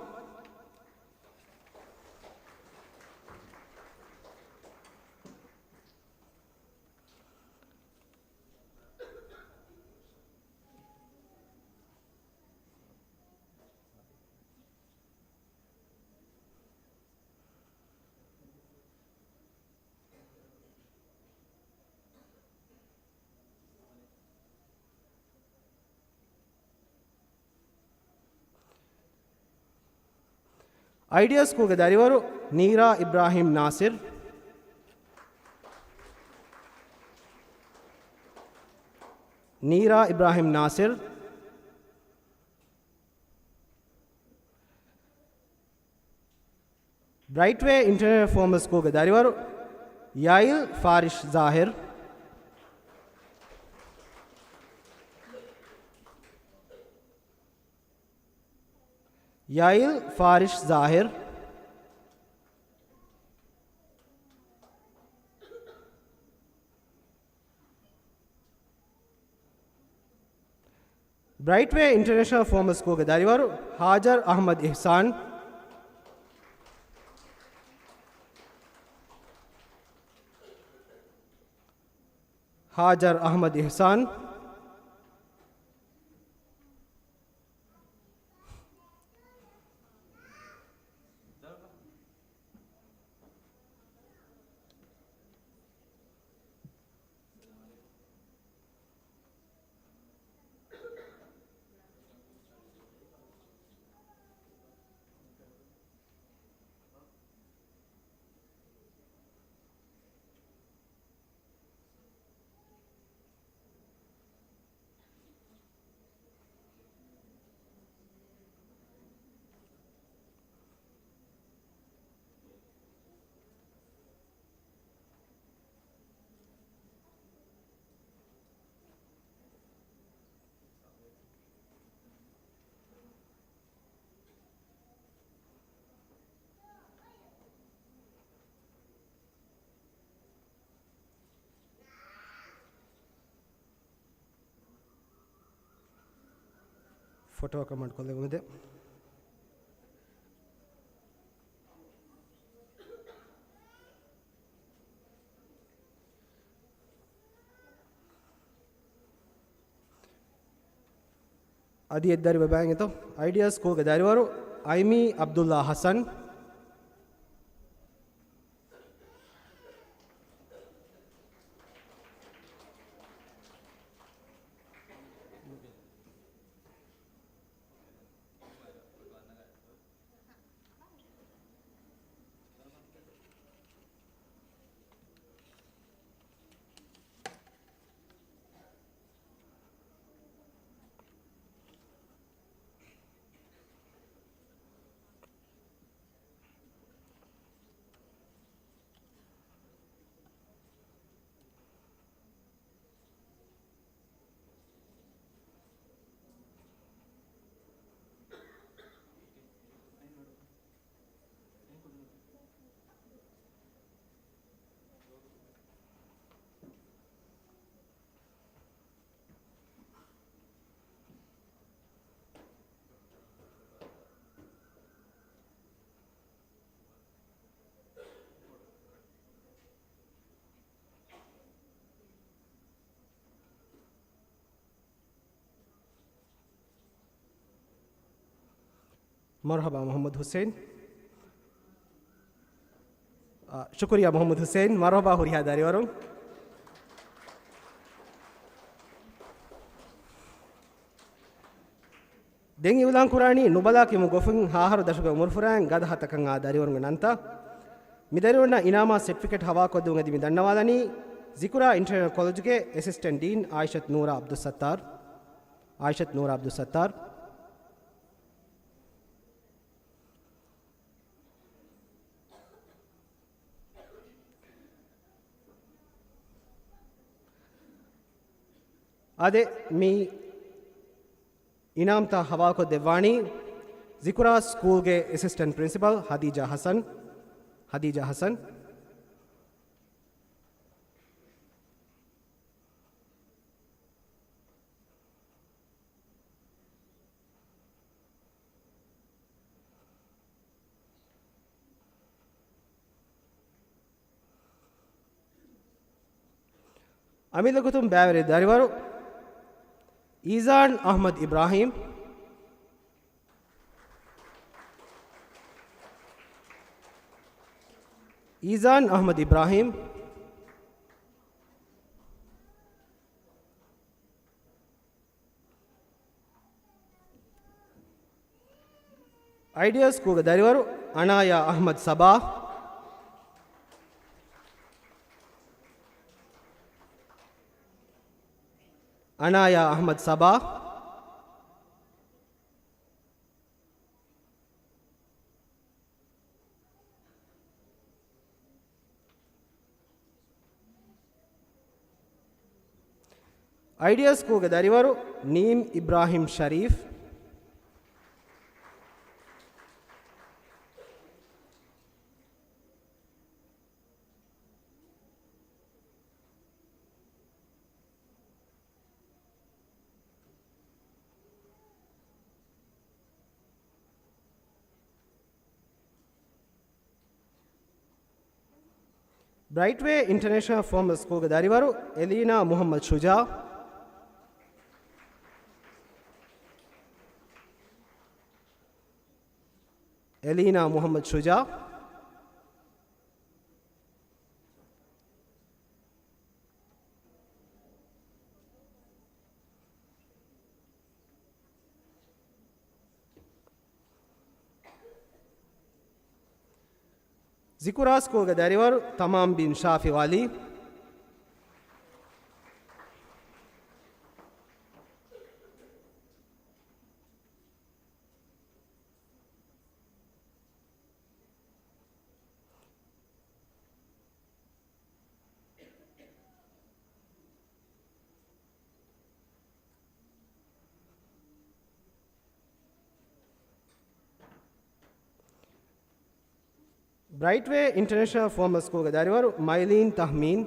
އައިޑިއަލް ސްކޫލްގެ ދަރިވަރު ނީރާ އިބްރާހިމް ނާސިރް. ނީރާ އިބްރާހިމް ނާސިރް. ބްރައިޓްވޭ އިންޓަރނޭޝަނަލް ފޯމަލް ސްކޫލްގެ ދަރިވަރު ޔައިލް ފާރިޝް ޒާހިރް. ޔައިލް ފާރިޝް ޒާހިރް. ބްރައިޓްވޭ އިންޓަރނޭޝަނަލް ފޯމަލް ސްކޫލްގެ ދަރިވަރު ހާޖަރް އަޙްމަދު އިޙްސާން. ހާޖަރް އަޙްމަދު އިޙްސާން. ފޮޓޯއަކަށް މަޑުކޮށްލެވުމެވެ. އަދި އެއްދަރި ބަބާއިން އެތޯ. އައިޑިއަލް ސްކޫލްގެ ދަރިވަރު އައިމީ އަބްދުﷲ ޙަސަން. މަރުޙަބާ މުޙައްމަދު ޙުސެން. އާ، ޝުކުރިއްޔާ މުޙައްމަދު ޙުސެން. މަރުޙަބާ ހުރިހާ ދަރިވަރުން. ދެން އިޢުލާން ކުރާނީ ނުބަލާ ކިޔަމުން ގޮސްފިން ހަ އަހަރު ދަށުގެ އުމުރުފުރާން ގަދަ ހަތަކަށް އާ ދަރިވަރުންގެ ނަންތައް. މި ދަރިވަރުންނަށް އިނާމާ ސެޓްފިކެޓް ހަވާލުކޮށްދެވުން އެދި މި ދަންނަވާލަނީ ޒިކުރާ އިންޓަރނޭޝަނަލް ކޮލެޖުގެ އެސިސްޓެންޓް ޑީން އާއިޝަތު ނޫރާ ޢަބްދުއްސައްތާރު. އާއިޝަތު ނޫރާ ޢަބްދުއްސައްތާރު. އާދެ، މި އިނާމްތައް ހަވާލުކޮށްދެއްވާނީ ޒިކުރާ ސްކޫލްގެ އެސިސްޓެންޓް ޕްރިންސިޕަލް ހަދީޖާ ޙަސަން. ހަދީޖާ ޙަސަން. އަމިއްލަ ގޮތުން ބައިވެރި ދަރިވަރު އީޒާން އަޙްމަދު އިބްރާހީމް. އީޒާން އަޙްމަދު އިބްރާހީމް. އައިޑިއަލް ސްކޫލްގެ ދަރިވަރު އަނާޔާ އަޙްމަދު ޞަބާ. އަނާޔާ އަޙްމަދު ޞަބާ. އައިޑިއަލް ސްކޫލްގެ ދަރިވަރު ނީމް އިބްރާހިމް ޝަރީފް. ބްރައިޓްވޭ އިންޓަރނޭޝަނަލް ފޯމަލް ސްކޫލްގެ ދަރިވަރު އެލީނާ މުޙައްމަދު ޝުޖާ. އެލީނާ މުޙައްމަދު ޝުޖާ. ޒިކުރާ ސްކޫލްގެ ދަރިވަރު ތަމާމް ބިން ޝާފިޢު ޢަލީ. ބްރައިޓްވޭ އިންޓަރނޭޝަނަލް ފޯމަލް ސްކޫލްގެ ދަރިވަރު މައިލީން ތަހްމީން.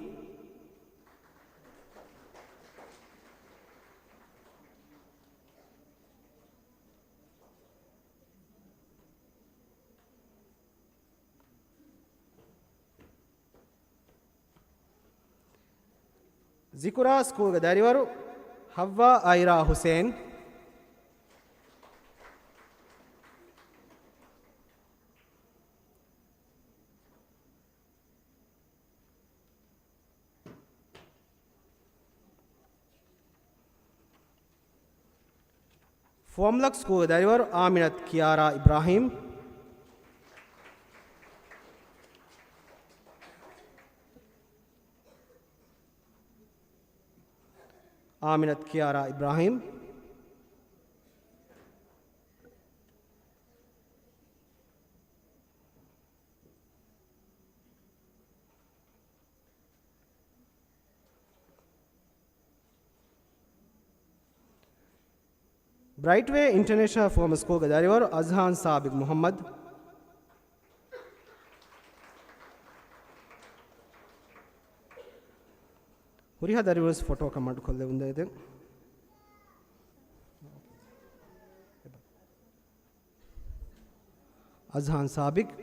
ޒިކުރާ ސްކޫލްގެ ދަރިވަރު ޙައްވާ އައިރާ ޙުސެން. ފުވައްމުލަކު ސްކޫލްގެ ދަރިވަރު އާމިނަތު ކިޔާރާ އިބްރާހީމް. އާމިނަތު ކިޔާރާ އިބްރާހީމް. ބްރައިޓްވޭ އިންޓަރނޭޝަނަލް ފޯމަލް ސްކޫލްގެ ދަރިވަރު އަޒްހާން ސާބިގް މުޙައްމަދު. ހުރިހާ ދަރިވަރުން ފޮޓޯކަށް މަޑުކޮށްލެވުން ދޭ ދެން. އަޒްހާން ސާބިގް.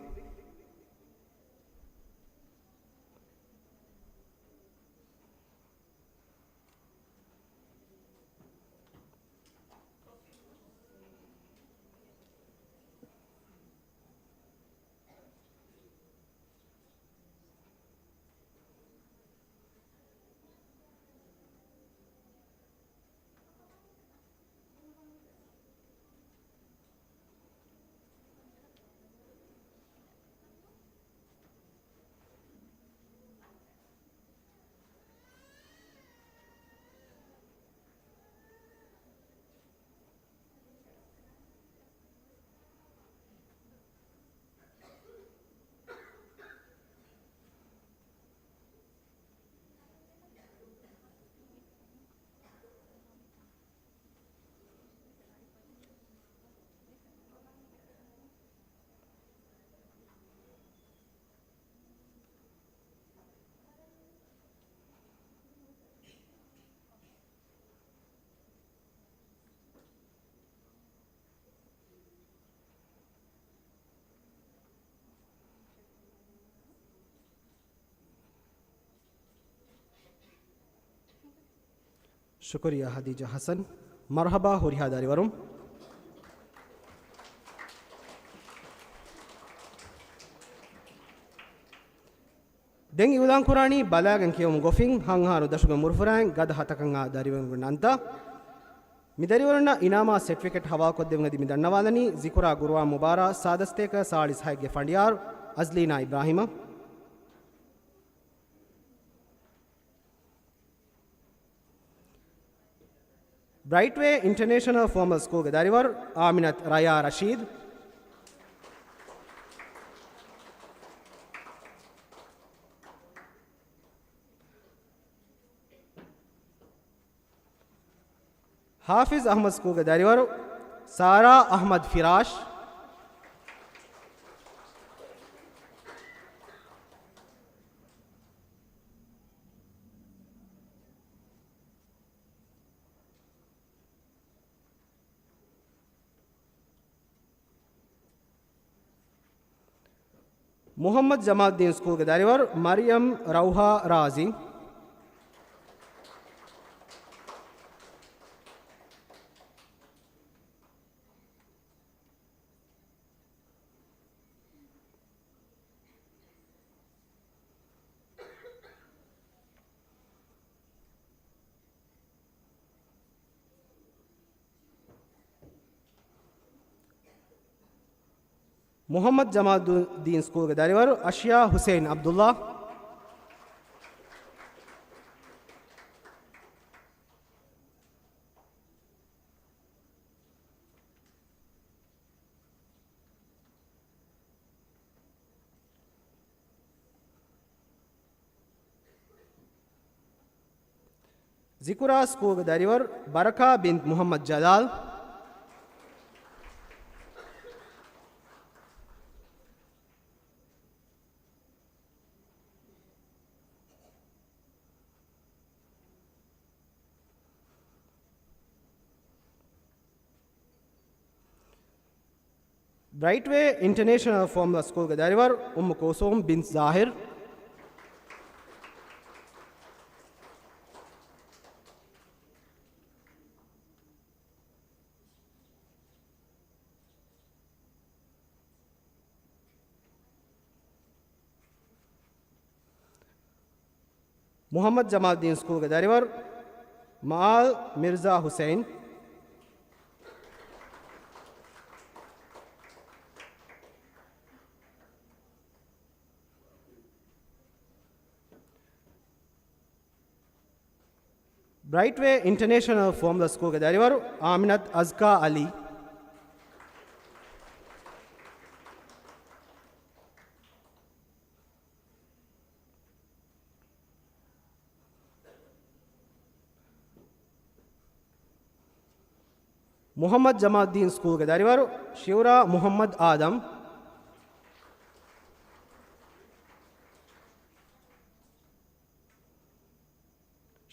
ޝުކުރިއްޔާ ހަދީޖާ ހަސަން. މަރުޙަބާ ހުރިހާ ދަރިވަރުން. ދެން އިއުލާން ކުރާނީ ބަލާގެން ކިޔެވުމުގެ ގޮފިން ހަންހާރު ދަށުގެ މުރުފުރާއިން ގަދަ ހަތަކަށް އާ ދަރިވަރުންގެ ނަންތައް. މި ދަރިވަރުންނަށް އިނާމާ ސެޓްފިކެޓް ހަވާލުކޮށްދެވުން އެދި މި ދަންނަވާލަނީ ޒިކުރާ ގުރުއާން މުބާރާ ސާދަ ސަތޭކަ ސާޅީސް ހައެއްގެ ފަނޑިޔާރު އަޒްލީނާ އިބްރާހީމަށް. ބްރައިޓްވޭ އިންޓަރނޭޝަނަލް ފޯމަލް ސްކޫލްގެ ދަރިވަރު އާމިނަތު ރަޔާ ރަޝީދު. ހާފިޒް އަޙްމަދު ސްކޫލްގެ ދަރިވަރު ސާރާ އަޙްމަދު ފިރާޝް. މުޙައްމަދު ޖަމާލްދީން ސްކޫލްގެ ދަރިވަރު މަރިޔަމް ރައުޙާ ރާޒީ. މުޙައްމަދު ޖަމާލުއްދީން ސްކޫލްގެ ދަރިވަރު އަޝިޔާ ޙުސައިން ޢަބްދުﷲ. ޒިކުރާ ސްކޫލްގެ ދަރިވަރު ބަރަކާ ބިން މުޙައްމަދު ޖަލާލް. ބްރައިޓްވޭ އިންޓަރނޭޝަނަލް ފޯމަލް ސްކޫލްގެ ދަރިވަރު އުއްމު ކުލްސޫމް ބިން ޒާހިރު. މުޙައްމަދު ޖަމާލްދީން ސްކޫލްގެ ދަރިވަރު މަޢާލް މިރްޒާ ޙުސައިން. ބްރައިޓްވޭ އިންޓަރނޭޝަނަލް ފޯމަލް ސްކޫލްގެ ދަރިވަރު އާމިނަތު އަޒްކާ ޢަލީ. މުޙައްމަދު ޖަމާލްދީން ސްކޫލްގެ ދަރިވަރު ޝިއުރާ މުޙައްމަދު އާދަމް.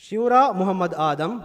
ޝިއުރާ މުޙައްމަދު އާދަމް.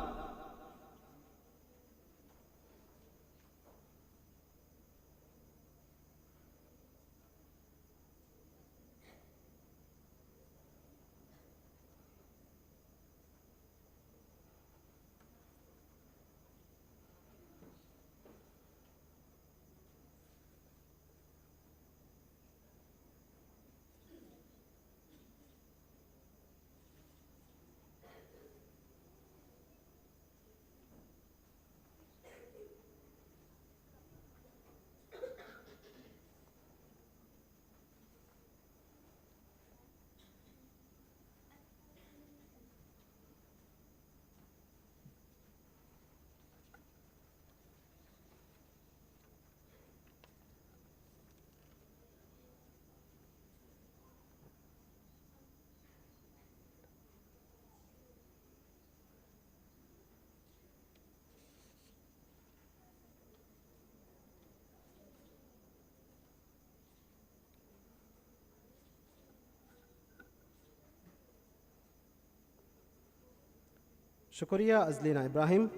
ޝުކުރިއްޔާ އަޒްލީނާ އިބްރާހީމް.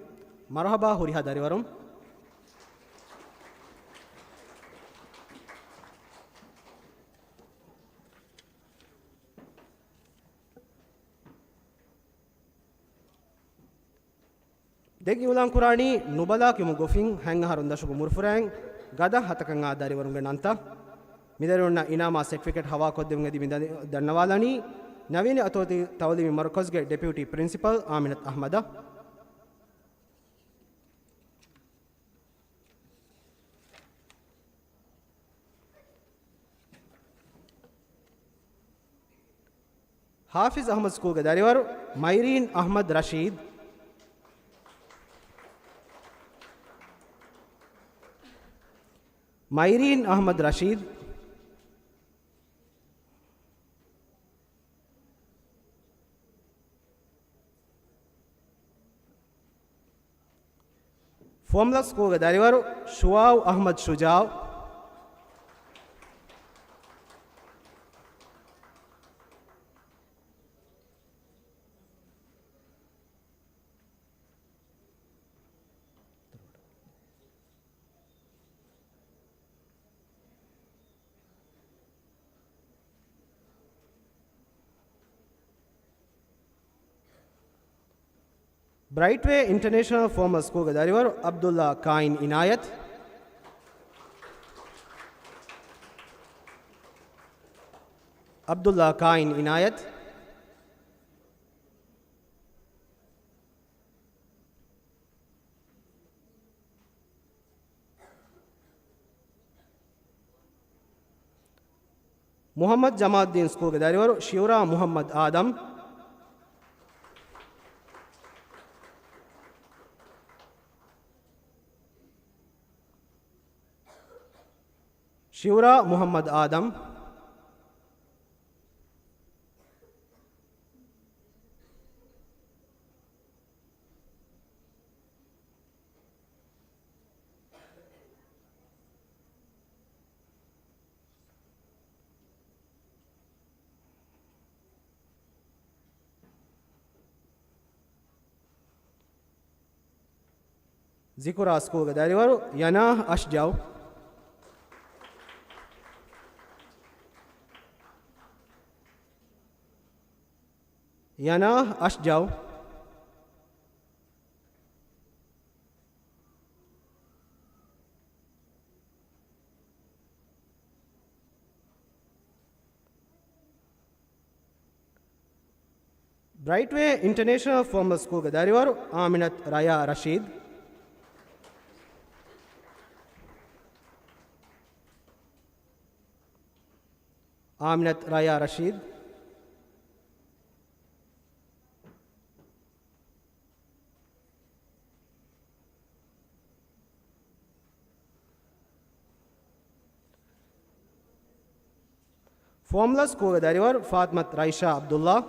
މަރުޙަބާ ހުރިހާ ދަރިވަރުން. އިއުލާންކުރާނީ ނުބަލާކުމުގެ ގޮތުން ހަތް އަހަރުން ދަށުގެ މުރުފުރާއިން ގަދަ ހަތަކަށް އާ ދަރިވަރުންގެ ނަންތައް. މިދަރިވަރުންނަށް އިނާމާ ސެޓްފިކެޓް ހަވާލުކޮށްދެމުން އެދި މި ދަނި-، ދަންނަވާލަނީ ނަވީން އަތޮޅު ތައުލީމީ މަރުކަޒުގެ ޑެޕިއުޓީ ޕްރިންސިޕަލް އާމިނަތު އަޙްމަދަށް. ހާފިޒް އަޙްމަދު ސްކޫލްގެ ދަރިވަރު މައިރީން އަޙްމަދު ރަޝީދު. މައިރީން އަޙްމަދު ރަޝީދު. ފުވައްމުލައް ސްކޫލްގެ ދަރިވަރު ޝުވާއު އަޙްމަދު ޝުޖާއު. ބްރައިޓްވޭ އިންޓަރނޭޝަނަލް ފޯމަލް ސްކޫލްގެ ދަރިވަރު ޢަބްދުﷲ ކާއިން އިނާޔަތު. ޢަބްދުﷲ ކާއިން އިނާޔަތު. މުޙައްމަދު ޖަމާލްދީން ސްކޫލްގެ ދަރިވަރު ޝިއުރާ މުޙައްމަދު އާދަމް. ޝިއުރާ މުޙައްމަދު އާދަމް. ޒިކުރާ ސްކޫލްގެ ދަރިވަރު ޔަނާ އަޝްޖައު. ޔަނާ އަޝްޖައު. ބްރައިޓްވޭ އިންޓަރނޭޝަނަލް ފޯމަލް ސްކޫލްގެ ދަރިވަރު އާމިނަތު ރަޔާ ރަޝީދު. އާމިނަތު ރަޔާ ރަޝީދު. ފުވައްމުލައް ސްކޫލްގެ ދަރިވަރު ފާތިމަތު ރައިޝާ ޢަބްދުﷲ.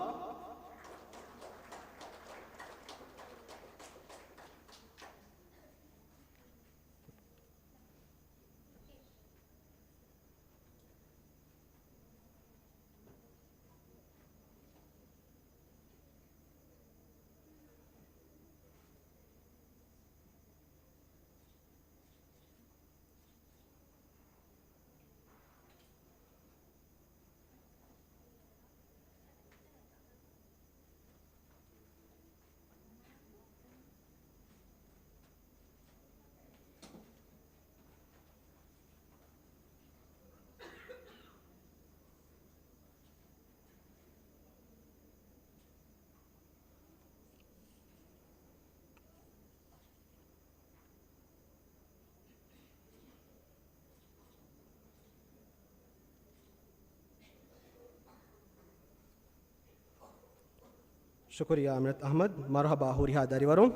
ޝުކުރިއްޔާ އާމިނަތު އަޙްމަދު. މަރުޙަބާ ހުރިހާ ދަރިވަރުން.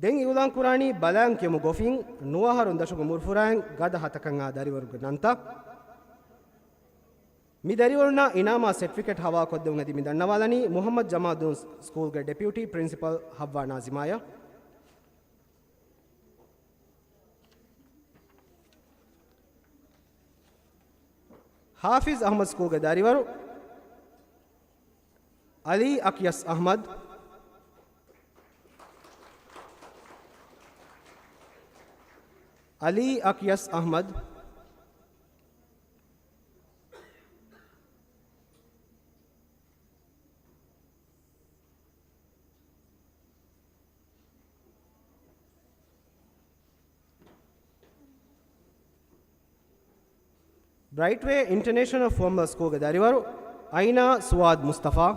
ދެން އިއުލާން ކުރާނީ ބަލާން ކިޔަމު ގޮފިން ނުވަ އަހަރުން ދަށުގެ މުރުފުރާއިން ގަދަ ހަތަކަށް އާ ދަރިވަރުގެ ނަންތައް. މި ދަރިވަރުންނަށް އިނާމާ ސެޓްފިކެޓް ހަވާލުކޮށްދެމުން އެދި މި ދަންނަވާލަނީ މުޙައްމަދު ޖަމާލްދީން ސްކޫލްގެ ޑެޕިއުޓީ ޕްރިންސިޕަލް ޙައްވާ ނާޒިމާޔަށް. ޙާފިޒް އަޙްމަދު ސްކޫލްގެ ދަރިވަރު ޢަލީ އަކްޔަސް އަޙްމަދު. ޢަލީ އަކްޔަސް އަޙްމަދު. ބްރައިޓްވޭ އިންޓަރނޭޝަނަލް ފޯމަލް ސްކޫލްގެ ދަރިވަރު އައިނާ ސުވާދް މުސްތަފާ.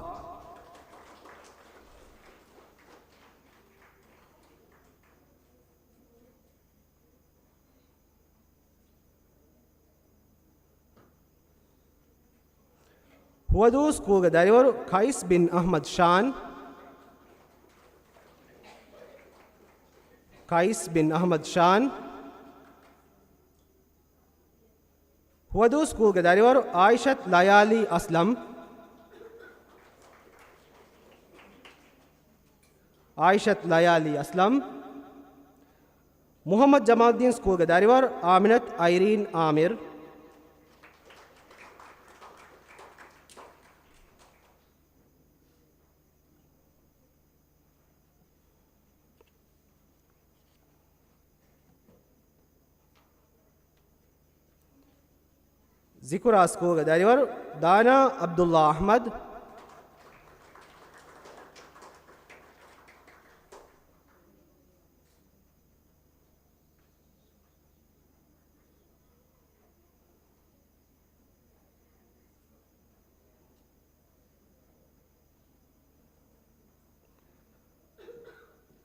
ހުވަދޫ ސްކޫލްގެ ދަރިވަރު ޤައިސް ބިން އަޙްމަދު ޝާން. ޤައިސް ބިން އަޙްމަދު ޝާން. ހުވަދޫ ސްކޫލްގެ ދަރިވަރު އާއިޝަތު ލަޔާލީ އަސްލަމް. އާއިޝަތު ލަޔާލީ އަސްލަމް. މުޙައްމަދު ޖަމާލްދީން ސްކޫލްގެ ދަރިވަރު އާމިނަތު އައިރީން އާމިރު. ޒިކުރާ ސްކޫލްގެ ދަރިވަރު ދާނާ ޢަބްދުﷲ އަޙްމަދު.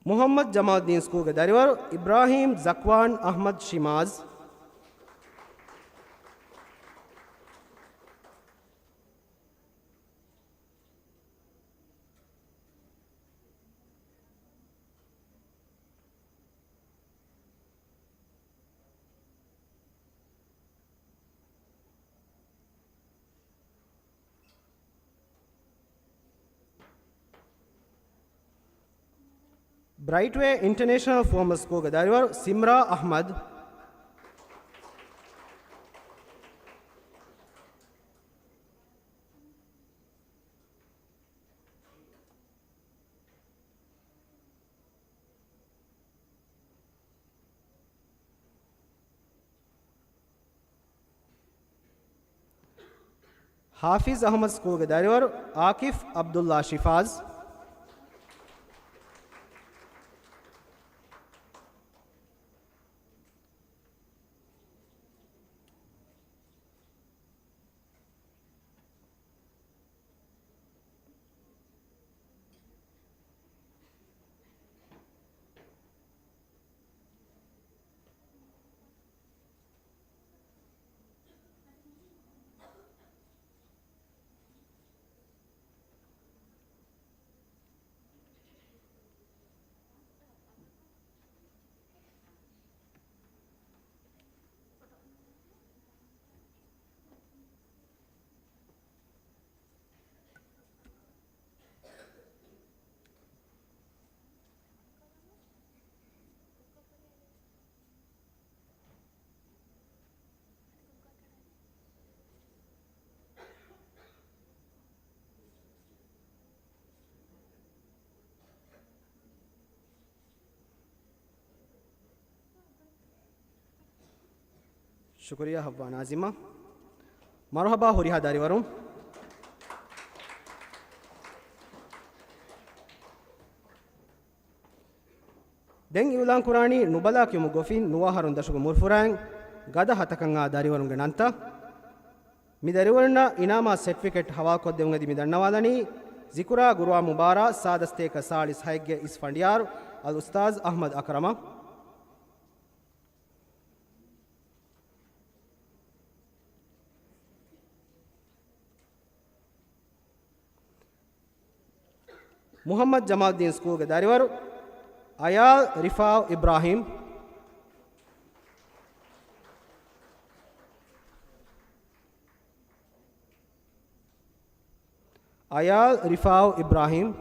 މުޙައްމަދު ޖަމާލްދީން ސްކޫލްގެ ދަރިވަރު އިބްރާހީމް ޒަކްވާން އަޙްމަދު ޝިމާޒް. ބްރައިޓްވޭ އިންޓަރނޭޝަނަލް ފޯމަލް ސްކޫލްގެ ދަރިވަރު ސިމްރާ އަޙްމަދު. ޙާފިޒް އަޙްމަދު ސްކޫލްގެ ދަރިވަރު އާކިފް ޢަބްދުﷲ ޝިފާޒް. ޝުކުރިއްޔާ ޙައްވާ ނާޒިމާ. މަރުޙަބާ ހުރިހާ ދަރިވަރުން. ދެން އިޢުލާންކުރާނީ ނުބަލާ ކިޔުމުގެ ގޮތުން ނުވަ އަހަރުން ދަށުގެ މުރުފުރާއިން ގަދަ ހަތަކަށް އާ ދަރިވަރުންގެ ނަންތައް. މި ދަރިވަރުންނަށް އިނާމާ ސެޓްފިކެޓް ހަވާލުކޮށްދެވުން އެދި މި ދަންނަވާލަނީ، ޒިކުރާ ގުރުއާ މުބާރާ ސާދަ ސަތޭކަ ސާޅީސް ހައެއްގެ އިސް ފަނޑިޔާރު އަލްއުސްތާޛް އަޙްމަދު އަކްރަމަށް. މުޙައްމަދު ޖަމާލްދީން ސްކޫލްގެ ދަރިވަރު އަޔާލް ރިފާއު އިބްރާހީމް. އަޔާލް ރިފާއު އިބްރާހީމް.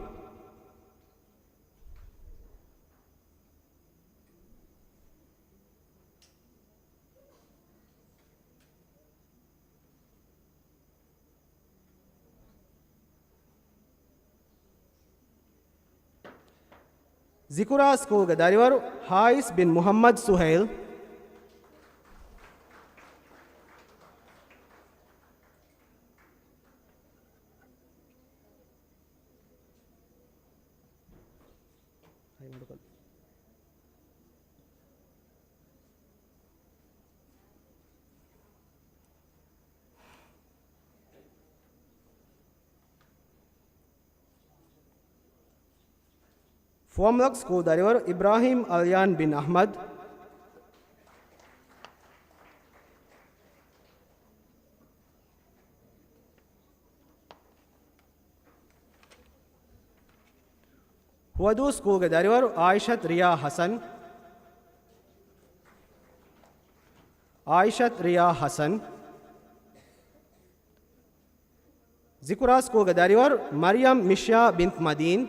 ޒިކުރާ ސްކޫލްގެ ދަރިވަރު ހާއިސް ބިން މުޙައްމަދު ސުހައިލް. ފުވައްމުލަކު ސްކޫލްގެ ދަރިވަރު އިބްރާހީމް އަލްޔާން ބިން އަޙްމަދު. ހުވަދޫ ސްކޫލްގެ ދަރިވަރު އާއިޝަތު ރިޔާ ޙަސަން. އާއިޝަތު ރިޔާ ޙަސަން. ޒިކުރާ ސްކޫލްގެ ދަރިވަރު މަރިޔަމް މިޝްޔާ ބިންތު މަދީން.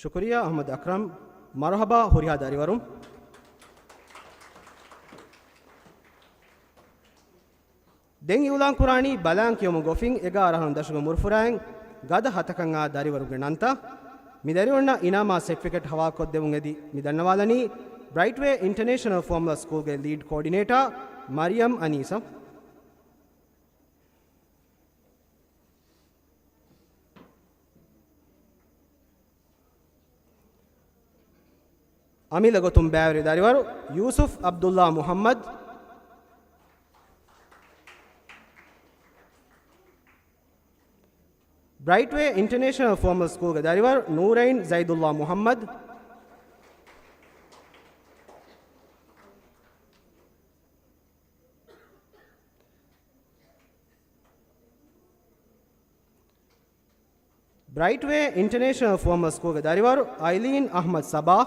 ޝުކުރިއްޔާ އަޙްމަދު އަކްރަމް. މަރުޙަބާ ހުރިހާ ދަރިވަރުން. ދެން އިޢުލާންކުރާނީ ބަލާން ކިޔަމުން ގޮފިން އެގާރަ އަހަރުން ދަށުގެ މުރުފުރާއިން ގަދަ ހަތަކަށް އާ ދަރިވަރުންގެ ނަންތައް. މި ދަރިވަރުންނަށް އިނާމާ ސެޓްފިކެޓް ހަވާލުކޮށްދެވުން އެދި މި ދަންނަވާލަނީ ބްރައިޓްވޭ އިންޓަރނޭޝަނަލް ފޯމަލަ ސްކޫލްގެ ލީޑް ކޯޑިނޭޓާ މަރިޔަމް އަނީސަ. އަމިއްލަ ގޮތުން ބައިވެރި ދަރިވަރު ޔޫސުފް ޢަބްދުﷲ މުޙައްމަދު. ބްރައިޓްވޭ އިންޓަރނޭޝަނަލް ފޯމަލް ސްކޫލްގެ ދަރިވަރު ނޫރައިން ޒައިދުﷲ މުޙައްމަދު. ބްރައިޓްވޭ އިންޓަރނޭޝަނަލް ފޯމަލް ސްކޫލްގެ ދަރިވަރު އައިލީން އަޙްމަދު ސަބާ.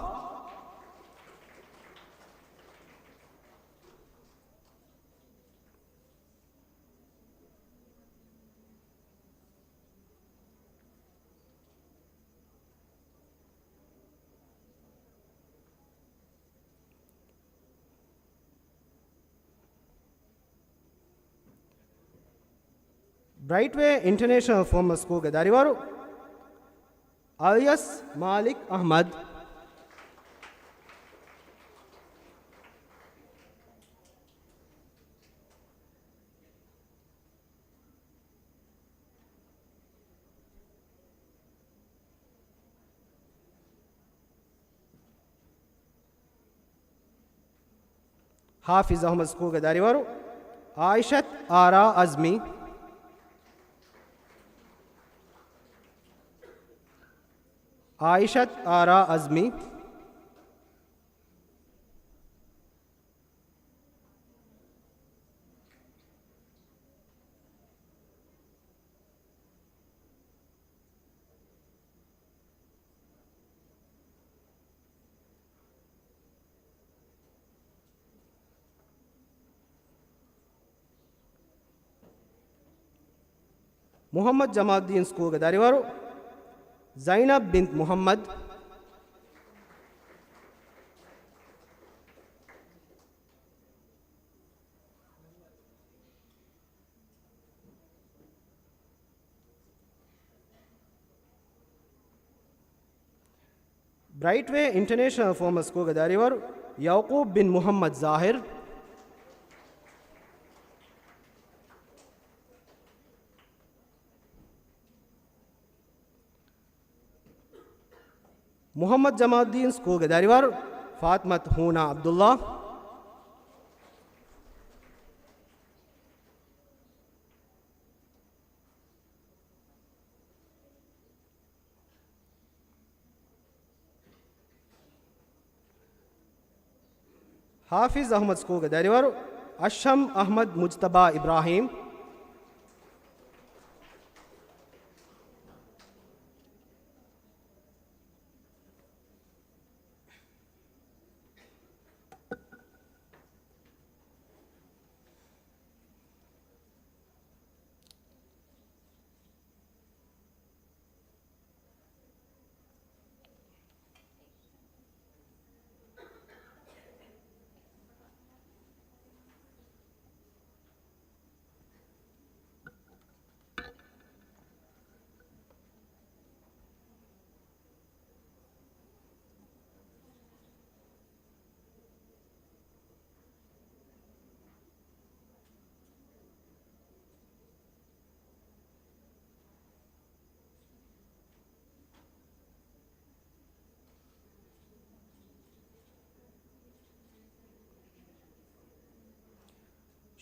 ބްރައިޓްވޭ އިންޓަރނޭޝަނަލް ފޯމަލް ސްކޫލްގެ ދަރިވަރު އަލްޔަސް މާލިކް އަޙްމަދު. ޙާފިޒް އަޙްމަދު ސްކޫލްގެ ދަރިވަރު އާއިޝަތު އާރާ އަޒްމީ. އާއިޝަތު އާރާ އަޒްމީ. މުޙައްމަދު ޖަމާލްދީން ސްކޫލްގެ ދަރިވަރު ޒައިނަބް ބިންތު މުޙައްމަދު. ބްރައިޓްވޭ އިންޓަރނޭޝަނަލް ފޯމަލް ސްކޫލްގެ ދަރިވަރު ޔަޢުޤޫބް ބިން މުޙައްމަދު ޒާހިރު. މުޙައްމަދު ޖަމާލްދީން ސްކޫލްގެ ދަރިވަރު ފާތިމަތު ހޫނާ ޢަބްދުﷲ. ޙާފިޒް އަޙްމަދު ސްކޫލްގެ ދަރިވަރު އަޝްހަމް އަޙްމަދު މުޖްތަބާ އިބްރާހީމް.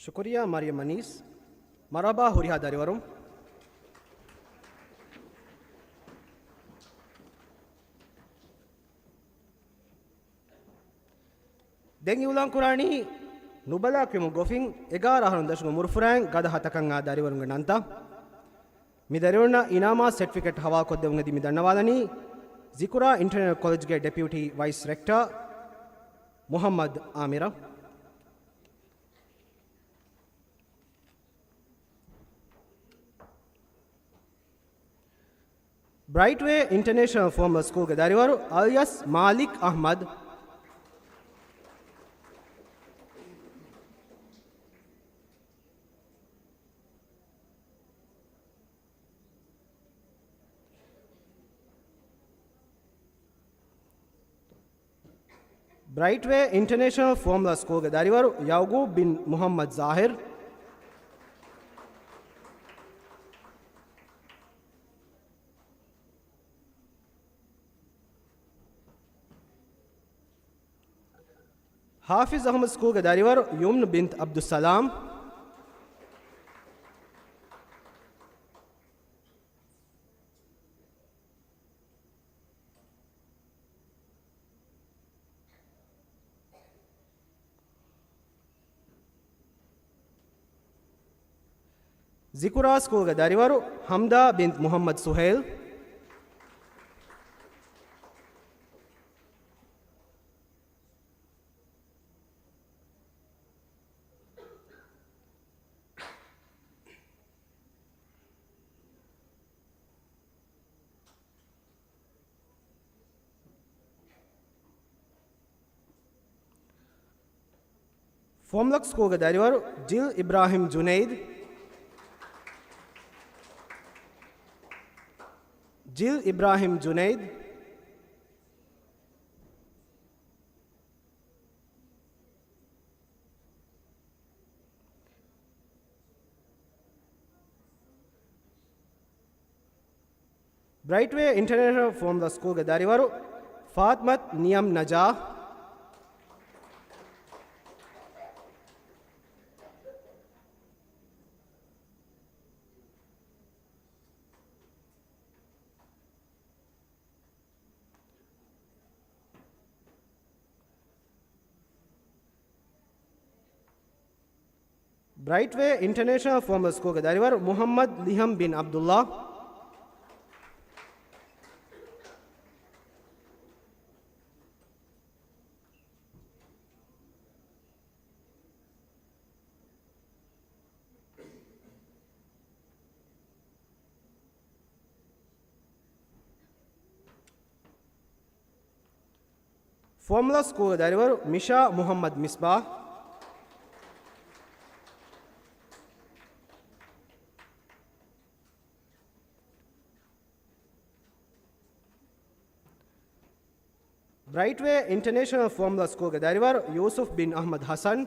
ޝުކުރިއްޔާ މަރިޔަމް އަނީސް. މަރުޙަބާ ހުރިހާ ދަރިވަރުން. ދެން އިއުލާން ކުރާނީ ނުބަލާ ކިޔުމުގެ ގޮފިން އެގާރަ އަހަރުން ދަށުގެ މުރުފުރާއިން ގަދަ ހަތަކަށް އާ ދަރިވަރުންގެ ނަންތައް. މި ދަރިވަރުންނަށް އިނާމާ ސެޓްފިކެޓް ހަވާލުކޮށްދެވުން އެދި މި ދަންނަވާލަނީ ޒިކުރާ އިންޓަރނޭޝަނަލް ކޮލެޖްގެ ޑެޕިއުޓީ ވައިސް ރެކްޓާ މުޙައްމަދު އާމިރަށް. ބްރައިޓްވޭ އިންޓަރނޭޝަނަލް ފޯމަލް ސްކޫލްގެ ދަރިވަރު އަލްޔަސް މާލިކް އަޙްމަދު. ބްރައިޓްވޭ އިންޓަރނޭޝަނަލް ފޯމަލް ސްކޫލްގެ ދަރިވަރު ޔަޢުގޫބް ބިން މުޙައްމަދު ޒާހިރު. ޙާފިޒް އަޙްމަދު ސްކޫލްގެ ދަރިވަރު ޔުމްނު ބިންތު ޢަބްދުއްސަލާމް. ޒިކުރާ ސްކޫލްގެ ދަރިވަރު ޙަމްދާ ބިންތު މުޙައްމަދު ސުހައިލް. ފޯމްލޮކް ސްކޫލްގެ ދަރިވަރު ޖިލް އިބްރާހިމް ޖުނައިދު. ޖިލް އިބްރާހިމް ޖުނައިދު. ބްރައިޓްވޭ އިންޓަރނޭޝަނަލް ފޯމްލަ ސްކޫލްގެ ދަރިވަރު ފާތިމަތު ނިޔަމް ނަޖާ. ބްރައިޓްވޭ އިންޓަރނޭޝަނަލް ފޯމަލް ސްކޫލްގެ ދަރިވަރު މުޙައްމަދު ލިހަމް ބިން ޢަބްދުﷲ. ފޯމްލަ ސްކޫލްގެ ދަރިވަރު މިޝާ މުޙައްމަދު މިސްބާޙް. ބްރައިޓްވޭ އިންޓަރނޭޝަނަލް ފޯމްލަ ސްކޫލްގެ ދަރިވަރު ޔޫސުފް ބިން އަޙްމަދު ޙަސަން.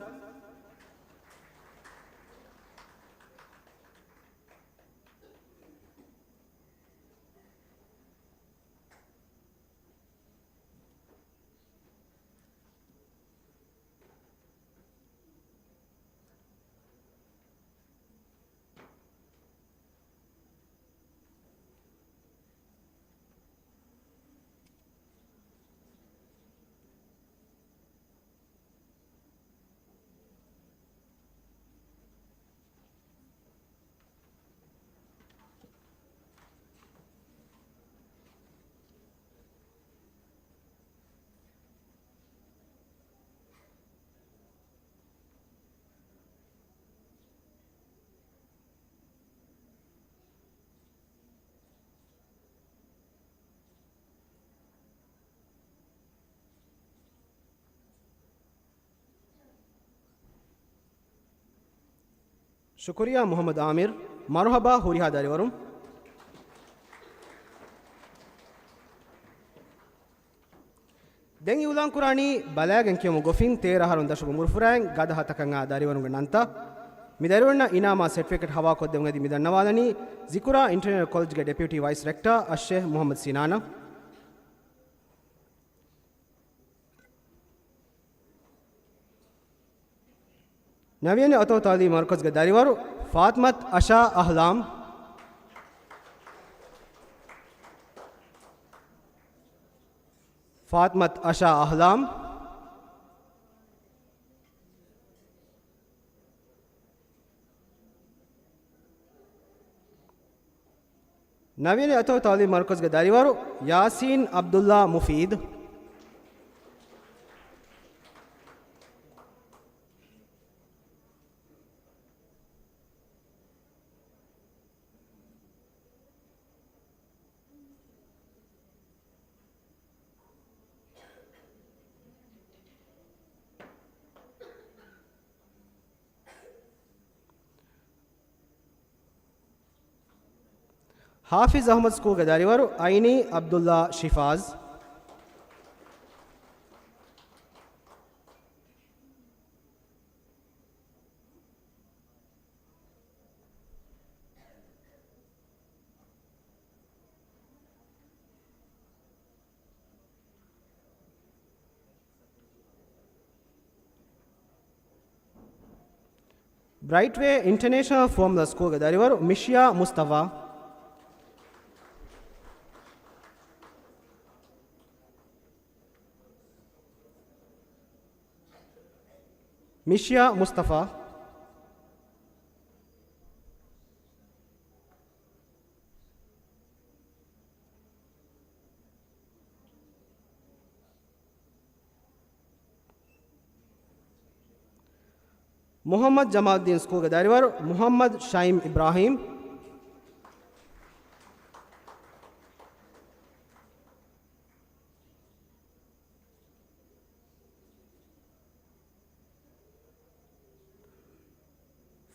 ޝުކުރިއްޔާ މުޙައްމަދު އާމިރު. މަރުޙަބާ ހުރިހާ ދަރިވަރުން. ދެން އިއުލާން ކުރާނީ ބަލާގެން ކިޔަމު ގޮފިން ތޭރަ އަހަރުން ދަށުގެ މުރުފުރާއިން ގަދަ ހަތަކަށް އާ ދަރިވަރުންގެ ނަންތައް. މި ދަރިވަރުންނަށް އިނާމާ ސެޓްފިކެޓް ހަވާލުކޮށްދެވުން އެދި މި ދަންނަވާލަނީ ޒިކުރާ އިންޓަރނޭޝަނަލް ކޮލެޖްގެ ޑެޕިއުޓީ ވައިސް ރެކްޓާ އައްޝޭޚް މުޙައްމަދު ސިނާނަށް. ނަވިޔަނި އަތޮޅު ތަޢުލީމީ މަރުކަޒުގެ ދަރިވަރު ފާތިމަތު އަޝާ އަހްލާމް. ފާތިމަތު އަޝާ އަހްލާމް. ނަވިޔަނި އަތޮޅު ތަޢުލީމީ މަރުކަޒުގެ ދަރިވަރު ޔާސީން ޢަބްދުﷲ މުފީދު. ޙާފިޒް އަޙްމަދު ސްކޫލްގެ ދަރިވަރު އައިނީ ޢަބްދުﷲ ޝިފާޒް. ބްރައިޓްވޭ އިންޓަރނޭޝަނަލް ފޯމުލާ ސްކޫލްގެ ދަރިވަރު މިޝިޔާ މުސްތަފާ. މިޝިޔާ މުސްތަފާ. މުޙައްމަދު ޖަމާލުއްދީން ސްކޫލްގެ ދަރިވަރު މުޙައްމަދު ޝައިމް އިބްރާހީމް.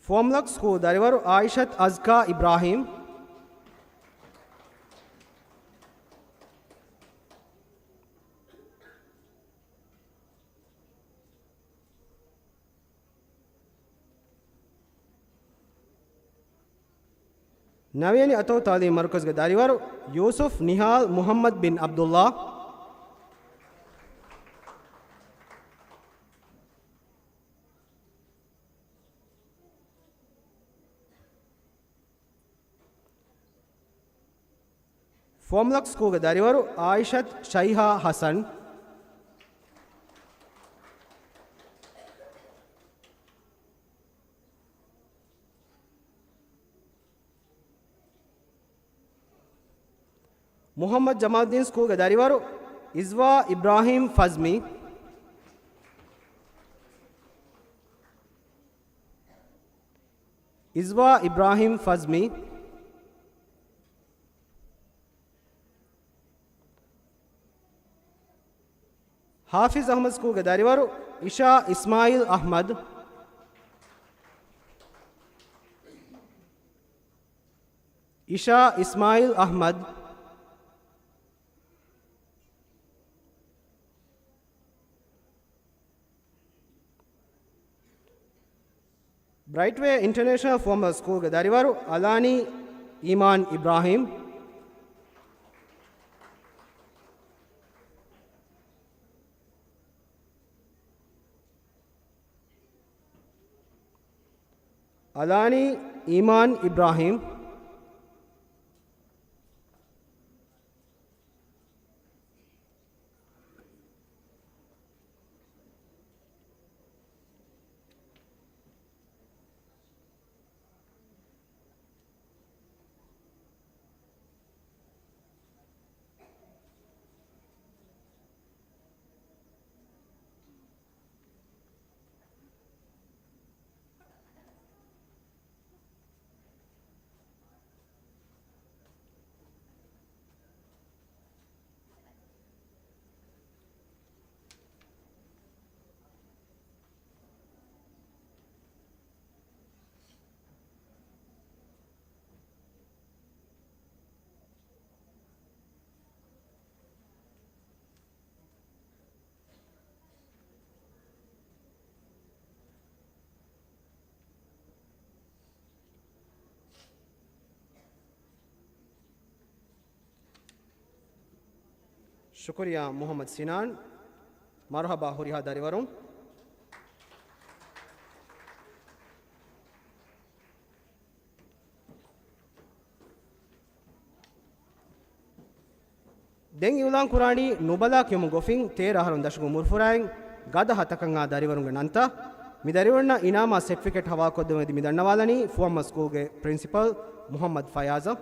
ފޯމްލޮކް ސްކޫލް ދަރިވަރު އާއިޝަތު އަޒްކާ އިބްރާހީމް. ނަވިޔަނި އަތޮޅު ތަޢުލީމީ މަރުކަޒުގެ ދަރިވަރު ޔޫސުފް ނިހާލް މުޙައްމަދު ބިން ޢަބްދުﷲ. ފޯމްލޮކް ސްކޫލްގެ ދަރިވަރު އާއިޝަތު ޝައިހާ ޙަސަން. މުޙައްމަދު ޖަމާލުއްދީން ސްކޫލްގެ ދަރިވަރު އިޒްވާ އިބްރާހީމް ފަޒްމީ. އިޒްވާ އިބްރާހީމް ފަޒްމީ. ޙާފިޒް އަޙްމަދު ސްކޫލްގެ ދަރިވަރު އިޝާ އިސްމާޢީލް އަޙްމަދު. އިޝާ އިސްމާޢީލް އަޙްމަދު. ބްރައިޓްވޭ އިންޓަރނޭޝަނަލް ފޯމަލް ސްކޫލްގެ ދަރިވަރު އަލާނީ އީމާން އިބްރާހީމް. އަލާނީ އީމާން އިބްރާހީމް. ޝުކުރިއްޔާ މުޙައްމަދު ސިނާން. މަރުޙަބާ ހުރިހާ ދަރިވަރުން. ދެން އިއުލާން ކުރާނީ ނުބަލާ ކިޔަމުން ގޮފިން ތޭރަ އަހަރުން ދަށުގެ އުމުރުފުރާއިން ގަދަ ހަތަކަށް އާ ދަރިވަރުންގެ ނަންތައް. މި ދަރިވަރުންނަށް އިނާމާ ސެޓްފިކެޓް ހަވާލުކޮށްދެވުމަށް މި ދަންނަވާލަނީ ފުވައްމަ ސްކޫލްގެ ޕްރިންސިޕަލް މުހައްމަދު ފަޔާޒަށް.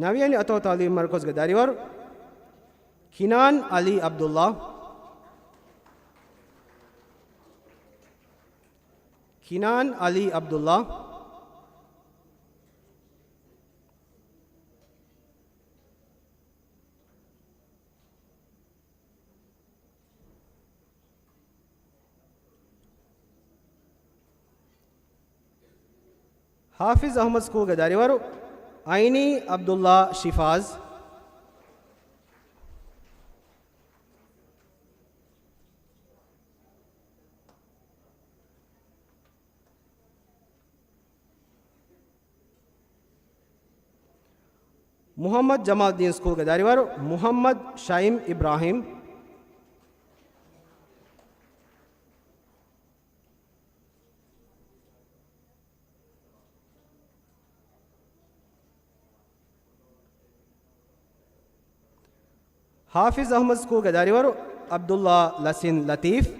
ނަވިޔަނި އަތޮޅު ތައުލީމީ މަރުކަޒުގެ ދަރިވަރު ކިނާން އަލީ އަބްދުﷲ. ކިނާން އަލީ އަބްދުﷲ. ހާފިޒް އަޙްމަދު ސްކޫލްގެ ދަރިވަރު އައިނީ އަބްދުﷲ ޝިފާޒް. މުޙައްމަދު ޖަމާލްދީން ސްކޫލްގެ ދަރިވަރު މުޙައްމަދު ޝައިމް އިބްރާހިމް. ހާފިޒް އަޙްމަދު ސްކޫލްގެ ދަރިވަރު ޢަބްދުﷲ ލަސިން ލަތީފް.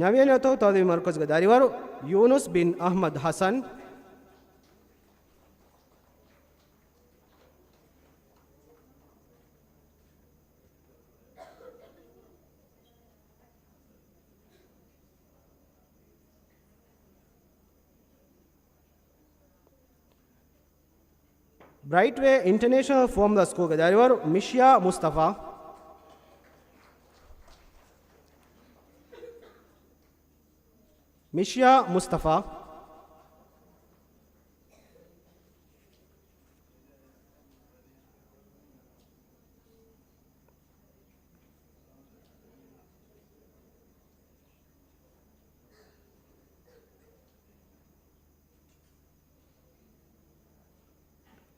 ނަވިޔަނި އަތޮޅު ތައުލީމީ މަރުކަޒުގެ ދަރިވަރު ޔޫނުސް ބިން އަޙްމަދު ޙަސަން. ބްރައިޓްވޭ އިންޓަރނޭޝަނަލް ފުވައްމުލައް ސްކޫލްގެ ދަރިވަރު މިޝިޔާ މުސްތަފާ. މިޝިޔާ މުސްތަފާ.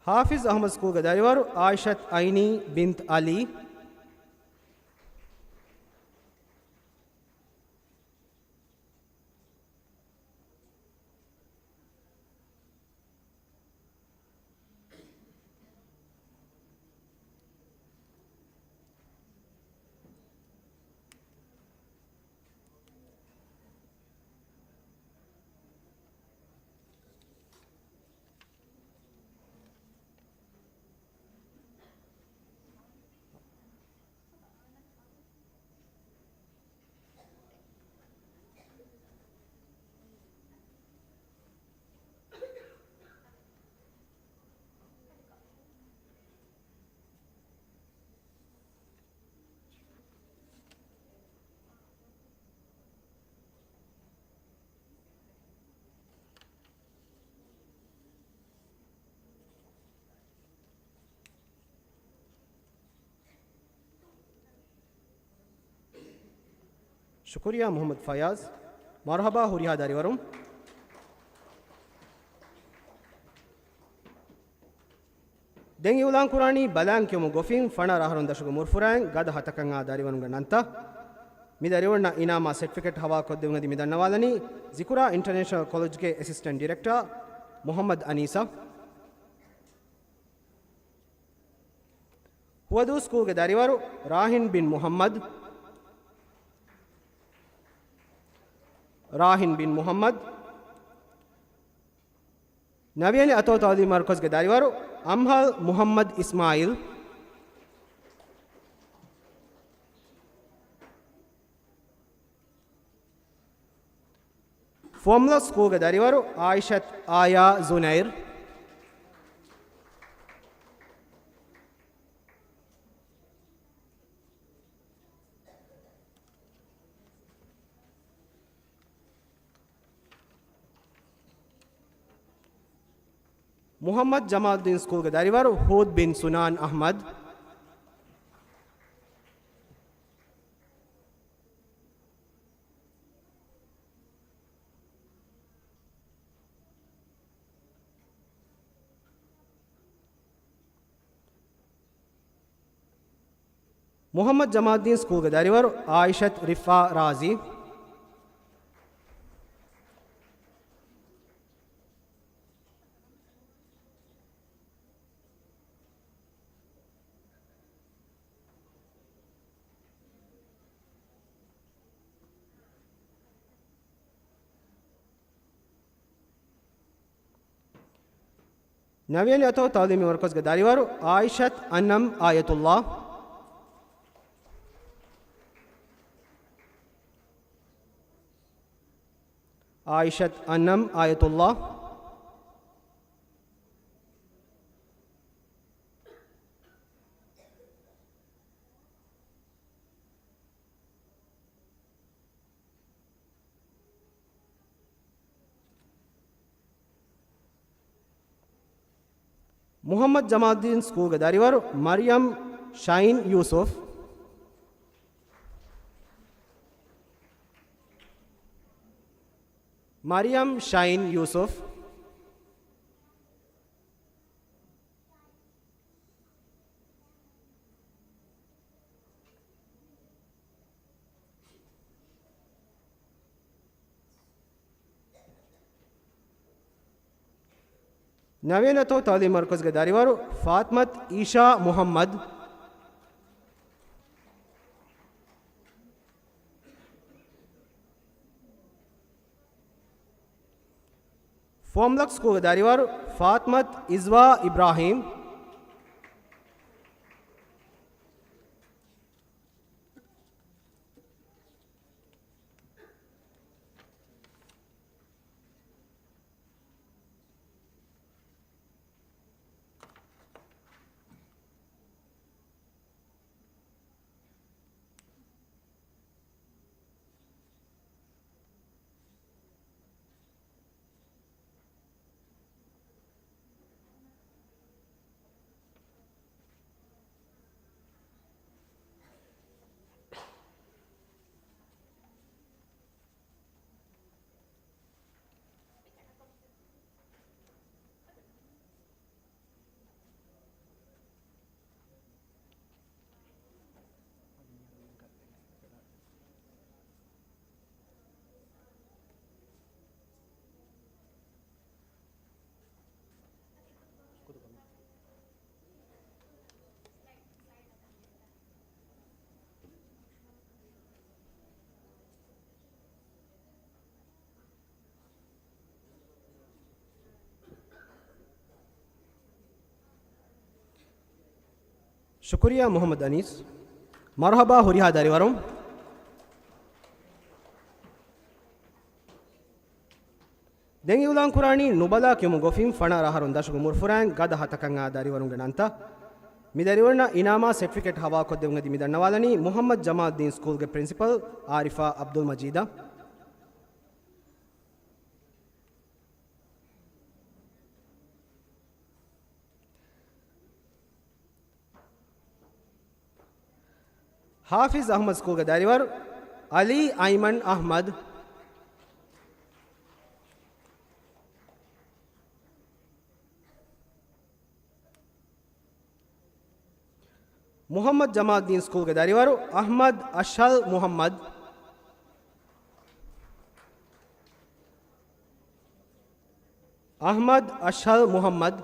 ހާފިޒް އަޙްމަދު ސްކޫލްގެ ދަރިވަރު ޢާއިޝަތު އައިނީ ބިންތު ޢަލީ. ޝުކުރިއްޔާ މުޙައްމަދު ފައްޔާޒް. މަރުޙަބާ ހުރިހާ ދަރިވަރުން. ދެން އިޢުލާން ކުރާނީ ބަލާން ކިޔަމުން ގޮފިން ފަނަރަ އަހަރުން ދަށުގެ އުމުރުފުރާއިން ގަދަ ހަތަކަށް އާ ދަރިވަރުންގެ ނަންތައް. މި ދަރިވަރުންނަށް އިނާމާ ސެޓްފިކެޓް ހަވާލުކޮށްދެވުމަށް މި ދަންނަވާލަނީ ޒިކުރާ އިންޓަރނޭޝަނަލް ކޮލެޖްގެ އެސިސްޓެންޓް ޑިރެކްޓަރ މުޙައްމަދު އަނީސަށް. ހުވަދޫ ސްކޫލްގެ ދަރިވަރު ރާހިން ބިން މުޙައްމަދު. ރާހިން ބިން މުޙައްމަދު. ނަވިޔަނި އަތޮޅު ތައުލީމީ މަރުކަޒުގެ ދަރިވަރު އަމްހަލް މުޙައްމަދު އިސްމާޢީލް. ފުވައްމުލައް ސްކޫލްގެ ދަރިވަރު އާއިޝަތު އާޔާ ޒުނައިރު. މުޙައްމަދު ޖަމާލުއްދީން ސްކޫލްގެ ދަރިވަރު ހޫދް ބިން ސުނާން އަޙްމަދު. މުޙައްމަދު ޖަމާލްދީން ސްކޫލްގެ ދަރިވަރު އާއިޝަތު ރިފްއާ ރާޒީ. ނަވިޔަނި އަތޮޅު ތަޢުލީމީ މަރުކަޒުގެ ދަރިވަރު އާއިޝަތު އަންޢަމް އާޔަތުﷲ. އާއިޝަތު އަންޢަމް އާޔަތުﷲ. މުޙައްމަދު ޖަމާލްދީން ސްކޫލްގެ ދަރިވަރު މަރިޔަމް ޝައިން ޔޫސުފް. މަރިޔަމް ޝައިން ޔޫސުފް. ނަވިޔަނި އަތޮޅު ތަޢުލީމީ މަރުކަޒުގެ ދަރިވަރު ފާތިމަތު އީޝާ މުޙައްމަދު. ފުވައްމުލަކު ސްކޫލްގެ ދަރިވަރު ފާތިމަތު އިޒްވާ އިބްރާހީމް. ޝުކުރިއްޔާ މުޙައްމަދު އަނީސް. މަރުޙަބާ ހުރިހާ ދަރިވަރުން. ދެން އިޢުލާން ކުރާނީ ނުބަލާ ކިޔުމުގެ އޮފީން ފަނަރަ އަހަރުން ދަށުގެ މުރުފުރާއިން ގަދަ ހަތަކަށް އާ ދަރިވަރުންގެ ނަންތައް. މި ދަރިވަރުންނަށް އިނާމާ ސެޓްފިކެޓް ހަވާލުކޮށްދެވުން އެދި މި ދަންނަވާލަނީ މުޙައްމަދު ޖަމާލްދީން ސްކޫލްގެ ޕްރިންސިޕަލް އާރިފާ އަބްދުލް މަޖީދަށް. ޙާފިޒް އަޙްމަދު ސްކޫލްގެ ދަރިވަރު ޢަލީ އައިމަން އަޙްމަދު. މުޙައްމަދު ޖަމާލްދީން ސްކޫލްގެ ދަރިވަރު އަޙްމަދު އަޝްހަލް މުޙައްމަދު. އަޙްމަދު އަޝްހަލް މުޙައްމަދު.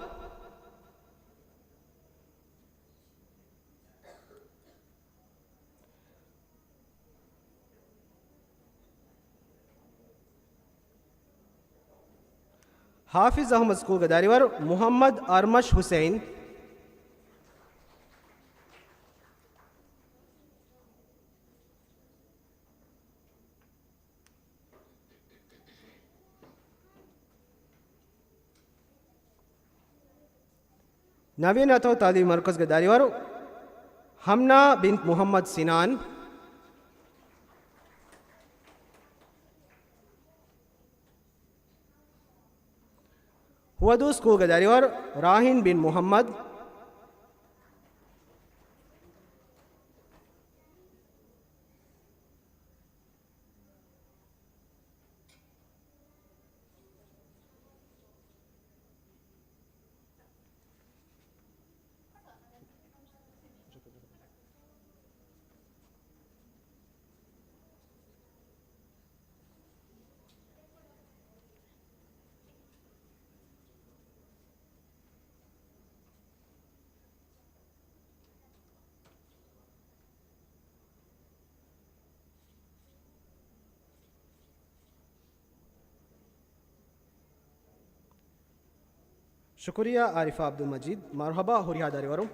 ޙާފިޒް އަޙްމަދު ސްކޫލްގެ ދަރިވަރު މުޙައްމަދު އަރްމަޝް ޙުސެއިން. ނަވީން އަތޮޅު ތަޢުލީމީ މަރުކަޒުގެ ދަރިވަރު ހަމްނާ ބިންތު މުޙައްމަދު ސިނާން. ހުވަދޫ ސްކޫލްގެ ދަރިވަރު ރާހިން ބިން މުޙައްމަދު. ޝުކުރިއްޔާ އާރިފާ ޢަބްދުލް މަޖީދު. މަރުޙަބާ ހުރިހާ ދަރިވަރުން.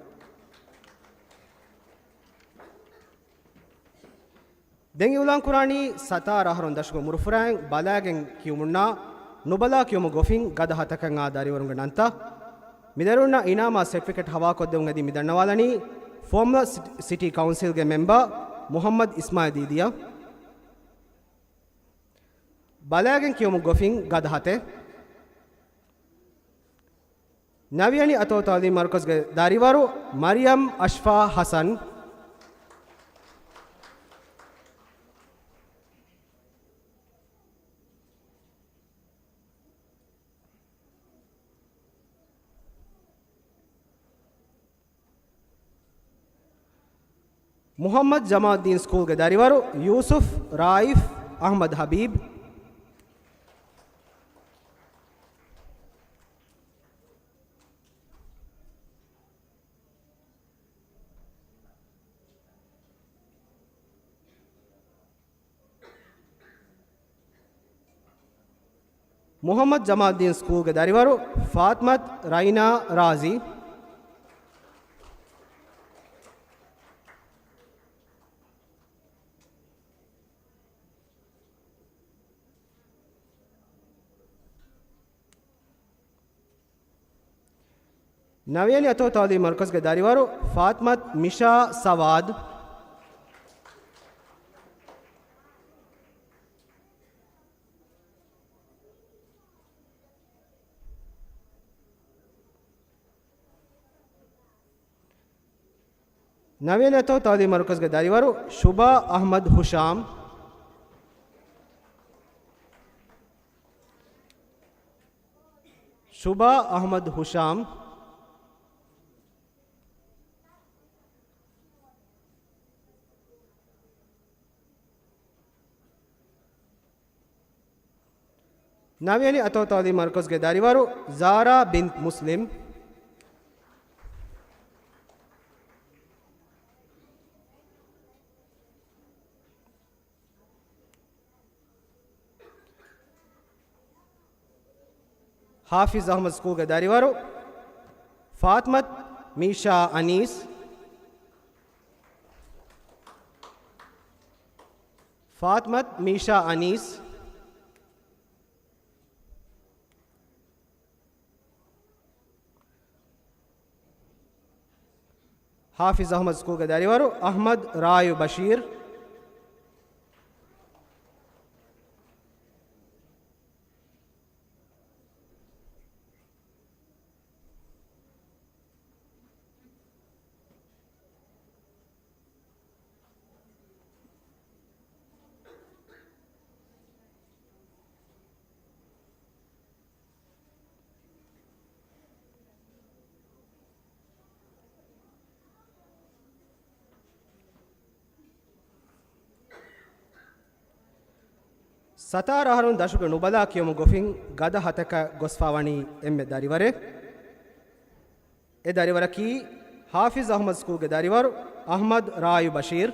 ދެން އިޢުލާން ކުރާނީ ސަތާރަ އަހަރުން ދަށުގެ މުރުފުރާއިން ބަލާގެން ކިޔުމުންނާ ނުބަލާ ކިޔުމުގެ ގޮފިން ގަދަ ހަތަކަށް އާ ދަރިވަރުންގެ ނަންތައް. މިދަރިވަރުންނަށް އިނާމާ ސެޓްފިކެޓް ހަވާކޮށްދެވުން އެދި މި ދަންނަވާލަނީ ފޯމްލަ ސިޓީ ކައުންސިލްގެ މެމްބަރ މުޙައްމަދު އިސްމާޢީލް ދީދީއަށް. ބަލާގެން ކިޔުމުގެ ގޮފިން ގަދަ ހަތެއް. ނަވިޔަނި އަތޮޅު ތަޢުލީމީ މަރުކަޒުގެ ދަރިވަރު މަރިޔަމް އަޝްފާ ޙަސަން. މުޙައްމަދު ޖަމާލްދީން ސްކޫލްގެ ދަރިވަރު ޔޫސުފް ރާއިފް އަޙްމަދު ޙަބީބް. މުޙައްމަދު ޖަމާލްދީން ސްކޫލްގެ ދަރިވަރު ފާތިމަތު ރައިނާ ރާޒީ. ނަވިޔަނި އަތޮޅު ތަޢުލީމީ މަރުކަޒުގެ ދަރިވަރު ފާތިމަތު މިޝާ ސަވާދު. ނަވިޔަނި އަތޮޅު ތަޢުލީމީ މަރުކަޒުގެ ދަރިވަރު ޝުބާ އަޙްމަދު ހުޝާމް. ޝުބާ އަޙްމަދު ހުޝާމް. ނަވިޔަނި އަތޮޅު ތަޢުލީމީ މަރުކަޒުގެ ދަރިވަރު ޒާރާ ބިންތު މުސްލިމް. ޙާފިޒު އަޙްމަދު ސްކޫލްގެ ދަރިވަރު ފާތިމަތު މީޝާ އަނީސް. ފާތިމަތު މީޝާ އަނީސް. ޙާފިޒު އަޙްމަދު ސްކޫލްގެ ދަރިވަރު އަޙްމަދު ރާޔު ބަޝީރު. ސަތާރަ އަހަރުން ދަށުގެ ނުބަލާ ކިޔުމުގެ ގޮފިން ގަދަ ހަތަކަށް ގޮސްފާވަނީ އެންމެ ދަރިވަރެއް. އެ ދަރިވަރަކީ ޙާފިޒު އަޙްމަދު ސްކޫލްގެ ދަރިވަރު އަޙްމަދު ރާޔު ބަޝީރު.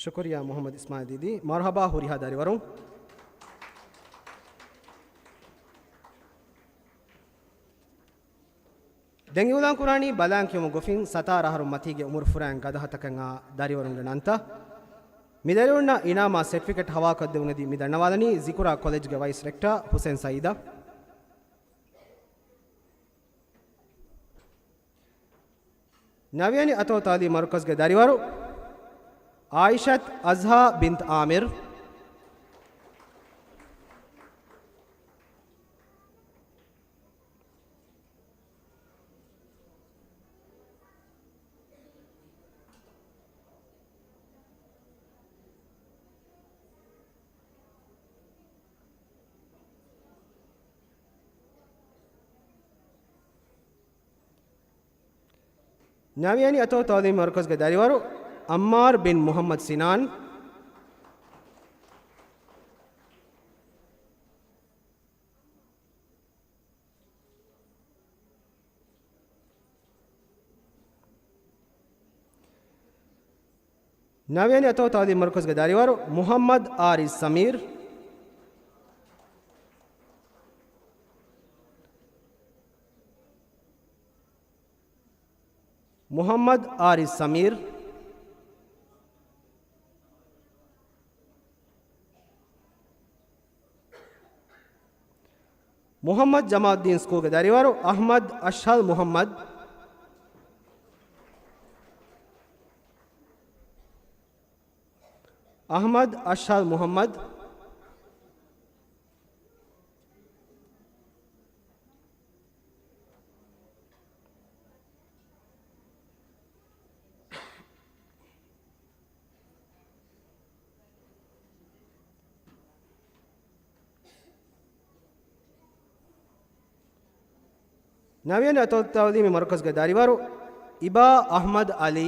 ޝުކުރިއްޔާ މުޙައްމަދު އިސްމާޢީލް ދީދީ. މަރުޙަބާ ހުރިހާ ދަރިވަރުން. ދެން އިޢުލާން ކުރާނީ ބަލާން ކިޔުމުގެ ގޮފިން ސަތާރަ އަހަރުން މަތީގެ އުމުރު ފުރައިން ގަދަ ހަތަކަށް އާ ދަރިވަރުންގެ ނަންތައް. މި ދަރިވަރުންނަށް އިނާމާ ސެޓްފިކެޓް ހަވާލުކޮށްދެވުން އެދި މި ދަންނަވާލަނީ ޒިކުރާ ކޮލެޖްގެ ވައިސް ރެކްޓާ ޙުސެން ސައީދަށް. ނަވިޔަނި އަތޮޅު ތަޢުލީމީ މަރުކަޒުގެ ދަރިވަރު އާއިޝަތު އަޒްހާ ބިންތު އާމިރު. ނަވިޔަނި އަތޮޅު ތަޢުލީމީ މަރުކަޒުގެ ދަރިވަރު އައްމާރު ބިން މުޙައްމަދު ސިނާން. ނަވިޔަނި އަތޮޅު ތަޢުލީމީ މަރުކަޒުގެ ދަރިވަރު މުޙައްމަދު އާރިޒް ސަމީރު. މުޙައްމަދު އާރިޒް ސަމީރު. މުޙައްމަދު ޖަމާލުއްދީން ސްކޫލްގެ ދަރިވަރު އަޙްމަދު އަޝްހަލް މުޙައްމަދު. އަޙްމަދު އަޝްހަލް މުޙައްމަދު. ނަވިޔަނި އަތޮޅު ތަޢުލީމީ މަރުކަޒުގެ ދަރިވަރު އިބާ އަޙްމަދު ޢަލީ.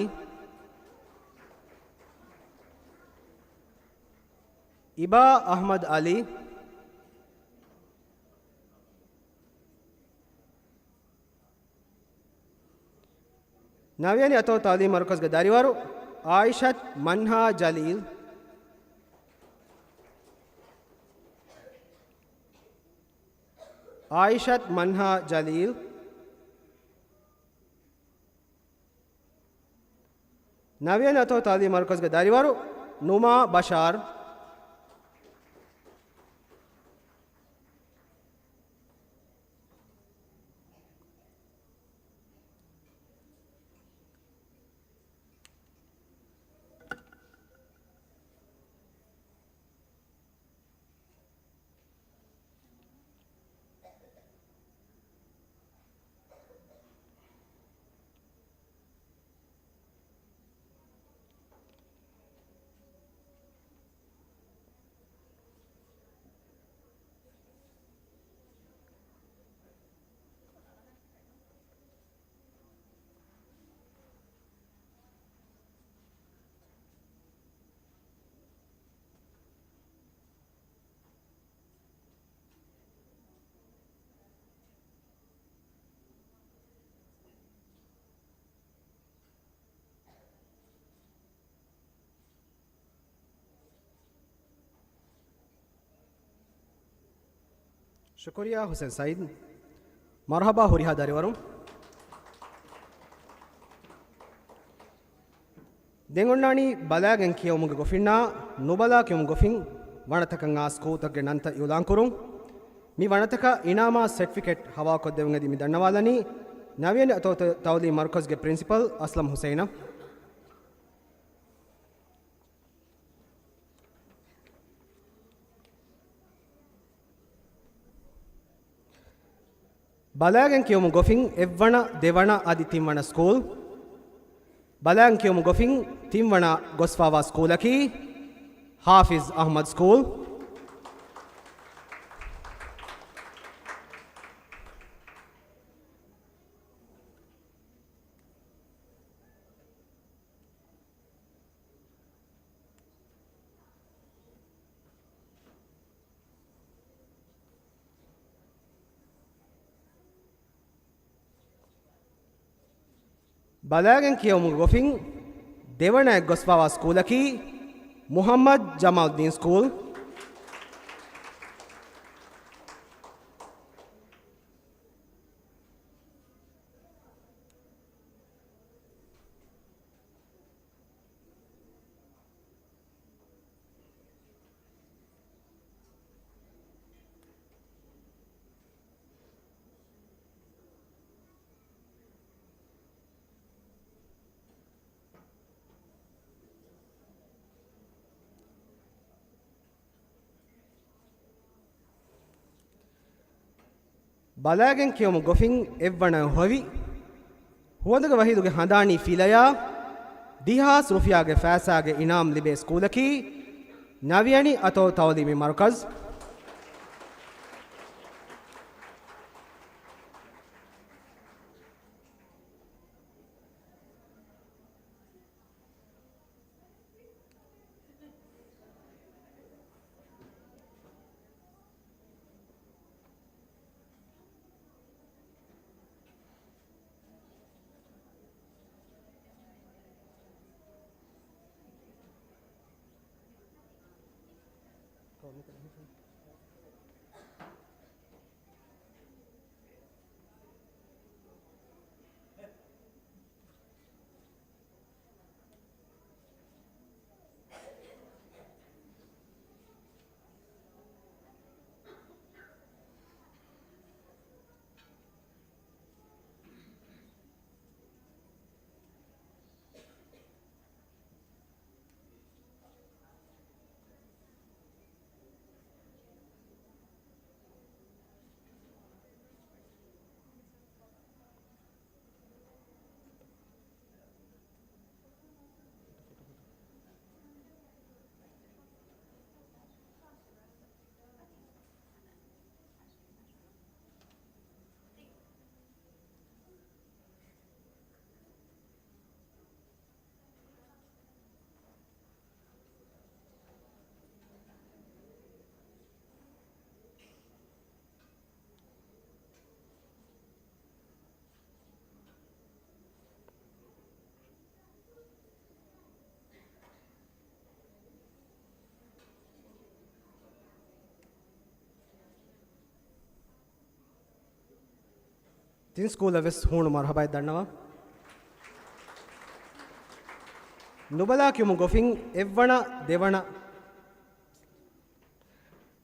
އިބާ އަޙްމަދު ޢަލީ. ނަވިޔަނި އަތޮޅު ތަޢުލީމީ މަރުކަޒުގެ ދަރިވަރު އާއިޝަތު މަންހާ ޖަލީލް. އާއިޝަތު މަންހާ ޖަލީލް. ނަވިޔަނި އަތޮޅު ތަޢުލީމީ މަރުކަޒުގެ ދަރިވަރު ނުމާ ބަޝާރު. ޝުކުރިއްޔާ ޙުސެން ސައީދު. މަރުޙަބާ ހުރިހާ ދަރިވަރުން. ދެން އޮންނާނީ ބަލާގެން ކިޔެވުމުގެ ގޮފިންނާ ނުބަލާ ކިޔެވުމުގެ ގޮފިން ވަނަތަކަށް އާ ސްކޫލްތަކުގެ ނަންތައް އިޢުލާން ކުރުން. މި ވަނަތަކަށް އިނާމާ ސެޓްފިކެޓް ހަވާކޮށްދެވުން އެދި މި ދަންނަވާލަނީ ނަވިޔަނި އަތޮޅު ތަޢުލީމީ މަރުކަޒުގެ ޕްރިންސިޕަލް އަސްލަމް ޙުސައިނަށް. ބަލާގެން ކިޔެވުމުގެ ގޮފިން އެއްވަނަ، ދެވަނަ އަދި ތިންވަނަ ސްކޫލް. ބަލާގެން ކިޔެވުމުގެ ގޮފިން ތިންވަނަ ގޮސްފާވާ ސްކޫލަކީ ޙާފިޒް އަޙްމަދު ސްކޫލް. ބަލާގެން ކިޔެވުމުގެ ގޮފިން ދެވަނައަށް ގޮސްފާވާ ސްކޫލަކީ މުޙައްމަދު ޖަމާލްދީން ސްކޫލް. ބަލާގެން ކިޔަމު ގޮފިން އެއްވަނަ ހޮވި ހުވަނދުގެ ވަހީދުގެ ހަނދާނީ ފިލަޔާ ދިހާސް ރުފިޔާގެ ފައިސާގެ އިނާމް ލިބޭ ސްކޫލަކީ ނަވިއަނި އަތޮޅު ތައުލީމީ މަރުކަޒް. ތިން ސްކޫލަށް ވެސް ހޫނު މަރުޙަބާއެއް ދަންނަވަން. ނުބަލާ ކިޔުމު ގޮފިން އެއްވަނަ ދެވަނަ.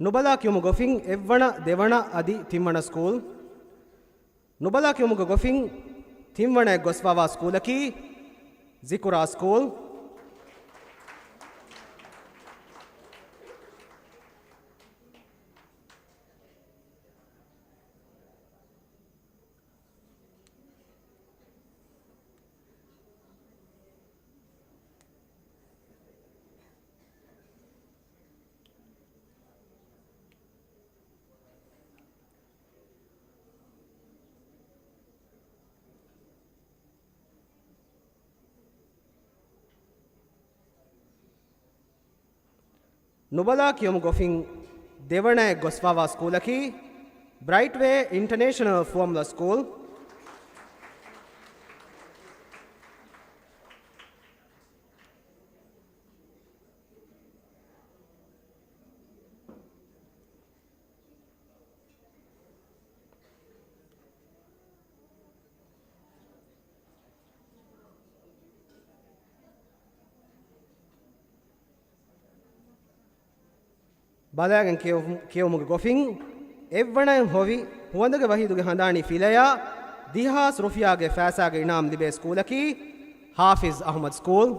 ނުބަލާ ކިޔުމު ގޮފިން އެއްވަނަ ދެވަނަ އަދި ތިންވަނަ ސްކޫލް. ނުބަލާ ކިޔުމުގެ ގޮފިން ތިންވަނައަށް ގޮސްފާވާ ސްކޫލަކީ ޒިކުރާ ސްކޫލް. ނުބަލާ ކިޔުމު ގޮފިން ދެވަނައަށް ގޮސްފާވާ ސްކޫލަކީ ބްރައިޓްވޭ އިންޓަނޭޝަނަލް ފުވައްމުލައް ސްކޫލް. ބަލާގެން ކިޔެވު-، ކިޔެވުމުގެ ގޮފިން އެއްވަނައަށް ހޮވި ހުވަނދުގެ ވަހީދުގެ ހަނދާނީ ފިލަޔާ ދިހާސް ރުފިޔާގެ ފައިސާގެ އިނާމް ލިބޭ ސްކޫލަކީ ޙާފިޒް އަޙްމަދު ސްކޫލް.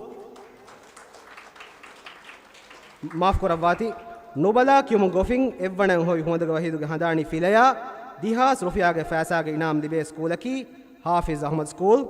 މާފުކުރައްވާތި. ނުބަލާ ކިޔުމު ގޮފިން އެއްވަނައަށް ހޮވި ހުވަނދުގެ ވަހީދުގެ ހަނދާނީ ފިލަޔާ ދިހާސް ރުފިޔާގެ ފައިސާގެ އިނާމް ލިބޭ ސްކޫލަކީ ޙާފިޒް އަޙްމަދު ސްކޫލް.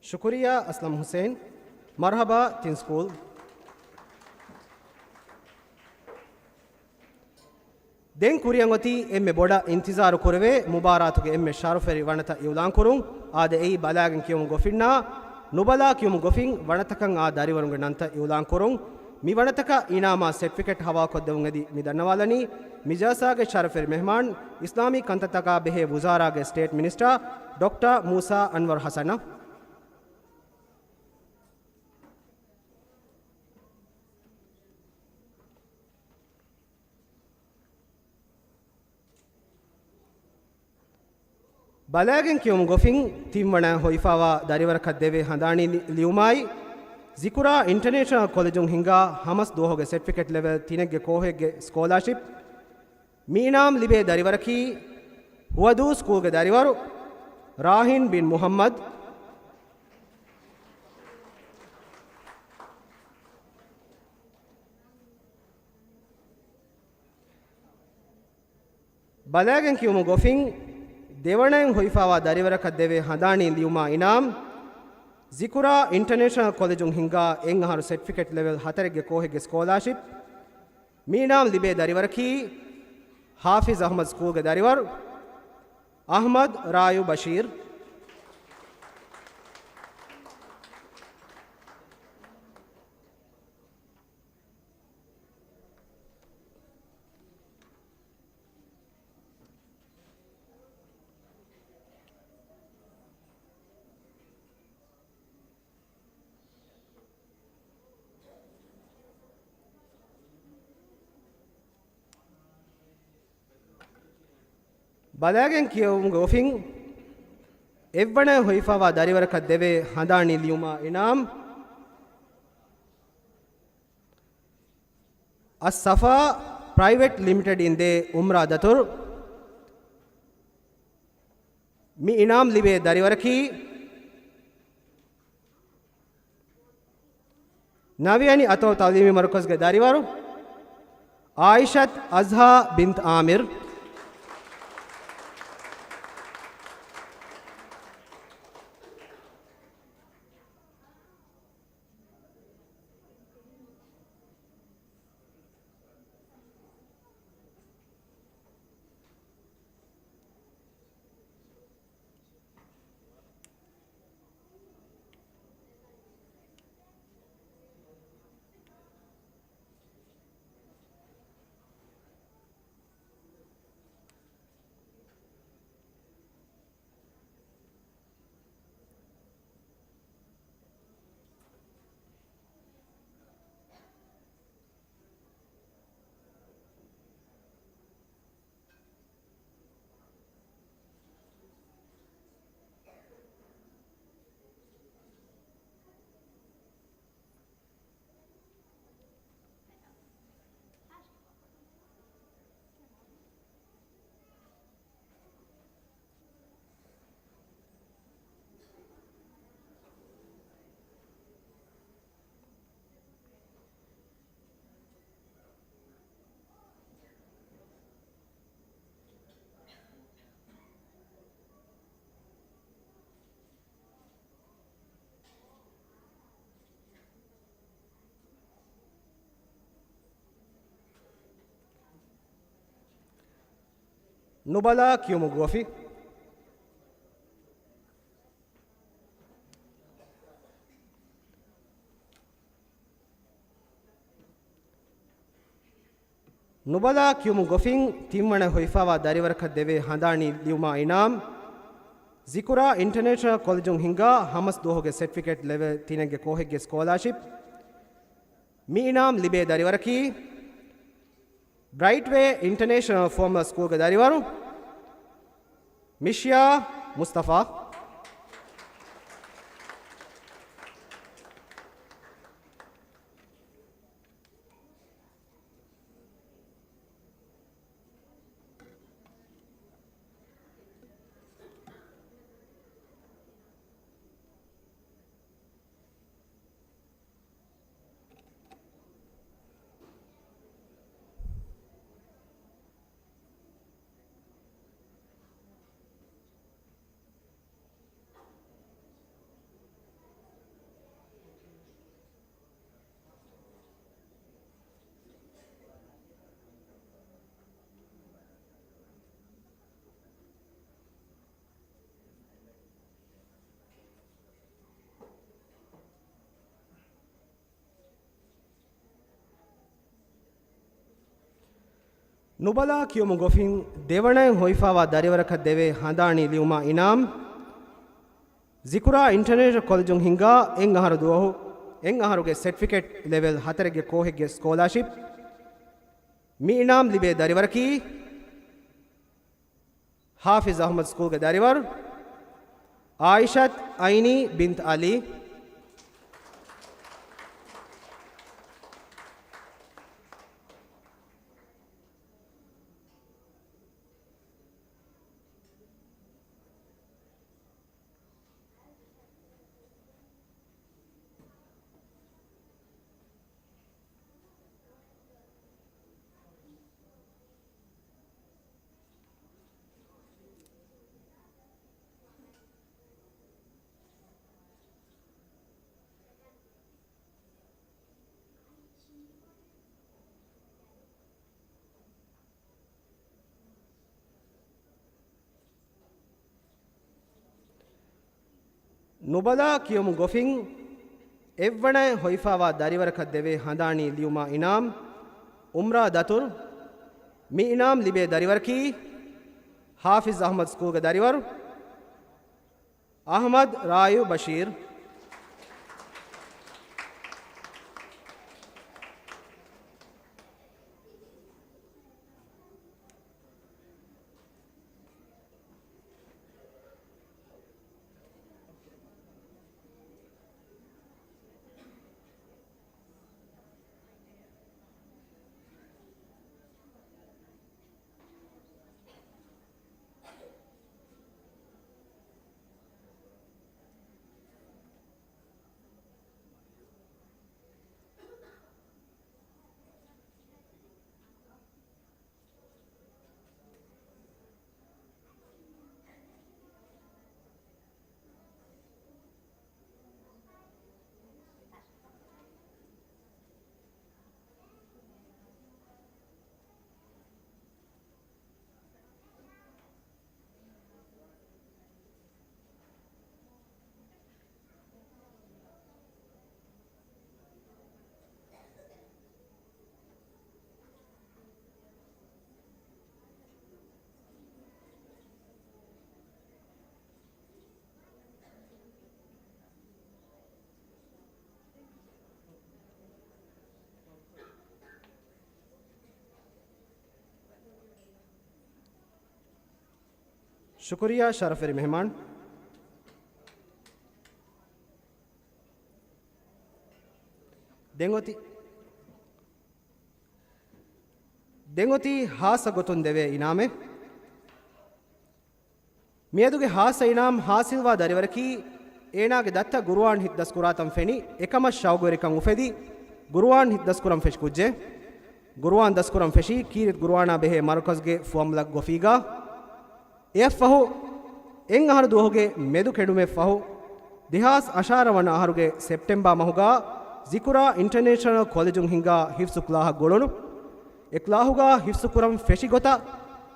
ޝުކުރިއްޔާ އަސްލަމް ހުސެން. މަރުޙަބާ ތިން ސްކޫލް. ދެން ކުރިއަށް އޮތީ އެންމެ ބޮޑަށް އިންތިޒާރު ކުރެވޭ މުބާރާތުގެ އެންމެ ޝަރަފުވެރި ވަނަތައް އިއުލާން ކުރުން. އާދެ، އެއީ ބަލާގެން ކިޔުމުގެ ގޮފިންނާ ނުބަލާ ކިޔުމުގެ ގޮފިން ވަނަތަކަށް އާ ދަރިވަރުންގެ ނަންތައް އިއުލާން ކުރުން. މި ވަނަތަކަށް އިނާމާ ސެޓްފިކެޓް ހަވާލުކޮށްދެވުން އެދި މި ދަންނަވާލަނީ މި ޖަލްސާގެ ޝަރަފުވެރި މެހްމާން، އިސްލާމީ ކަންތައްތަކާ ބެހޭ ވުޒާރާގެ ސްޓޭޓް މިނިސްޓަރ ޑޮކްޓަރ މޫސާ އަންވަރު ޙަސަނަށް. ބަލާގެން ކިޔުމުގެ ގޮފިން ތިންވަނަ ހޮވިފާވާ ދަރިވަރަކަށް ދެވޭ ހަނދާނީ ލި-، ލިޔުމާއި، ޒިކުރާ އިންޓަރނޭޝަނަލް ކޮލެޖުން ހިންގާ ހަމަސް ދުވަހުގެ ސެޓްފިކެޓް ލެވެލް ތިނެއްގެ ކޯހެއްގެ ސްކޯލާޝިޕް. މި އިނާމް ލިބޭ ދަރިވަރަކީ ހުވަދޫ ސްކޫލްގެ ދަރިވަރު ރާހިން ބިން މުޙައްމަދު. ބަލާގެން ކިޔުމުގެ ގޮފިން ދެވަނައިން ހޮވިފާވާ ދަރިވަރަކަށް ދެވޭ ހަނދާނީ ލިޔުމާ އިނާމް، ޒިކުރާ އިންޓަރނޭޝަނަލް ކޮލެޖުން ހިންގާ އެއް އަހަރު ސެޓްފިކެޓް ލެވެލް ހަތަރެއްގެ ކޯހެއްގެ ސްކޯލާޝިޕް. މި އިނާމް ލިބޭ ދަރިވަރަކީ ޙާފިޒް އަޙްމަދު ސްކޫލްގެ ދަރިވަރު އަޙްމަދު ރާޔު ބަޝީރު. ބަލާގެން ކިޔެވުމުގެ ގޮފިން އެއްވަނައިން ހޮވިފާވާ ދަރިވަރަކަށް ދެވޭ ހަނދާނީ ލިޔުމާ އިނާމް، އައްސަފާ ޕްރައިވެޓް ލިމިޓެޑް އިން ދޭ އުމްރާ ދަތުރު. މި އިނާމް ލިބޭ ދަރިވަރަކީ ނަވިޔަނި އަތޮޅު ތަޢުލީމީ މަރުކަޒުގެ ދަރިވަރު އާއިޝަތު އަޒްހާ ބިންތު އާމިރު. ނުބަލާ ކިޔުމުގެ ގޮފިން. ނުބަލާ ކިޔުމުގެ ގޮފިން ތިންވަނަ ހޮވިފާވާ ދަރިވަރަކަށް ދެވޭ ހަނދާނީ ލިޔުމާ އިނާމް، ޒިކުރާ އިންޓަރނޭޝަނަލް ކޮލެޖުން ހިންގާ ހަމަސް ދުވަހުގެ ސެޓްފިކެޓް ލެވެލް ތިނެއްގެ ކޯހެއްގެ ސްކޯލާޝިޕް. މި އިނާމް ލިބޭ ދަރިވަރަކީ ބްރައިޓްވޭ އިންޓަރނޭޝަނަލް ފޯމަލް ސްކޫލްގެ ދަރިވަރު މިޝިޔާ މުސްތަފާ. ނުބަލާ ކިޔުމުގޮފިން ދެވަނައިން ހޮވިފާވާ ދަރިވަރަކަށް ދެވޭ ހަނދާނީ ލިޔުމާ އިނާމް، ޒިކުރާ އިންޓަރނޭޝަނަލް ކޮލެޖުން ހިންގާ އެއް އަހަރު ދުވަހު، އެއް އަހަރުގެ ސެޓްފިކެޓް ލެވެލް ހަތަރެއްގެ ކޯހެއްގެ ސްކޯލާޝިޕް. މި އިނާމް ލިބޭ ދަރިވަރަކީ، ޙާފިޒް އަޙްމަދު ސްކޫލްގެ ދަރިވަރު އާއިޝަތު އައިނީ ބިންތު އަލީ. ނުބަލާ ކިޔުމުގޮފިން އެއްވަނައިން ހޮވިފާވާ ދަރިވަރަކަށް ދެވޭ ހަނދާނީ ލިޔުމާ އިނާމް، އުމްރާ ދަތުރު. މި އިނާމް ލިބޭ ދަރިވަރަކީ، ޙާފިޒް އަޙްމަދު ސްކޫލްގެ ދަރިވަރު އަޙްމަދު ރާއި ބަޝީރު. ޝުކުރިއްޔާ ޝަރަފްވެރި މެހެމާން. ދެން އޮތީ، ދެން އޮތީ ހާއްސަ ގޮތުން ދެވޭ އިނާމެއް. މިއަދުގެ ހާއްސަ އިނާމް ހާސިލްވާ ދަރިވަރަކީ، އޭނާގެ ދައްތަ ގުރުއާން ހިތްދަސްކުރާތަން ފެނި، އެކަމަށް ޝައުގުވެރިކަން އުފެދި، ގުރުއާން ހިތްދަސްކުރަން ފެށި ކުއްޖެއް. ގުރުއާން ދަސްކުރަން ފެށީ، ކީރިތި ގުރުއާނާ ބެހޭ މަރުކަޒުގެ ފުވައްމުލަކު ގޮފީގަ. އެއަށްފަހު، އެއް އަހަރު ދުވަހުގެ މެދު ކެނޑުމެއް ފަހު، ދެހާސް އަށާރަ ވަނަ އަހަރުގެ ސެޕްޓެމްބާ މަހުގަ ޒިކުރާ އިންޓަރނޭޝަނަލް ކޮލެޖުން ހިންގާ ހިފްޒު ކްލާހަށް ގުޅުނު. އެ ކްލާހުގަ ހިފްޒު ކުރަން ފެށި ގޮތަށް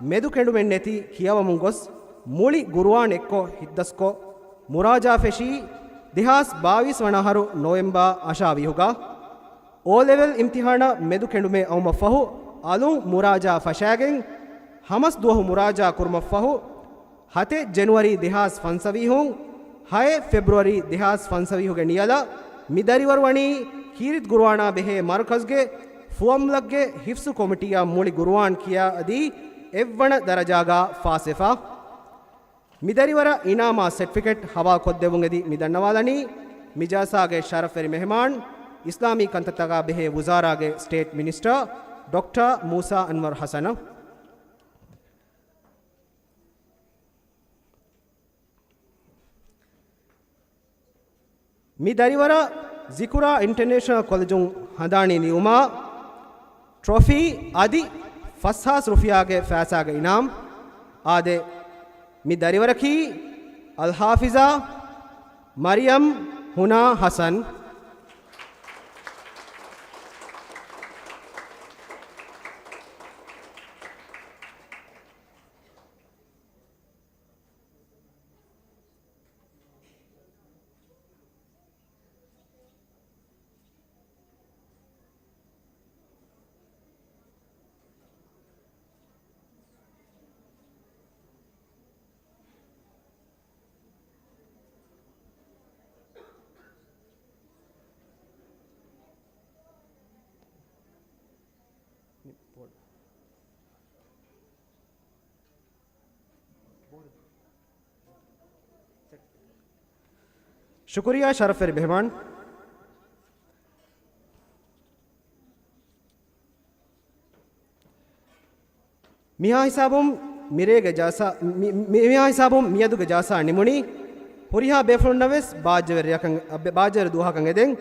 މެދު ކެނޑުމެއް ނެތި ކިޔަވަމުން ގޮސް، މުޅި ގުރުއާން އެއްކޮށް ހިތްދަސްކޮށް، މުރާޖާ ފެށީ، ދެހާސް ބާވީސް ވަނަ އަހަރު ނޮވެމްބާ އަށާވީހުގަ. އޯ ލެވެލް އިމްތިހާނަށް މެދު ކެނޑުމެއް އައުމަށްފަހު، އަލުން މުރާޖާ ފަށާގެން، ހަމަސް ދުވަހު މުރާޖާ ކުރުމަށްފަހު، ހަތެއް ޖެނުއަރީ ދެހާސް ފަންސަވީހުން، ހައެއް ފެބްރުއަރީ ދެހާސް ފަންސަވީހުގެ ނިޔަލަށް މި ދަރިވަރު ވަނީ ކީރިތި ގުރުއާނާ ބެހޭ މަރުކަޒުގެ ފުވައްމުލަކުގެ ހިފްޒު ކޮމިޓީއަށް މުޅި ގުރުއާން ކިޔާ އަދި އެއްވަނަ ދަރަޖާގަ ފާސްވެފަ. މި ދަރިވަރަށް އިނާމާ ސެޓްފިކެޓް ހަވާލުކޮށްދެއްވުން އެދި މި ދަންނަވާލަނީ މި ޖަލްސާގެ ޝަރަފްވެރި މެހެމާން، އިސްލާމީ ކަންތައްތަކާ ބެހޭ ވުޒާރާގެ ސްޓޭޓް މިނިސްޓަރ ޑޮކްޓަރ މޫސާ އަންވަރު ޙަސަނަށް. މި ދަރިވަރަށް ޒިކުރާ އިންޓަރނޭޝަނަލް ކޮލެޖުން ހަނދާނީ ލިޔުމާ، ޓްރޮފީ އަދި ފަސްހާސް ރުފިޔާގެ ފައިސާގެ އިނާމް އާދެ، މި ދަރިވަރަކީ އަލްޙާފިޒާ މަރިޔަމް ހުނާ ޙަސަން. ޝުކުރިއްޔާ ޝަރަފްވެރި މެހެމާން. މިހާ ހިސާބުން މިރޭގެ ޖަލްސާ، މި، މި، މިހާ ހިސާބުން މިއަދުގެ ޖަލްސާ ނިމުނީ. ހުރިހާ ބޭފުޅުންނަށް ވެސް ބާއްޖަވެރި ރެއަކަށް، ބާއްޖަވެރި ދުވަހަކަށް އެދެން.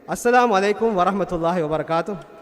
އައްސަލާމު ޢަލައިކުމް ވަރަޙްމަތުﷲި ވަބަރަކާތުހު.